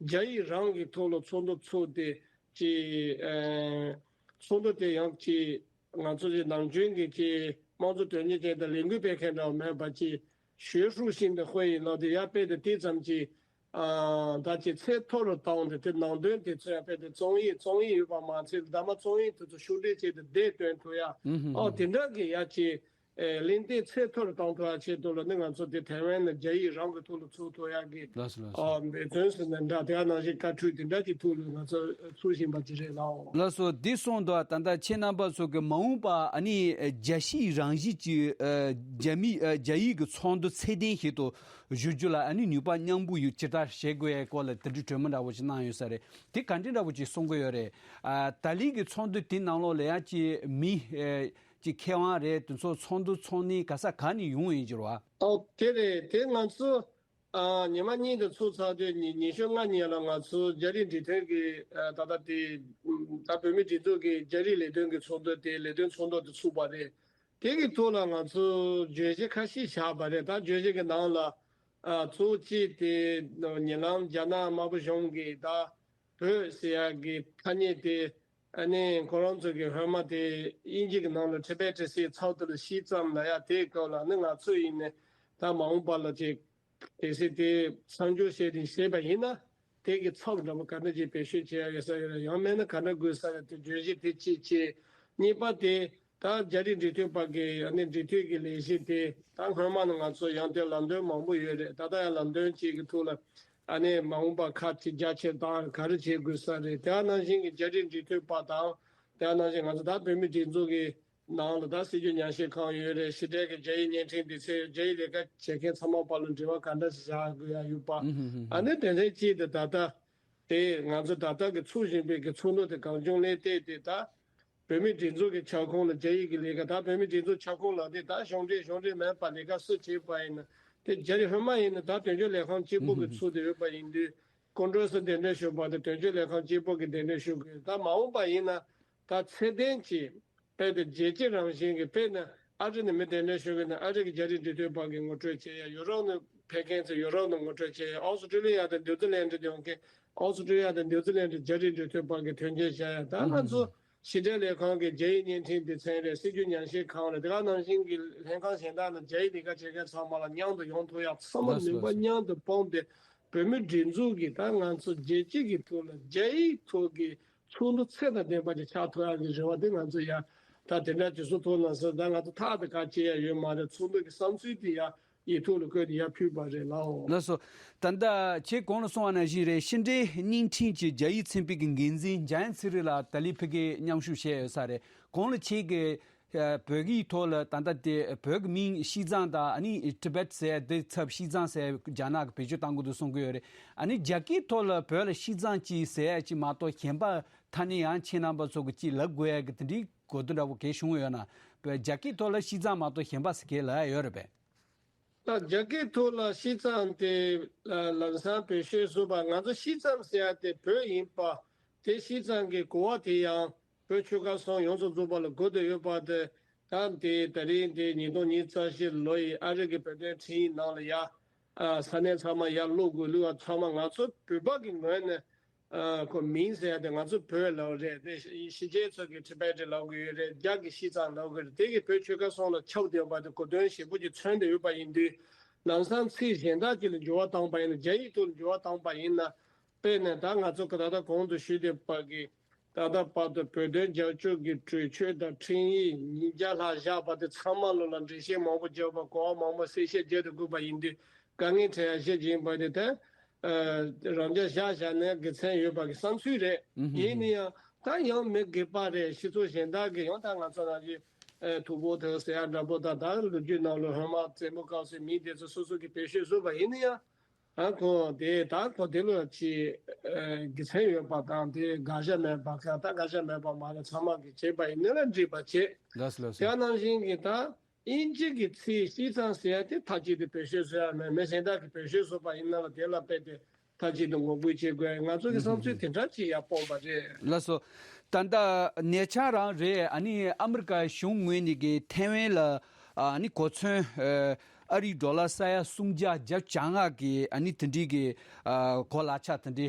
རྒྱ་ཡིག་རང་གི་ཐོག་ལ་ཚོགས་འདུ་ཚོགས་ཏེ་ཅིག་ཨ་ཚོགས་འདུ་དེ་ཡང་ཅིག་ང་ཚོ་ཀྱི་ནམ་རྒྱུན་གྱི་ཀྱི་དམངས་གཙོ་དོན་གཉེར་ཅན་དང་ལས་འགུལ་སྤེལ་མཁན་འདྲ་བ་མེད་པ་ཅིག་学术性的会议ལབ་དེ་ཡར་སྤེལ་ཏེ་དེ་ཙམ་གྱིས་ཨ་ད་ཅིག་ཚད་མཐོ་རུ་བཏང་སྟེ་དེ་ནང་དོན་དེ་ཚོ་ཡར་སྤེལ་ཏེ་རྩོམ་ཡིག་རྩོམ་ཡིག་ཡོད་པ་མ་ཚད་ད་མ་རྩོམ་ཡིག་དེ་ཚོ་ཕྱོགས་སྒྲིག་བྱས་ཏེ་བསྡད་སྟོན་ཐུབ་ཡ། ཨོ་དེ་འདྲ་གི་ཡ་ཅིག་ཨེ་གླེང་སྟེགས་ཚད་མཐོ་རུ་བཏང་ཐུབ་ཡ་ཆེད་དུ་ལ་ནི་ང་ཚོ་དེ་ཐའེ་ཝན་ནས་རྒྱ་ཡིག་རང་གི་ཐོག་ལ་ཚུགས་ཐུབ་ཡ་གི་ལགས་སོ་ལགས་སོ། ཨ་འབད་བརྩོན་ཟེར་ན་འདྲ། དེ་ག་ནང་བཞིན་བཀའ་འཁྲོལ་དེ་འདྲ་གྱི་ཐོག་ལ་ང་ཚོ་ཚུགས་བཞིན་པ་ཅིག་རེད་ལགས། ལགས་སོ། འདི་སོང་དུས་ད་ལྟ་ཁྱེད་རྣམ་པ་ཚོ་གི་མ་འོངས་པ་ཨ་ནི་རྒྱལ་སྤྱིའི་རང་བཞིན་གྱི་ཨ་རྒྱ་མི་ཨ་རྒྱ་ཡིག་གི་ཚོགས་འདུ་ཚད་ལྡན་ཞིག་ཏུ་བསྒྱུར་རྒྱུ་ལ་ཨ་ནི་ནུས་པ་མཉམ་སྤུངས་ཡོད་ཅི་ལྟར་བྱེད་དགོས་ཡའི་སྐོར་ལ་དེ་འདྲའི་གྲོས་མོལ་འདྲ་བོ་ཞིག་གནང་ཡོད་ས་རེད། དེ་ག་འདྲ་འདྲ་བོ་ཅིག་གསུང་གི་ཡོད་རེད། ཨ་ད་ལན་གྱི་ཚོགས་འདུ་དེ་ནང་ལོགས་ལ་ཡང་ཅིག་མི་ཨ་ཅིག་མཁས་དབང་རེད། དེ་ཚོ་ཚོགས་འདུ་ཚོགས་ནི་ག་ས་ག་ནས་ཡོང་ཡིན་གྱི་རེད་བ། ཨོ་དེ་རེད། དེ་ང་ཚོ་ཨ་ཉི་མ་གཉིས་དེ་ཚུགས་ཚར་དུས་ཉི་ཉི་ཤུ་ལྔ་ཉིན་ལ་ང་ཚོ་རྒྱ་རིགས་འབྲེལ་མཐུད་ཀྱི་ཨ་ད་ལྟ་དེ་ད་བོད་མི་སྒྲིག་འཛུགས་ཀྱི་རྒྱ་རིགས་ལས་དོན་གྱི་ཚོགས་འདུ་དེ་ལས་དོན་ཚོགས་འདུ་དེ་ཚུགས་པ་རེད། དེ་གི་ཐོག་ལ་ང་ཚོ་བརྗོད་གཞི་ཁ་ཤས་བཞག་པ་རེད། ད་བརྗོད་གཞི་གི་ནང་ལ་ཨ་གཙོ་བོ་གཅིག་དེ་ཉེ་ལམ་རྒྱ་ནག་དམར་པོ་གཞུང་གིས་ད་བོད་ཟེར་ཡག་གི་ཐ་སྙད་དེ་ཨ་ནི་ཁོ་རང་ཚོ་གི་སྔོན་མ་དེ་དབྱིན་ཇི་གི་ནང་ལ་ཊི་བེ་ཊི་ཟེར་ཚིག་དེ་ལ་ཤིས་ཙམ་ལབ་ཡ་དེའི་སྐབས་ལ་ནི་ང་ཚོ་ཡིན་ནས་ད་མ་འོངས་པ་ལ་ཅིག་གལ་སྲིད་དེ་མཚམས་འཇོག་བྱས་ཏེ་བྱས་པ་ཡིན་ན་དེ་གི་ཚབ་འདྲ་པོ་ག་འདྲ་ཅིག་བེད་སྤྱོད་བྱེད་ཡ་ཡོད་ས་ཡོད་རེད། ཡང་མིན་ན་ག་འདྲ་དགོས་ས་རེད། དེ་བརྗོད་གཞི་དེ་གཅིག་བྱས། གཉིས་པ་དེ་ད་རྒྱ་རིགས་འབྲེལ་མཐུད་པ་གི་ཨ་ནི་འབྲེལ་མཐུད་ཀྱི་ལས་གཞི་དེ་ད་སྔོན་མ་ནས་ང་ཚོ་ཡང་དེ་ལམ་སྟོན་མང་པོ་ཡོད་རེད། ད་ལྟ་ཡང་ལམ་སྟོན་གཅིག་གི་ཐོག་ལ་ཨ་ནི་མ་འོངས་པ་ཁ་ཅིག་རྒྱ་ཆེར་བཏང་ག་རེ་བྱེད་དགོས་ས་རེད། དེ་ནང་བཞིན་གྱི་རྒྱ་རིགས་འབྲེལ་མཐུད་པ་དང་དེ་ནང་བཞིན་ང་ཚོ་ད་བོད་མི་སྒྲིག་འཛུགས་ཀྱི་ནང་ལ་ད་སྲིད་སྐྱོང་ཉམས་ཞིབ་ཁང་ཡོད་རེད། ཕྱི་དྲིལ་གྱི་རྒྱ་ཡིག་བརྙན་འཕྲིན་སྡེ་ཚན་ཡོད། རྒྱ་ཡིག་ལས་ཀ་བྱེད་མཁན་ཚང་མ་བར་ལ་འབྲེལ་བ་ག་འདྲ་ཞིག་བྱ་དགོས་ཡ་ཡོད་པ། ཨ་ནི་དེ་འདྲའི་ཅིག་དེ་ད་ལྟ་དེ་ང་ཚོ་ད་ལྟ་གི་ཚུགས་བཞིན་པའི་གི་ཚོགས་འདུ་དེ་གངས་ལྗོངས་གླེང་སྟེགས་དེ་ད་བོད་མི་སྒྲིག་འཛུགས་ཀྱི་ཁྱབ་ཁོངས་ལ་རྒྱ་ཡིག་གི་ལས་ཀ་ད་བོད་མི་སྒྲིག་འཛུགས་ཁྱབ་ཁོངས་ལ་དེ་ད་གཞུང་འབྲེལ་གཞུང་འབྲེལ་མིན་པ་ལས་ཀ་སུ་བྱེད་པ་ཡིན་ན་དེ་རྒྱ་རིགས་སྔོན་མ་ཡིན་ན་ད་དོན་གཅོད་ལས་ཁང་གཅིག་པོ་གི་ཚུགས་དེ་ཡོད་པ་ཡིན་དུས་ཀོང་ཀྲེས་སི་གདན་འདྲེན་ཞུས་པ་དེ་དོན་གཅོད་ལས་ཁང་གཅིག་པོ་གི་གདན་འདྲེན་ཞུ་དགོས། ད་མ་འོངས་པ་ཡིན་ན་ད་ཚད་ལྡན་གྱི་དཔེ་དེ་རྒྱལ་སྤྱི་རང་བཞིན་གྱི་དཔེ་ནི་ཨ་རི་ནས་མི་གདན་འདྲེན་ཞུ་གི་ན་ཨ་རི་གི་རྒྱ་རིགས་འབྲེལ་མཐུད་པ་གི་ངོ་སྤྲོད་བྱེད་ཡ། ཡུ་རོབ་ནས་ཕེབས་མཁན་ཚོས་ཡུ་རོབ་ནས་ངོ་སྤྲོད་བྱེད་ཡ། ཨོ་སི་ཀྲི་ལི་ཡ་དང་ནིའུ་ཛི་ལན་ཌི་ཡོང་མཁན་ཨོ་སི་ཀྲི་ལི་ཡ་དང་ནིའུ་ཛི་ལན་ཌི་རྒྱ་རིགས་འབྲེལ་མཐུད་པ་གི་དོན་རྐྱེན་བྱ་ཡ། ད་ང་ཚོ་ཕྱི་དྲིལ་ལས་ཁང་གི་རྒྱ་ཡིག་བརྙན་འཕྲིན་སྡེ་ཚན་རེད། སྲིད་སྐྱོང་ཉམས་ཞིབ་ཁང་རེད། དེ་ག་ནང་བཞིན་གྱི་ལྷན་ཁང་གཞན་དག་ནང་རྒྱ་ཡིག་ལས་ཀ་བྱེད་མཁན་ཚང་མ་ལ་མཉམ་དུ་ཡོང་ཐུབ་ཡ། ཚང་མ་ལགས་སོ་ནུས་པ་ལགས་སོ། མཉམ་དུ་སྤུངས་ཏེ་བོད་མི་སྒྲིག་འཛུགས་ཀྱི་ད་ང་ཚོ་རྒྱལ་སྤྱི་གི་ཐོག་ལ་རྒྱ་ཡིག་ཐོག་གི་ཚོགས་འདུ་ཚད་དང་ལྡན་པ་ཅིག་ཆགས་ཐུབ་ཡ་གི་རེ་བ་དེ་ང་ཚོ་ཡ་ད་དེ་འདྲ་ཇི་སྲིད་ཐོག་ན་ཟེར་ད་ང་ཚོ་ཐག་དེ་ག་བཅད་ཡ་ཡོད་མ་རེད། ཚོགས་འདུ་གི་བསམ་ཚུལ་དེ་ཡ་ཡིག་ཐོག་ལ་བཀོད་དེ་ཡར་ཕུལ་བ་རེད་ལགས། ལགས་སོ། ད་ལྟ་ཁྱེད་གོང་ལ་གསུངས་པ་ནང་བཞིན་རེད། ཕྱི་འབྲེལ་བརྙན་འཕྲིན་གྱི་རྒྱ་ཡིག་ཚན་པའི་གི་འགན་འཛིན་འཇམ་དབྱངས་ཚེ་རིང་ལགས་ཏཱ་ལའི་ཕ་གིར་མཉམ་ཞུགས་བྱས་ཡོད་ས་རེད། གོང་ལ་ཁྱེད་ཀྱིས་ཨ་བོད་ཡིག་ཐོག་ལ་ད་ལྟ་དེ་བོད་ཀྱི་མིང་ཤིས་ཙང་དང་ཨ་ནི་ཊི་བེཊ་ཟེར་དེ་ཚབ་ཤིས་ཙང་ཟེར་རྒྱ་ནག་གིས་བེད་སྤྱོད་གཏང་གི་འདུག་གསུང་གི་ཡོད་རེད། ཨ་ནི་རྒྱ་སྐད་ཐོག་ལ་བོད་ལ་ཤིས་ཙང་ཅིག་ཟེར་ཡ་ཅིག་མ་གཏོགས་གཞན་པ་ཐ་སྙད་ཡང་ཁྱེད་རྣམ་པ་ཚོ་གིས་ཅིག་ལབ་དགོས་ཡ་གི་དེ་འདྲའི་གོ་དོན་འདྲ་པོ་གས་བྱུང་ཡོད་ན། བོད་རྒྱ་སྐད་ཐོག་ལ་ཤིས་ཙང་མ་གཏོགས་གཞན་པ་ཟེར་གས་ལབ་ཡ་ཡོད་རེད་པས། ད་རྒྱ་སྐད་ཐོག་ལ་ཤིས་ཙང་དེ་ལམ་སང་བེད་སྤྱོད་བཟོས་པ། ང་ཚོ་ཤིས་ཙང་ཟེར་ཡ་དེ་བོད་ཡིན་པ། དེ་ཤིས་ཙང་གི་གོ་བ་དེ་ཡང་བོད་ཆོལ་ཁ་གསུམ་ཡོངས་སུ་རྫོགས་པ་ལ་གོ་བསྡད་ཡོད་པ་དེ། ད་དེ་ད་རིང་དེ་ཉིས་སྟོང་ཉི་ཤུ་རྩ་བཞི་ལོ་ཡི་ཨ་རི་གི་བོད་དོན་འཕྲིན་ཡིག་ནང་ལ་ཡ་ས་གནས་ཚང་མ་ཡར་ཀློག་དགོས་ལུགས་པ་ཚང་མ་ང་ཚོ་བོད་པ་གི་ངོས་ནས། ཨ་ཁོ་མིང་ཟེར་ཡ་དེ་ང་ཚོ་བོད་ལབ་རེད། དེ་ཕྱི་རྒྱལ་ཚོ་གི་ཊི་བེཊ་ལབ་གི་ཡོད་རེད། རྒྱ་གི་ཤིས་ཙང་ལབ་གི་རེད། དེ་གི་བོད་ཆོལ་ཁ་གསུམ་ལ་ཁྱབ་བསྡད་པ་དེ་གོ་དོན་ཞེ་པོ་ཅིག་མཚོན་བསྡད་ཡོད་པ་ཡིན་དུས། ལམ་སང་ཚིག་གཞན་དག་ཅིག་ལ་འགྱུར་བ་བཏང་པ་ཡིན་ན། རྒྱ་ཡིག་ཐོག་ལ་འགྱུར་བ་བཏང་པ་ཡིན་ན། དཔེར་ན་ད་ང་ཚོ་གི་ད་ལྟ་གོང་དུ་ཞུས་བསྡད་པ་གི་ད་ལྟ་བར་དུ་བོད་དོན་རྒྱབ་སྐྱོར་གྱི་གྲོས་ཆོད་དང་འཕྲིན་ཡིག་ཉིས་བརྒྱ་ལྷག་བཞག་པ་དེ་ཚང་མ་ལོ་ལ་འགྲེལ་བཤད་མང་པོ་བརྒྱབ་པ། གོ་བ་མང་པོ་གསལ་བཤད་བརྒྱབ་དེ་དགོས་པ་ཡིན་དུས་དཀའ་ངལ་འཕྲད་ཡ་གཞི་ཡིན་པ་དེ་ད་རང་འཇགས་བཞག་བཞག་ནས་དགེ་མཚན་ཡོད་པ་གི་བསམ་ཚུལ་རེད། ཡིན་ན་ཡང་ད་ཡང་མི་དགོས་པ་རེད། སྤྱི་ཚོགས་གཞན་དག་གི་ཡང་ད་ང་ཚོ་རང་གི་ཐུ་བོ་དེ་ཟེར་ཡ་འདྲ་པོ་དང་ད་ལོ་རྒྱུས་ནང་ལོ་སྔོན་མ་རྩེད་མོ་སྐབས་སུ་མིང་དེ་ཚོ་སོ་སོ་གི་བེད་སྤྱོད་བཟོས་པ་ཡིན་ན་ཡང་། ཨ་ཁོ་དེ་ད་ཁོ་དེ་ལོ་ཅི་དགེ་མཚན་ཡོད་པ་དང་དེ་དགག་བྱ་མེད་པ་གང་ད་དགག་བྱ་མེད་པ་མ་རེད། ཚང་མ་གི་བྱས་པ་ཡིན་ན་ལ་འགྲིག་པ་བྱས། ལགས་སོ་ལགས་དེ་སོ། ནང་བཞིན་གྱི་ད་དབྱིན་ཇི་གི་ཚིག་སྤྱི་ཚང་ཟེར་ཡ་དེ་མཐའ་གཅིག་ཏུ་བེད་སྤྱོད་བཟོ་ཡ་མེད། མི་གཞན་དག་གིས་བེད་སྤྱོད་བཟོས་པ་ཡིན་ན་ལ་དེ་ལ་དཔེ་དེ་མཐའ་གཅིག་ཏུ་ངོ་རྒོལ་བྱེད་དགོས། ང་ཚོ་གི་བསམ་ཚུལ་དེ་འདྲ་ཅིག་ཡར་སྤོང་པ་རེད། ལགས་སོ། ད་ལྟ་ཉེ་ཆར་རང་རེད། ཨ་ནི་ཨ་མི་རི་ཀ་གཞུང་ངོས་ནས་ཀྱི་ཐའེ་ཝན་ལ་ཨ་ནི་གོ་མཚོན་ཨ་རིའི་ཌོ་ལར་ས་ཡ་སུམ་བརྒྱ་བརྒྱ་བཅོ་ལྔ་གི་ཨ་ནི་དེ་འདྲའི་གི་གོ་ལག་ཆ་དེ་འདྲའི་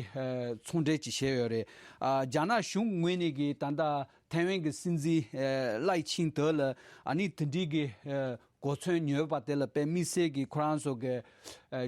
ཚོང་འབྲེལ་ཅིག་བྱས་ཡོད་རེད། རྒྱ་ནག་གཞུང་ངོས་ནས་ཀྱི་ད་ལྟ་ཐའེ་ཝན་གྱི་སྲིད་འཛིན་ལའེ་ཆིང་ཏེ་ལ་ཨ་ནི་དེ་འདྲའི་གི་གོ་མཚོན་ཉོས་པ་དེ་ལ་དཔེ་དམིགས་བསལ་གྱི་ཁོ་རང་ཚོ་གི་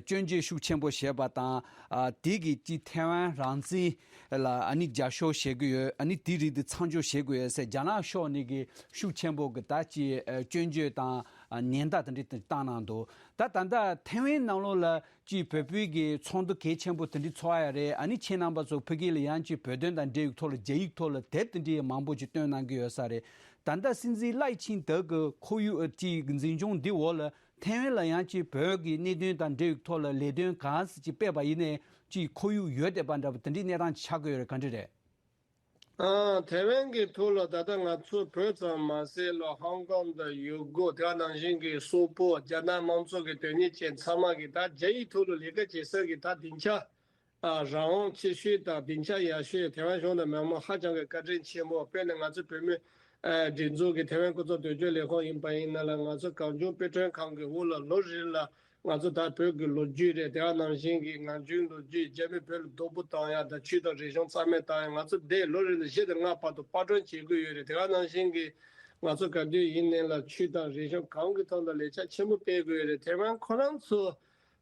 སྐྱོན་བརྗོད་ཤུགས་ཆེན་པོ་བྱས་པ་དང་། དེ་གི་ཅི་ཐའེ་ཝན་རང་བཙན་ལ་ཨ་ནི་རྒྱབ་སྐྱོར་བྱེད་ཀྱི་ཡོད། ཨ་ནི་དེ་རིགས་དེ་མཚམས་འཇོག་བྱེད་དགོས་ཡོད་ཟེར་རྒྱ་ནག་ཕྱོགས་ནས་ཀྱི་ཤུགས་ཆེན་པོ་གི་ད་ཅི་སྐྱོན་བརྗོད་དང་ཉེན་བརྡ་དེ་འདྲ་དེ་བཏང་གནང་འདུག་ད་ད་ལྟ་ཐའེ་ཝན་ནང་ལོགས་ལ་ཅིག་བོད་པའི་གི་ཚོགས་འདུ་གལ་ཆེན་པོ་དེ་འདྲ་ཚོགས་ཡ་རེད། ཨ་ནི་ཁྱེད་རྣམ་པ་ཚོ་ཕ་གི་ལ་ཡང་ཅིག་བོད་དོན་དང་འབྲེལ་ཡོད་ཐོག་ལ་རྒྱ་ཡིག་ཐོག་ལ་དེབ་དེ་འདྲའི་མང་པོ་ཅིག་བཏོན་གནང་གི་ཡོད་ས་རེད། ད་ལྟ་སྲིད་འཛིན་ལའེ་ཆིང་ཏེ་གི་ཁོར་ཡུག་ཅིག་འཛིན་སྐྱོང་འདི་འོག་ལ་ཐའེ་ཝན་ལ་ཡང་ཅིག་བོད་ཀྱི་གནད་དོན་དང་འབྲེལ་ཡོད་ཐོག་ལ་ལས་དོན་གང་ཟེར་ཅིག་སྤེལ་བ་ཡིན་ནའི་ཅིག་ཁོར་ཡུག་ཡོད་བསྡད་པ་འདྲ་པོ་དེ་འདྲའི་གནས་སྟངས་ཅིག་ཆགས་ཀྱི་ཡོད་རེད། ག་འདྲ་རེད། ཨ། ཐའེ་ཝན་གྱི་ཐོག་ལ་ད་ལྟ་ང་ཚོ་བོད་ཙམ་མ་ཟད་ལ་ཧོང་ཀོང་དང་ཡུ་གུར་དེ་ནང་བཞིན་གྱི་སོག་པོ་རྒྱ་ནག་དམངས་གཙོ་གི་དོན་གཉེར་ཅན་ཚང་མ་གིས་ད་རྒྱ་ཡིག་ཐོག་ལ་ལས་ཀ་བྱེད་ས་གི་ད་སྡིངས་ཆ་ཨ་རང་དབང་ཆེ་ཤོས་དང་སྡིངས་ཆ་ཡག་ཤོས་ཐའེ་ཝན་གཞུང་དང་མི་མང་ཧ་ཅང་གི་བཀའ་དྲིན་ཆེན་པོ། དཔེར་ན་ང་ཚོ་བོད་མི་ཨ་སྒྲིག་འཛུགས་ཀྱི་ཐའེ་ཝན་སྐུ་ཚབ་དོན་གཅོད་ལས་ཁུངས་ཡིན་པ་ཡིན་ན་ལ་ང་ཚོ་གངས་ལྗོངས་དཔེ་སྐྲུན་ཁང་གི་འོག་ལ་ལོ་རེ་ལ་ང་ཚོ་ད་བོད་ཀྱི་ལོ་རྒྱུས་རེད། དེ་ག་ནང་བཞིན་གྱི་ངར་ཆུའི་ལོ་རྒྱུས། རྒྱ་མི་བོད་ལ་སྡུག་པོ་བཏང་ཡ་དང་ཆོས་དང་རིག་གཞུང་རྩ་མེད་བཏང་ཡ། ང་ཚོ་འདི་ལོ་རེ་ལ་བཞི་དང་ལྔ་བར་དུ་པར་སྐྲུན་བྱེད་དགོས་ཡོད་རེད། དེ་ག་ནང་བཞིན་གྱི་ང་ཚོ་ག་དུས་ཡིན་ནའི་ལ་ཆོས་དང་རིག་གཞུང་གང་གི་ཐོག་ལ་ལས་འཆར་ཆེན་པོ་སྤེལ་དགོས་ཡོད་རེད། ཐའེ་ཝན་ཁོ་རང་ཚོ་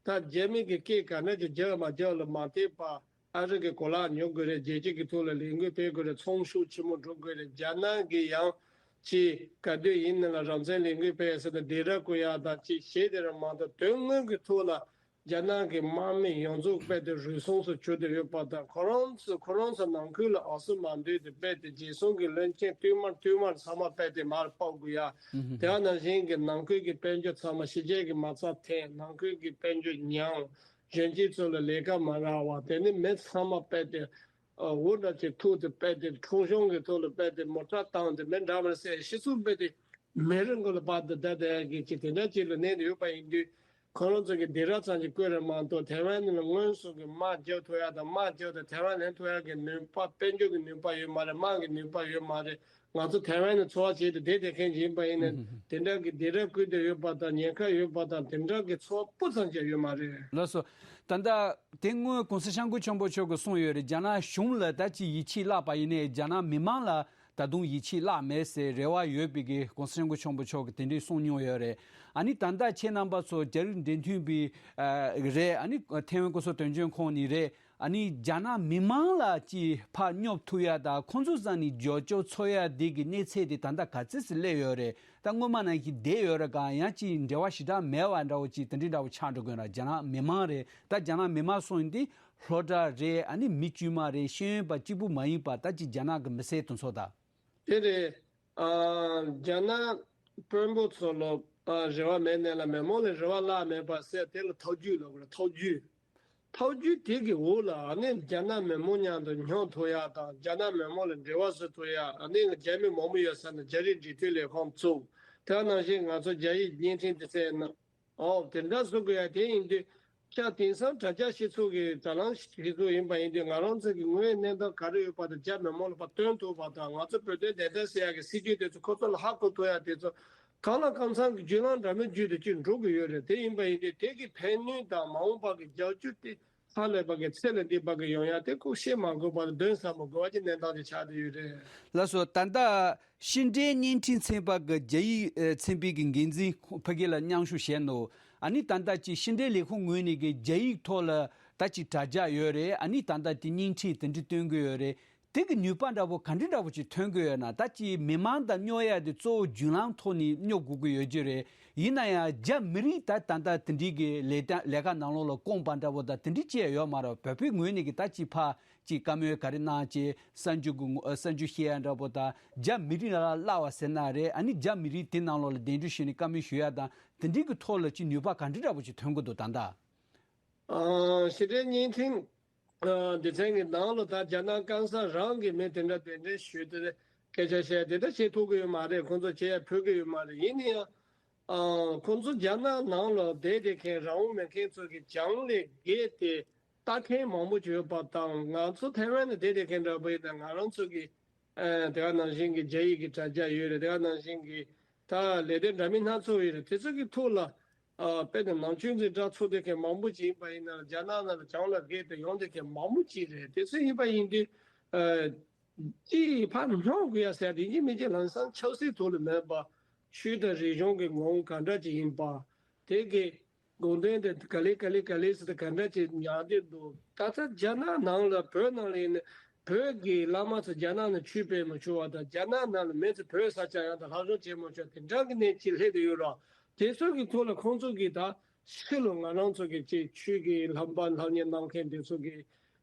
ད་རྒྱ་མི་གི་སྐད་ག་འདྲ་ཅིག་རྒྱག་མ་རྒྱག་ལ་མ་བལྟས་པ། ཨ་རི་གི་གོ་ལག་ཉོ་དགོས་རེད། རྒྱལ་སྤྱི་གི་ཐོག་ལ་ལས་འགུལ་སྤེལ་དགོས་རེད། ཚོང་ཤུགས་ཆེན་མོ་འགྲོ་དགོས་རེད། རྒྱ་ནག་གི་ཡང་ཅིག་ག་དུས་ཡིན་ན་ལ་རང་བཙན་ལས་འགུལ་སྤེལ་ཟེར་ནས་སྡིགས་ར་བསྐུལ་ཡག་དང་ཅིག་བྱས་དེ་རང་མ་གཏོགས་དོན་དངོས་ཀྱི་ཐོག་ལ་རྒྱ་ནག་གི་དམག་མི་ཡོངས་རྫོགས་རྦད་དེ་རུལ་སུངས་སུ་གྱུར་ཏེ་ཡོད་པ་དང་། ཁོ་རང་ཚོ་ཁོ་རང་ཚོ་ནང་ཁུལ་ལ་ཨ་སུ་མ་འདུས་ཏེ་རྦད་དེ་རྗེས་སོང་གི་བློན་ཆེན་བསྟུད་མར་བསྟུད་མར་ཚང་མ་རྦད་དེ་མར་ཕབ་དགོས་ཡ། དེ་ག་ནང་བཞིན་གྱི་ནང་ཁུལ་གྱི་དཔལ་འབྱོར་ཚང་མ་ཕྱི་རྒྱལ་གྱི་མ་རྩ་འཐེན། ནང་ཁུལ་གྱི་དཔལ་འབྱོར་ཉམས། གཞོན་སྐྱེས་ཚོ་ལ་ལས་ཀ་མ་རག་པ། དེ་ནི་མི་ཚང་མ་རྦད་དེ་འུར་འདྲ་ཅིག་ཐུག་སྟེ་རྦད་དེ་ཁྲོམ་གཞུང་གི་ཐོག་ལ་རྦད་དེ་མོ་ཊ་བཏང་སྟེ་མི་འདྲ་མི་སེ་ཤི་སུ་རྦད་དེ་མི་རེ་མགོ་ལ་བབས་ཏེ་བསྡད་བསྡད་ཡག་གི་ཅིག་དེ་འདྲ་ཅིག་ལ་གནས་ཏེ་ཡོད་པ་ཡིན་དུས། ཁོ་རང་ཚོ་གི་སྡིགས་ར་ཙམ་ཅིག་བསྐུལ་རེད་མ་གཏོགས་ཐའེ་ཝན་ནི་ལ་དངོས་སུ་གི་དམག་རྒྱག་ཐུབ་ཡག་དང་དམག་རྒྱག་དང་ཐའེ་ཝན་ལེན་ཐུབ་ཡག་གི་ནུས་པ་དཔལ་འབྱོར་གི་ནུས་པ་ཡོད་མ་རེད། དམག་གི་ནུས་པ་ཡོད་མ་རེད། ང་ཚོ་ཐའེ་ཝན་ནས་འཚོ་བ་བྱས་ཏེ་བསྡད་བསྡད་མཁན་ཅིག་ཡིན་པ་ཡིན་ནའི་དེ་འདྲ་གི་སྡིགས་ར་བསྐུལ་ཏེ་ཡོད་པ་དང་ཉེན་ཁ་ཡོད་པ་དང་དེ་འདྲ་གི་ཚོར་བ་སྤུ་ཙམ་ཅིག་ཡོད་མ་རེད། ལགས་སོ། ད་ལྟ་དེ་སྔོན་གོང་ས་སྐྱབས་མགོན་ཆེན་པོ་མཆོག་གིས་གསུངས་ཡོད་རེད། རྒྱ་ནག་གཞུང་ལ་ད་ཅི་ཡིད་ཆེས་བརླག་པ་ཡིན་ནའི་རྒྱ་ནག་མི་མང་ལ་ད་དུང་ཡིད་ཆེས་བརླག་མེད་ཟེར་རེ་བ་ཡོད་པའི་གི་གོང་ས་སྐྱབས་མགོན་ཆེན་པོ་མཆོག་གིས་དེ་འདྲའི་གསུངས་མྱོང་ཡོད་རེད། ཨ་ནི་ད་ལྟ་ཁྱེད་རྣམ་པ་ཚོ་རྒྱ་རིགས་འབྲེལ་མཐུད་པའི་རེད། ཨ་ནི་ཐའེ་ཝན་སྐུ་ཚབ་དོན་གཅོད་ཁང་ནས་རེད། ཨ་ནི་རྒྱ་ནག་མི་མང་ལ་ཅིག་ཕར་སྙོབ་ཐུབ་ཡ་དང་ཁོང་ཚོ་རྩ་ནས་རྒྱབ་སྐྱོར་འཚོལ་ཡ་དེ་གི་གནས་ཚད་དེ་ད་ལྟ་ག་ཚད་ཙམ་སླེབས་ཡོད་རེད། ད་སྔོན་མ་ནང་བཞིན་བསྡད་ཡོད་རེད་ག་ཡང་ཅིག་འབྲེལ་བ་ཞེ་དྲག་མེད་པ་འདྲ་བོ་ཅིག་དེ་འདྲའི་འདྲ་བོ་ཆགས་འགྲོ་གི་ཡོད་ན། རྒྱ་ནག་མི་མང་རེད། ད་རྒྱ་ནག་མི་མང་གསུངས་ཡིན་དེ་སློབ་གྲྭ་རེད། ཨ་ནི་མི་དཀྱུས་མ་རེད། ཤེས་ཡོན་པ་གཅིག་པུ་མ་ཡིན་པ་ད་ཅིག་རྒྱ་ནག་གི་མི་སེར་དེ་ཚོ་ད། དེ་རེད། ཨ། རྒྱ་ནག་དཔོན་པོ་ཚོ་ལ་ཨ་རེ་བ་མེད་ནའི་ལ་མི་མང་ལ་རེ་བ་བརླག་མེད་པ་ཟེར་དེ་ལ་ཐབས་ཇུས་ལབ་དགོས་རེད། ཐབས་ཇུས། ཐབས་ཇུས་དེ་གི་འོག་ལ་ཨ་ནི་རྒྱ་ནག་མི་མང་མཉམ་དུ་སྙོབ་ཐུབ་ཡ་དང་རྒྱ་ནག་མི་མང་ལ་འབྲེལ་བ་བཟོ་ཐུབ་ཡ། ཨ་ནི་རྒྱ་མི་མང་པོ་ཡོད་ས་ན་རྒྱ་རིགས་འབྲེལ་མཐུད་ལས་ཁུངས་བཙུགས། དེ་ནང་བཞིན་ང་ཚོ་རྒྱ་ཡིག་བརྙན་འཕྲིན་དེ་ཚོའི་ནང་། ཨོ། དེ་འདྲ་བཟོ་དགོས་ཡ་དེ་ཡིན་དུས། ཤ་དེང་སང་དྲ་རྒྱ་སྤྱི་ཚོགས་ཀྱི་དྲ་ལམ་སྤྱི་ཚོགས་ཡིན་པ་ཡིན་དུས་ང་རང་ཚོ་གི་དངོས་ཡོད་གནས་སྟངས་ག་རེ་ཡོད་པ་དང་རྒྱ་མི་མང་ལ་ཕར་སྟོན་ཐུབ་པ་དང་ང་ཚོ་བོད་དོན་བདེན་མཐའ་གསལ་ཡ་གི་སྲིད་ཇུས་དེ་ཚོ་ཁོ་ཚོ་ལ་ཧ་གོ་ཐུབ་ཡ་དེ་ཚོ་གང་ལ་གང་འཚམ་གྱི་བརྒྱུད་ལམ་འདྲ་མིན་བརྒྱུད་དེ་ཅིག་འགྲོ་གི་ཡོད་རེད། དེ་ཡིན་པ་ཡིན་དུས་དེ་གི་ཕན་ནུས་དང་མ་འོངས་པ་གི་རྒྱབ་སྐྱོར་དེ་ཧ་ལས་པ་གི་ཚད་ལས་འདས་པ་གི་ཡོང་ཡ་དེ་ཁོ་བཤད་མ་དགོས་པར་འདོན་ས་མ་དགོས་པ་ཅིག་གནས་སྟངས་ཅིག་ཆགས་བསྡད་ཡོད་རེད། ལགས་སོ། ད་ལྟ། ཕྱི་འབྲེལ་བརྙན་འཕྲིན་ཚན་པ་གི་རྒྱ་ཡིག་ཨེ་ཚན་པའི་གི་འགན་འཛིན་ཁོང་ཕ་གི་ལ་མཉམ་ཞུགས་བྱས་འདུག་ཨ་ནི་ད་ལྟ་ཅིག་ཕྱི་འབྲེལ་ལས་ཁུངས་ངོས་ནས་གི་རྒྱ་ཡིག་ཐོག་ལ་ད་ཅིག་དྲ་རྒྱ་ཡོད་རེད། ཨ་ནི་ད་ལྟ་དེ་བརྙན་འཕྲིན་དེ་འདྲ་སྟོན་གི་ཡོད་རེད། དེ་གི་ནུས་པ་འདྲ་པོ་ག་འདྲ་འདྲ་པོ་ཅིག་ཐོན་གི་ཡོད་ན། ད་ཅིག་མི་མང་དང་སྙོབ་ཡ་དེ་གཙོ་བོ་བརྒྱུད་ལམ་ཐོག་ནས་སྙོབ་དགོས་གི་ཡོད་ཀྱི་རེད། ཡིན་ན་ཡང་རྒྱ་མི་རིགས་ད་ད་ལྟ་དེ་འདྲའི་གི་ལས་ཀ་ལས་ཀ་ནང་ལོགས་ལ་བསྐུངས་པ་འདྲ་པོ་དང་དེ་འདྲ་ཅིག་ཡོད་མ་རེད། བོད་པའི་ངོས་ནས་གི་ད་ཅིག་ཕ། ཅིག་བཀའ་མོལ་ག་རེ་གནང་བྱས་གསར་འགྱུར་གྱི་ངོ་ཨ་གསར་འགྱུར་བཤད་ཡ་འདྲ་པོ་དང་རྒྱ་མི་རིགས་ལ་བརླག་པ་ཟེར་ན་རེད། ཨ་ནི་རྒྱ་མི་རིགས་དེ་ནང་ལོགས་ལ་གདན་འདྲེན་ཞུས་ནས་བཀའ་མོལ་ཞུ་ཡ་དང་དེ་འདྲའི་གི་ཐོག་ལ་ཅིག་ནུས་པ་ག་འདྲ་འདྲ་པོ་ཅིག་ཐོན་གི་འདུག་ད་ལྟ། ཨ། ཕྱི་དྲིལ་བརྙན་འཕྲིན་ཨ་སྡེ་ཚན་གྱི་ནང་ལ་ད་རྒྱ་ནག་སྐམ་ས་རང་གི་མི་དེ་འདྲ་གདན་འདྲེན་ཞུས་ཏེ་སྐད་ཆ་བཤད་དེ་འདྲ་བྱེད་ཐུབ་ཀྱི་ཡོད་མ་རེད། ཁོང་ཚོ་བྱེད་ཡ་ཕོད་ཀྱི་ཡོད་མ་རེད། ཡིན་ན་ཡང་ཨ་ཁོང་ཚོ་རྒྱ་ནག་ནང་ལ་བསྡད་བསྡད་མཁན་རང་དབང་མེད་མཁན་ཚོ་གི་གྱང་ལས་བརྒལ་ཏེ་ལྟ་མཁན་མང་པོ་ཅིག་ཡོད་པ་དང་། ང་ཚོ་ཐའེ་ཝན་ལ་བསྡད་བསྡད་མཁན་འདྲ་པོ་ཡིན་ན་ང་རང་ཚོ་གི་ཨ་དེ་ག་ནང་བཞིན་གྱི་རྒྱ་ཡིག་གི་དྲ་རྒྱ་ཡོད་རེད། དེ་ག་ནང་བཞིན་གྱི་ད་ལས་དོན་འདྲ་མིན་སྣ་ཚོགས་ཡོད་རེད། དེ་ཚོ་གི་ཐོག་ལ་ཨ་དཔེར་ན་ནང་ཆོས་འཛིན་གྲྭ་ཚུགས་བསྡད་མཁན་མང་པོ་ཅིག་ཡིན་པ་ཡིན་ན་རྒྱ་ནག་ནང་ལ་གྱང་ལ་བརྒལ་ཏེ་ཡོང་བསྡད་མཁན་མང་པོ་ཅིག་རེད། དེ་ཚོ་ཡིན་པ་ཡིན་དུས་ཨ་ཅིག་ཕར་སྙོག་དགོས་ཡ་ཟེར་ཡ་དེ་ཡིན་གཅིག་མིན་གཅིག་ལམ་སང་ཆབ་སྲིད་ཐོག་ལ་མེད་པ། ཆོས་དང་རིག་གཞུང་གི་ངོ་བོ་ག་འདྲ་ཅིག་ཡིན་པ། དེ་གི་དགོངས་དོན་དེ་ག་ལེ་ག་ལེ་ག་ལེ་ཟེར་ཏེ་ག་འདྲ་ཅིག་ཉར་བསྡད་འདུག་ད་ལྟ་རྒྱ་ནག་ནང་ལ་བོད་ནང་ལ་ཡིན་ན་བོད་ཀྱི་བླ་མ་ཚོ་རྒྱ་ནག་ནང་ཆོས་སྤེལ་མ་བྱུང་བ་དང་། རྒྱ་ནག་ནང་ལ་མི་ཚོ་བོད་ས་ཆ་ཡང་དང་ལྷ་བཟོ་བྱེད་མ་བྱུང་བ་དེ་འདྲ་གི་གནས་ཅིག་སླེབས་བསྡད་ཡོད་ར། དེ་ཚོ་གི་ཐོག་ལ་ཁོང་ཚོ་གིས་ད་ཕྱི་ལོ་ང་རང་ཚོ་གི་ཅིག་ཆོས་ཀྱི་ལྷབ་པ་ལྷབ་གཉེར་གནང་མཁན་དེ་ཚོ་གི་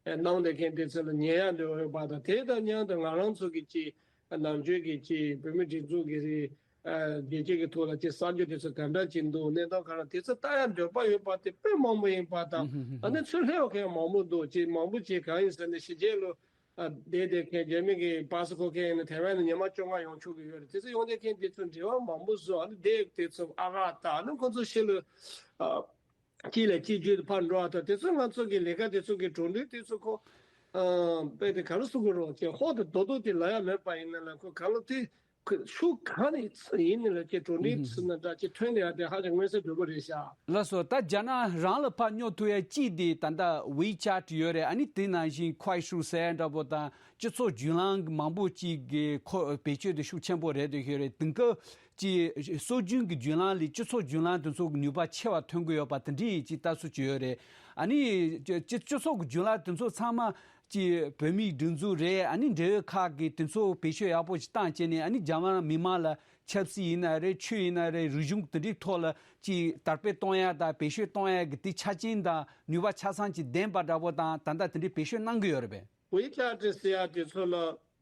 ཨ་གནང་བསྡད་མཁན་དེ་ཚོ་ལ་ཉན་ཡ་འདོད་ཡོད་པ་དང་། དེ་དང་མཉམ་དུ་ང་རང་ཚོ་གི་ཅིག་ནམ་རྒྱུན་གྱི་ཅིག་བོད་མི་སྒྲིག་འཛུགས་ཀྱི་རེད། ཨ་རྒྱལ་སྤྱི་གི་ཐོག་ལ་ཅིག་གསར་འགྱུར་དེ་ཚོ་ག་འདྲ་ཅིག་འདུག་གནས་སྟངས་ག་རེ་དེ་ཚོ་ལྟ་ཡ་འདོད་པ་ཡོད་པ་དེ་དཔེ་མང་པོ་ཡིན་པ་དང་། ཨ་ནི་ཚུར་སླེབས་མཁན་མང་པོ་འདུག་ཅིག་མང་པོ་ཅིག་གང་ཡིན་ཟེར་ན་ཕྱི་རྒྱལ་ལ་ཨ་བསྡད་བསྡད་མཁན་རྒྱ་མི་གི་པ་སི་ཁོ་མཁན་ཡིན་ན་ཐའེ་ཝན་ལ་ཉི་མ་བཅོ་ལྔ་ཡོང་ཆོག་གི་ཡོད་རེད། དེ་ཚོ་ཡོང་བསྡད་མཁན་དེ་ཚོ་འབྲེལ་བ་མང་པོ་བཟོ། ཨ་ནི་བསྡད་དེ་ཚོ་ཨ་རག་ད་ཨ་ནི་ཁོ་ཚོ་ཕྱི་ལ་ཨ། གཅིག་ལ་གཅིག་བརྒྱུད་དུ་ཕར་འགྲོ་བ་དང་། དེ་ཚོ་ང་ཚོ་གི་ལས་ཀ་དེ་ཚོ་གི་གྲུབ་འབྲས་དེ་ཚོ་ཁོ་ཨ་དཔེ་དེ་ག་རེ་ཟེར་དགོས་རེད་ཅེས་ཧོ་དེ་རྡོག་རྡོག་དེ་ལབ་ཡ་མེད་པ་ཡིན་ན་ལ་ཁོ་ག་ལ་དེ་ཁོ་ཤུགས་གང་ནས་ཡིན་ནི་ལ་ཅེས་གྲུབ་འབྲས་ཚིག་ན་འདྲ་ཅེས་ཐོན་ལ་ཡ་དེ་ཧ་ཅང་མངོན་གསལ་དོད་པོ་རེད་ཤག་ལགས་སོ། ད་རྒྱ་ནག་རང་ལ་ཕར་སྙོག་ཐུབ་ཡ་གཅིག་དེ་ད་ལྟ་ཝེ་ཅེ་ཊི་ཡོད་རེད། ཨ་ནི་དེ་ནང་བཞིན་ཁུའེ་ཧྲུའུ་ཟེར་ཡ་འདྲ་པོ་དང་། སྤྱི་ཚོགས་བརྒྱུད་ལམ་མང་པོ་ཅིག་གི་ཁོ་བེད་སྤྱོད་དེ་ཤུགས་ཆེན་པོ་རེད་དེ་ཤོད་རེད། དེང་སྐབས་ཀྱི་སྲོལ་རྒྱུན་གྱི་བརྒྱུད་ལམ་ལས་སྤྱི་ཚོགས་བརྒྱུད་ལམ་དེ་ཚོ་གི་ནུས་པ་ཆེ་བ་ཐོན་གྱི་ཡོད་པ་དེ་འདྲའི་ཅིག་ལྟ་ཚུལ་ཅིག་ཡོད་རེད། ཨ་ནི་སྤྱི་སྤྱི་ཚོགས་ཀྱི་བརྒྱུད་ལམ་དེ་ཚོ་ཚང་མ་ཅིག་བོད་མིའི་སྒྲིག་འཛུགས་རེད། ཨ་ནི་འབྲེལ་ཡོད་ཁག་གིས་དེ་ཚོ་བེད་སྤྱོད་ཡག་པོ་ཅིག་བཏང་བྱས་ནས། ཨ་ནི་རྒྱ་ནག་མི་མང་ལ་ཆབ་སྲིད་ཡིན་ན་རེད། ཆོས་ཡིན་ན་རེད། རིག་གཞུང་དེ་འདྲའི་ཐོག་ལ་ཅིག་དར་སྤེལ་གཏོང་ཡ་དང་བེད་སྤྱོད་གཏོང་ཡ་གི་དེ་ཆ་རྐྱེན་དང་ནུས་པ་ཆ་ཚང་ཅིག་ལྡན་པ་འདྲ་པོ་དང་། ད་ལྟ་དེ་འདྲའི་བེད་སྤྱོད་གནང་གི་ཡོད་རེད་པས། ཝེ་ཅེ་ཊི་ཟེར་ཡ་དེ་ཚོ་ལ་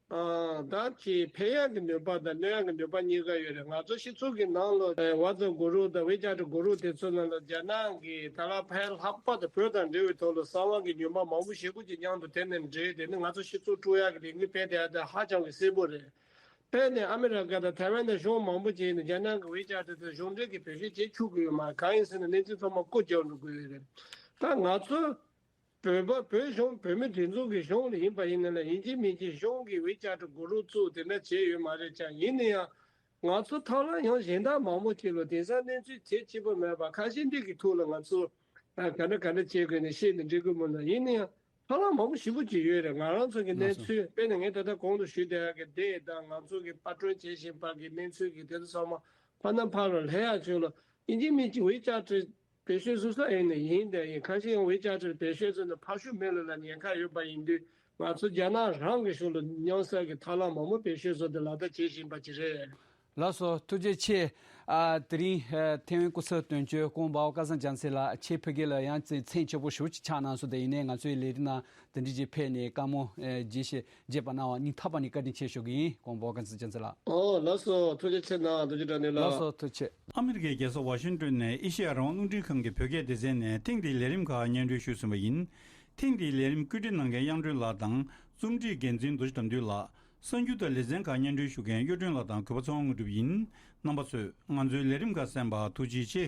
ཨ་ད་ཅིག་ཕན་ཡག་གི་ནུས་པ་དང་གནོད་ཡག་གི་ནུས་པ་གཉིས་ཀ་ཡོད་རེད། ང་ཚོ་སྤྱི་ཚོགས་ཀྱི་ནང་ལ་ཨ་ཝ་ཙབ་གུ་རུབ་དང་ཝེ་ཅེ་ཊི་གུ་རུབ་དེ་ཚོ་ནང་ལ་རྒྱ་ནག་གི་ད་ལ་ཕན་ལྷག་པ་དང་བོད་དང་འབྲེལ་བའི་ཐོག་ལ་གསང་བ་གི་ཉོན་མོངས་མང་པོ་ཞེ་པོ་ཅིག་མཉམ་དུ་དེ་ནས་འདྲེས། དེ་ནི་ང་ཚོ་སྤྱི་ཚོགས་དཀྲུག་ཡག་གི་ལས་འགུལ་སྤེལ་བསྡད་ཡ་དེ་ཧ་ཅང་གི་གསལ་པོ་རེད། དཔེར་ན་ཨ་མི་རི་ཀ་དང་ཐའེ་ཝན་དང་གཞུང་མང་པོ་ཅིག་ནི་རྒྱ་ནག་གི་ཝེ་ཅེ་ཊི་དེ་གཞུང་འབྲེལ་གྱི་བེད་སྤྱོད་བྱེད་ཆོག་གི་ཡོད་མ་རེད། གང་ཡིན་ཟེར་ན་གནས་ཚུལ་ཚང་མ་རྐུ་བརྒྱབ་འགྲོ་གི་ཡོད་རེད། ད་ང་ཚོ་བོད་པ་བོད་གཞུང་བོད་མི་སྒྲིག་འཛུགས་ཀྱི་གཞུང་ལ་ཡིན་པ་ཡིན་ན་ལ་ཡིན་གཅིག་མིན་གཅིག་གཞུང་གི་ཝེ་ཅེ་ཊི་གུ་རུབ་བཙུགས་དེ་འདྲ་བྱས་ཡོད་མ་རེད་ཀྱང་། ཡིན་ན་ཡང་ང་ཚོ་ཐབས་ལམ་ཡང་གཞན་དག་མང་པོ་ཅིག་ལ་དེང་སང་གནས་ཚུལ་གལ་ཆེན་པོ་མེད་པ་ཁ་ཤས་འདི་གི་ཐོག་ལ་ང་ཚོ་ཨ་ག་འདྲ་ག་འདྲ་བྱེད་དགོས་ནས་བཤད་ནས་འགྲིག་གི་མིན་ལ། ཡིན་ན་ཡང་ཐབས་ལམ་མང་པོ་ཞེ་པོ་ཅིག་ཡོད་རེད། ང་རང་ཚོ་གི་ལགས་གནས་སོ། ཚུལ་དཔེར་ན་ངས་ད་ལྟ་གོང་དུ་ཞུས་བསྡད་ཡག་གི་དེ་དང་ང་ཚོ་གི་པར་སྐྲུན་བྱེད་བཞིན་པ་གི་གནས་ཚུལ་གི་དེ་ཚོ་ཚང་མ་ཕར་ནང་ཕར་ལ་སླེབས་ཡག་ཆོག་ལ། ཡིན་གཅིག་མིན་གཅིག་ཝེ་ཅེ་ཊི་བེད་སྤྱོད་བཟོ་ས་ཡིན་ནའི་ཡིན་དེ་ཡིན། ཁ་ཤས་ཡང་ཝེ་ཅེ་ཊི་བེད་སྤྱོད་བཟོས་ནས་ཕར་ཞོག་མི་ལ་ལ་ཉེན་ཁ་ཡོད་པ་ཡིན་དུས། ང་ཚོ་རྒྱ་ནག་རང་གི་ཕྱོགས་ལ་མཉམ་བསྲེས་ཀྱི་ཐབས་ལམ་མང་པོ་བེད་སྤྱོད་བཟོས་ཏེ་ལག་བསྟར་བྱེད་བཞིན་པ་ཅིག་རེད། ལགས་སོ། ཐུགས་རྗེ་ཆེ། ཨ་དེ་རིང་ཨ་ཐེ་ཝན་སྐུ་ཚབ་དོན་གཅོད་ཀོང་པའོ་སྐལ་བཟང་རྒྱལ་མཚན་ལགས་ཁྱེད་ཕ་གི་ལ་ཡང་མཚན་ཆེ་པོ་ཞེ་པོ་ཅིག་ཆགས་གནང་སོང་། དེ་ཡིན་ནའི་ང་ཚོའི་ལས་རིམ་ནང་དེ་འདྲ་ཅིག་ཕེབས་ནས་བཀའ་མོལ་ཨ་བརྗེད་བཞིན་བརྗེད་པ་གནང་བ་སྙིང་ཐག་པ་ནས་བཀའ་དྲིན་ཆེ་ཞུ་གི་ཡིན། ཀོང་པའོ་སྐལ་བཟང་རྒྱལ་མཚན་ལགས། ཨོ་ལགས་སོ། ཐུགས་རྗེ་ཆེ་གནང་། རྡོ་རྗེ་དགྲ་འདུལ་ལགས། ལགས་སོ། ཐུགས་རྗེ་ཆེ། ཨ་མི་རི་ཀའི་རྒྱལ་ས་ཝ་ཤིང་ཏོན་ནས་ཨེ་ཤེ་ཡ་རང་དབང་རླུང་འཕྲིན་ཁང་གི་བོད་སྐད་སྡེ་ཚན་ནས་ཐེངས་འདིའི་ལས་རིམ་ཁག་སྙན་སྒྲོན་ཞུས་ཟིན་པ་ཡིན། ཐེངས་འདིའི་ལས་རིམ་བཀོད་སྒྲིག་གནང་མཁན་དབྱངས་སྒྲོན་ལགས་དང་རྩོམ་སྒྲིག་འགན་འཛིན་རྡོ་རྗེ་དགྲ་འདུལ་ལགས། གསར་འགྱུར་དང་ལེ་ཚན་ཁག་སྙན་སྒྲོན་ཞུ་མཁན་གཡུ་སྒྲོན་ལགས་དང་གུས་པ་ཚེ་དབང་དངོས་གྲུབ་ཡིན། རྣམ་པ་ཚོས་ང་ཚོའི་ལས་རིམ་ཁག་གསན་པར་ཐུགས་རྗེ་ཆེ།